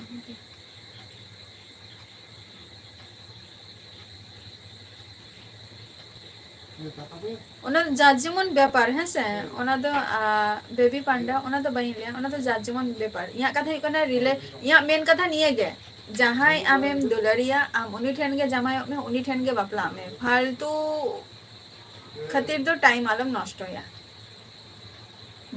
ᱚᱱᱟ ᱫᱚ ᱡᱟᱨ ᱡᱮᱢᱚᱱ ᱵᱮᱯᱟᱨ, ᱦᱮᱸ ᱥᱮ? ᱚᱱᱟ ᱫᱚ, ᱟ, ᱵᱮᱵᱤ ᱯᱟᱱᱰᱟ, ᱚᱱᱟ ᱫᱚ ᱵᱟᱹᱧ ᱞᱟᱹᱭᱟ, ᱚᱱᱟ ᱫᱚ ᱡᱟᱨ ᱡᱮᱢᱚᱱ ᱵᱮᱯᱟᱨ᱾ ᱤᱧᱟᱹᱜ ᱠᱟᱛᱷᱟ ᱦᱩᱭᱩᱜ ᱠᱟᱱᱟ, ᱨᱤᱞᱮ-, ᱤᱧᱟᱹᱜ ᱢᱮᱱ ᱠᱟᱛᱷᱟ ᱱᱤᱭᱟᱹ ᱜᱮ, ᱡᱟᱦᱟᱸᱭ ᱟᱢᱮᱢ ᱫᱩᱞᱟᱹᱲᱤᱭᱟ, ᱟᱢ ᱩᱱᱤ ᱴᱷᱮᱱ ᱜᱮ ᱡᱟᱢᱟᱭᱚᱜ ᱢᱮ, ᱩᱱᱤ ᱴᱷᱮᱱ ᱜᱮ ᱵᱟᱯᱞᱟᱜ ᱢᱮ, ᱯᱷᱟᱞᱛᱩ ᱠᱷᱟᱹᱛᱤᱨ ᱫᱚ time ᱟᱞᱚᱢ ᱱᱚᱥᱴᱚᱭᱟ᱾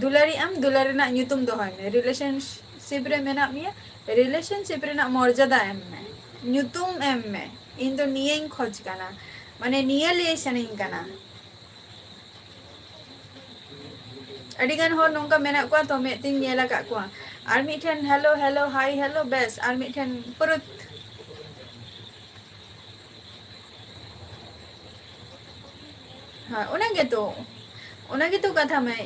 ᱫᱩᱞᱟᱹᱲᱤᱜ ᱟᱢ, ᱫᱩᱞᱟᱹᱲ ᱨᱮᱱᱟᱜ ᱧᱩᱛᱩᱢ ᱫᱚᱦᱚᱭ ᱢᱮ᱾ Relationship ᱨᱮ ᱢᱮᱱᱟᱜ ᱢᱮᱭᱟ, relationship ᱨᱮᱱᱟᱜ ᱢᱚᱨᱡᱟᱫᱟ ᱮᱢ ᱢᱮ, ᱧᱩᱛᱩᱢ ᱮᱢ ᱢᱮ᱾ ᱤᱧ ᱫᱚ ᱱᱤᱭᱟᱹᱧ ᱠᱷᱚᱡᱽ ᱠᱟᱱᱟ, ᱢᱟᱱᱮ ᱱᱤᱭᱟᱹ ᱞᱟᱹᱭ ᱥᱟᱱᱟᱧ ᱠᱟᱱᱟ᱾ ᱟᱹᱰᱤ ᱜᱟᱱ ᱦᱚᱲ ᱱᱚᱝᱠᱟ ᱢᱮᱱᱟᱜ ᱠᱚᱣᱟ ᱛᱚ, ᱢᱮᱫ ᱛᱤᱧ ᱧᱮᱞ ᱟᱠᱟᱫ ᱠᱚᱣᱟ᱾ ᱟᱨ ᱢᱤᱫᱴᱷᱮᱱ hello, hello, hi, hello, ᱵᱮᱥ, ᱟᱨ ᱢᱤᱫᱴᱷᱮᱱ ᱯᱩᱨᱩᱛ᱾ ᱦᱳᱭ, ᱚᱱᱟ ᱜᱮᱛᱚ, ᱚᱱᱟ ᱜᱮᱛᱚ ᱠᱟᱛᱷᱟ ᱢᱮ᱾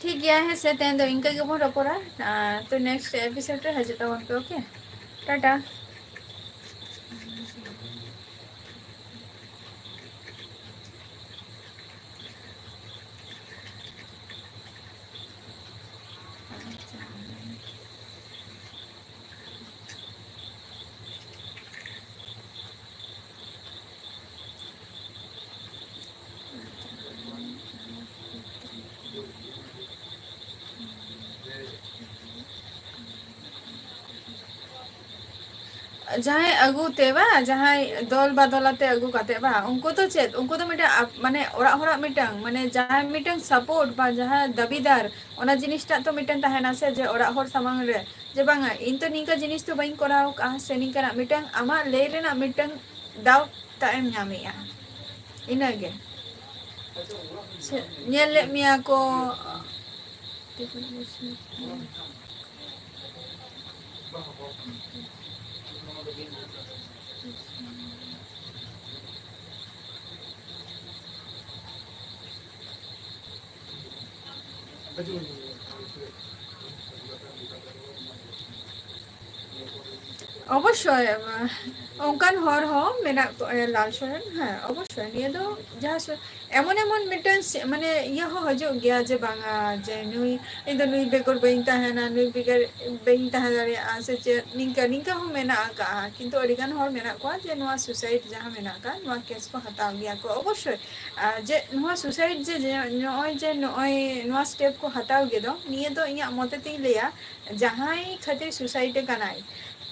ᱴᱷᱤᱠ ᱜᱮᱭᱟ, ᱦᱮᱸ ᱥᱮ, ᱛᱮᱦᱮᱧ ᱫᱚ ᱤᱱᱠᱟᱹ ᱜᱮᱵᱚᱱ ᱨᱚᱯᱚᱲᱟ᱾ ᱟᱨ ᱛᱚ next episode ᱨᱮ ᱦᱤᱡᱩᱜ ᱛᱟᱵᱚᱱ ᱯᱮ, okay? ᱴᱟᱴᱟ᱾ ᱡᱟᱦᱟᱸᱭ ᱟᱹᱜᱩ ᱛᱮ ᱵᱟ, ᱡᱟᱦᱟᱸᱭ ᱫᱚᱞ ᱵᱟᱫᱚᱞ ᱟᱛᱮ ᱟᱹᱜᱩ ᱠᱟᱛᱮ ᱵᱟ, ᱩᱱᱠᱩ ᱫᱚ ᱪᱮᱫ, ᱩᱱᱠᱩ ᱫᱚ ᱢᱤᱫᱴᱟᱝ ᱟᱯ-, ᱢᱟᱱᱮ ᱚᱲᱟᱜ ᱦᱚᱲᱟᱜ ᱢᱤᱫᱴᱟᱝ, ᱢᱟᱱᱮ ᱡᱟᱦᱟᱸᱭ ᱢᱤᱫᱴᱟᱝ ᱥᱟᱯᱳᱨᱴ ᱵᱟ ᱡᱟᱦᱟᱸ ᱫᱟᱹᱵᱤᱫᱟᱨ, ᱚᱱᱟ ᱡᱤᱱᱤᱥᱴᱟᱜ ᱛᱚ ᱢᱤᱫᱴᱟᱝ ᱛᱟᱦᱮᱱᱟ ᱥᱮ, ᱡᱮ ᱚᱲᱟᱜ ᱦᱚᱲ ᱥᱟᱢᱟᱝ ᱨᱮ ᱡᱮ ᱵᱟᱝᱟ, ᱤᱧ ᱛᱚ ᱱᱤᱝᱠᱟ ᱡᱤᱱᱤᱥ ᱫᱚ ᱵᱟᱹᱧ ᱠᱚᱨᱟᱣ ᱠᱟᱜᱼᱟ ᱥᱮ, ᱱᱤᱝᱠᱟᱱᱟᱜ ᱢᱤᱫᱴᱟᱝ ᱟᱢᱟᱜ ᱞᱟᱹᱭ ᱨᱮᱱᱟᱜ ᱢᱤᱫᱴᱟᱝ ᱫᱟᱣ ᱛᱟᱜ ᱮᱢ ᱧᱟᱢᱮᱜᱼᱟ, ᱤᱱᱟᱹᱜᱮ᱾ ᱥᱮ ᱧᱮᱞ ᱞᱮᱫ ᱢᱮᱭᱟ ᱠᱚ᱾ ᱚᱵᱚᱥᱥᱳᱭ, ᱚᱱᱠᱟᱱ ᱦᱚᱲ ᱦᱚᱸ ᱢᱮᱱᱟᱜ ᱠᱚ, ᱞᱟᱞ ᱥᱚᱨᱮᱱ, ᱦᱮᱸ, ᱚᱵᱚᱥᱥᱳᱭ᱾ ᱱᱤᱭᱟᱹ ᱫᱚ ᱡᱟᱦᱟᱸ ᱥᱚ-, ᱮᱢᱚᱱ ᱮᱢᱚᱱ ᱢᱤᱫᱴᱮᱱ ᱥᱮ-, ᱢᱟᱱᱮ, ᱤᱭᱟᱹ ᱦᱚᱸ ᱦᱤᱡᱩᱜ ᱜᱮᱭᱟ ᱡᱮ, ᱵᱟᱝᱟ, ᱡᱮ ᱱᱩᱭ, ᱤᱧ ᱫᱚ ᱱᱩᱭ ᱵᱮᱜᱚᱨ ᱵᱟᱹᱧ ᱛᱟᱦᱮᱱᱟ, ᱱᱩᱭ ᱵᱮᱜᱚᱨ ᱵᱟᱹᱧ ᱛᱟᱦᱮᱸ ᱫᱟᱲᱮᱭᱟᱜᱼᱟ ᱥᱮ ᱪᱮᱫ, ᱱᱤᱝᱠᱟᱹ, ᱱᱤᱝᱠᱟᱹ ᱦᱚᱸ ᱢᱮᱱᱟᱜ ᱟᱠᱟᱜᱼᱟ᱾ ᱠᱤᱱᱛᱩ ᱟᱹᱰᱤᱜᱟᱱ ᱦᱚᱲ ᱢᱮᱱᱟᱜ ᱠᱚᱣᱟ ᱡᱮ ᱱᱚᱣᱟ ᱥᱩᱥᱟᱭᱤᱰ ᱡᱟᱦᱟᱸ ᱢᱮᱱᱟᱜ ᱟᱠᱟᱫ, ᱱᱚᱣᱟ ᱠᱮᱥ ᱠᱚ ᱦᱟᱛᱟᱣ ᱜᱮᱭᱟ ᱠᱚ ᱚᱵᱚᱥᱥᱳᱭ᱾ ᱟᱨ ᱡᱮ ᱱᱚᱣᱟ ᱥᱩᱥᱟᱭᱤᱰ ᱡᱮ, ᱡᱮ ᱱᱚᱜᱼᱚᱭ ᱡᱮ ᱱᱚᱜᱼᱚᱭ ᱱᱚᱣᱟ ᱥᱴᱮᱯ ᱠᱚ ᱦᱟᱛᱟᱣ ᱜᱮᱫᱚ, ᱱᱤᱭᱟᱹ ᱫᱚ ᱤᱧᱟᱹᱜ ᱢᱚᱛᱮ ᱛᱤᱧ ᱞᱟᱹᱭᱟ, ᱡᱟᱦᱟᱸᱭ ᱠᱷᱟᱹᱛᱤᱨ ᱥᱩᱥᱟᱭᱤᱰ ᱠᱟᱱᱟᱭ,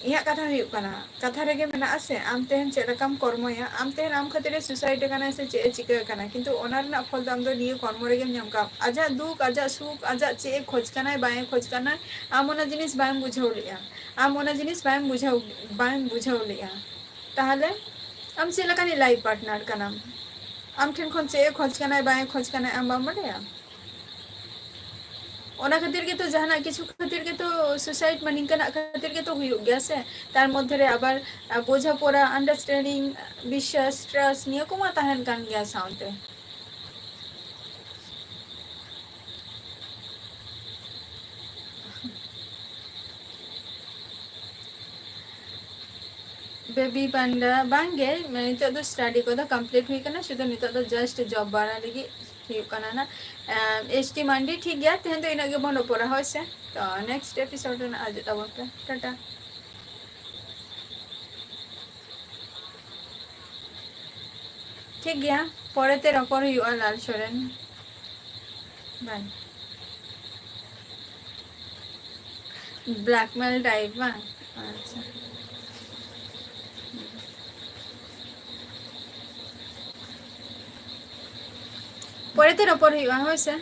ᱤᱧᱟᱹᱜ ᱠᱟᱛᱷᱟ ᱦᱩᱭᱩᱜ ᱠᱟᱱᱟ, ᱠᱟᱛᱷᱟ ᱨᱮᱜᱮ ᱢᱮᱱᱟᱜᱼᱟ ᱥᱮ, ᱟᱢ ᱛᱮᱦᱮᱧ ᱪᱮᱫ ᱞᱮᱠᱟᱢ ᱠᱚᱨᱢᱚᱭᱟ, ᱟᱢ ᱛᱮᱦᱮᱧ ᱟᱢ ᱠᱷᱟᱹᱛᱤᱨ ᱮ ᱥᱩᱥᱟᱭᱤᱰ ᱠᱟᱱᱟᱭ ᱥᱮ ᱪᱮᱫ ᱮ ᱪᱤᱠᱟᱹ ᱠᱟᱱᱟ, ᱠᱤᱱᱛᱩ ᱚᱱᱟ ᱨᱮᱱᱟᱜ ᱯᱷᱚᱞ ᱫᱚ ᱟᱢ ᱫᱚ ᱱᱤᱭᱟᱹ ᱠᱚᱨᱢᱚ ᱨᱮᱜᱮᱢ ᱧᱟᱢ ᱠᱟᱜᱼᱟ᱾ ᱟᱡᱟᱜ ᱫᱩᱠ, ᱟᱡᱟᱜ ᱥᱩᱠ, ᱟᱡᱟᱜ ᱪᱮᱫ ᱮ ᱠᱷᱚᱡᱽ ᱠᱟᱱᱟᱭ, ᱵᱟᱭ ᱠᱷᱚᱡᱽ ᱠᱟᱱᱟᱭ, ᱟᱢ ᱚᱱᱟ ᱡᱤᱱᱤᱥ ᱵᱟᱢ ᱵᱩᱡᱷᱟᱹᱣ ᱞᱮᱜᱼᱟ, ᱟᱢ ᱚᱱᱟ ᱡᱤᱱᱤᱥ ᱵᱟᱢ ᱵᱩᱡᱷᱟᱹᱣ, ᱵᱟᱢ ᱵᱩᱡᱷᱟᱹᱣ ᱞᱮᱜᱼᱟ, ᱛᱟᱦᱚᱞᱮ ᱟᱢ ᱪᱮᱫ ᱞᱮᱠᱟᱱᱤᱡ ᱞᱟᱭᱤᱯᱷ ᱯᱟᱨᱴᱱᱟᱨ ᱠᱟᱱᱟᱢ? ᱟᱢ ᱴᱷᱮᱱ ᱠᱷᱚᱱ ᱪᱮᱫ ᱮ ᱠᱷᱚᱡᱽ ᱠᱟᱱᱟᱭ, ᱵᱟᱭ ᱠᱷᱚᱡᱽ ᱠᱟᱱᱟᱭ, ᱟᱢ ᱵᱟᱢ ᱵᱟᱰᱟᱭᱟ? ᱚᱱᱟ ᱠᱷᱟᱹᱛᱤᱨ ᱜᱮᱛᱚ, ᱡᱟᱦᱟᱱᱟᱜ ᱠᱤᱪᱷᱩ ᱠᱷᱟᱹᱛᱤᱨ ᱜᱮᱛᱚ ᱥᱩᱥᱟᱭᱤᱰ ᱢᱟ ᱱᱤᱝᱠᱟᱹᱱᱟᱜ ᱠᱷᱟᱹᱛᱤᱨ ᱜᱮᱛᱚ ᱦᱩᱭᱩᱜ ᱜᱮᱭᱟ ᱥᱮ᱾ ᱛᱟᱨ ᱢᱚᱫᱽᱫᱷᱮ ᱨᱮ ᱟᱵᱟᱨ, ᱟ, ᱵᱳᱡᱷᱟᱯᱚᱲᱟ, understanding, ᱵᱤᱥᱥᱟᱥ, trust, ᱱᱤᱭᱟᱹ ᱠᱚᱢᱟ ᱛᱟᱦᱮᱱ ᱠᱟᱱ ᱜᱮᱭᱟ ᱥᱟᱶᱛᱮ᱾ ᱵᱮᱵᱤ ᱯᱟᱱᱰᱟ, ᱵᱟᱝᱜᱮ, ᱱᱤᱛᱚᱜ ᱫᱚ ᱥᱴᱟᱰᱤ ᱠᱚᱫᱚ ᱠᱚᱢᱯᱞᱤᱴ ᱦᱩᱭ ᱠᱟᱱᱟ, ᱥᱩᱫᱷᱩ ᱱᱤᱛᱚᱜ ᱫᱚ just ᱡᱚᱵ ᱵᱟᱲᱟ ᱞᱟᱹᱜᱤᱫ ᱦᱩᱭᱩᱜ ᱠᱟᱱᱟ ᱱᱟ᱾ ᱮᱥ ᱴᱤ ᱢᱟᱱᱰᱤ, ᱴᱷᱤᱠ ᱜᱮᱭᱟ, ᱛᱮᱦᱮᱧ ᱫᱚ ᱤᱱᱟᱹᱜ ᱜᱮ ᱵᱚᱱ ᱨᱚᱯᱚᱲᱟ, ᱦᱳᱭ ᱥᱮ? ᱛᱚ next episode ᱨᱮᱱᱟᱜ ᱦᱤᱡᱩᱜ ᱛᱟᱵᱚᱱ ᱯᱮ, ᱴᱟᱴᱟ᱾ ᱴᱷᱤᱠ ᱜᱮᱭᱟ, ᱯᱚᱨᱮᱛᱮ ᱨᱚᱯᱚᱲ ᱦᱩᱭᱩᱜᱼᱟ, ᱞᱟᱞ ᱥᱚᱨᱮᱱ᱾ ᱵᱟᱭ᱾ Blackmail type ᱵᱟᱝ? ᱟᱪᱪᱷᱟ᱾ ᱯᱚᱨᱮᱛᱮ ᱨᱚᱯᱚᱲ ᱦᱩᱭᱩᱜᱼᱟ, ᱦᱳᱭ ᱥᱮ᱾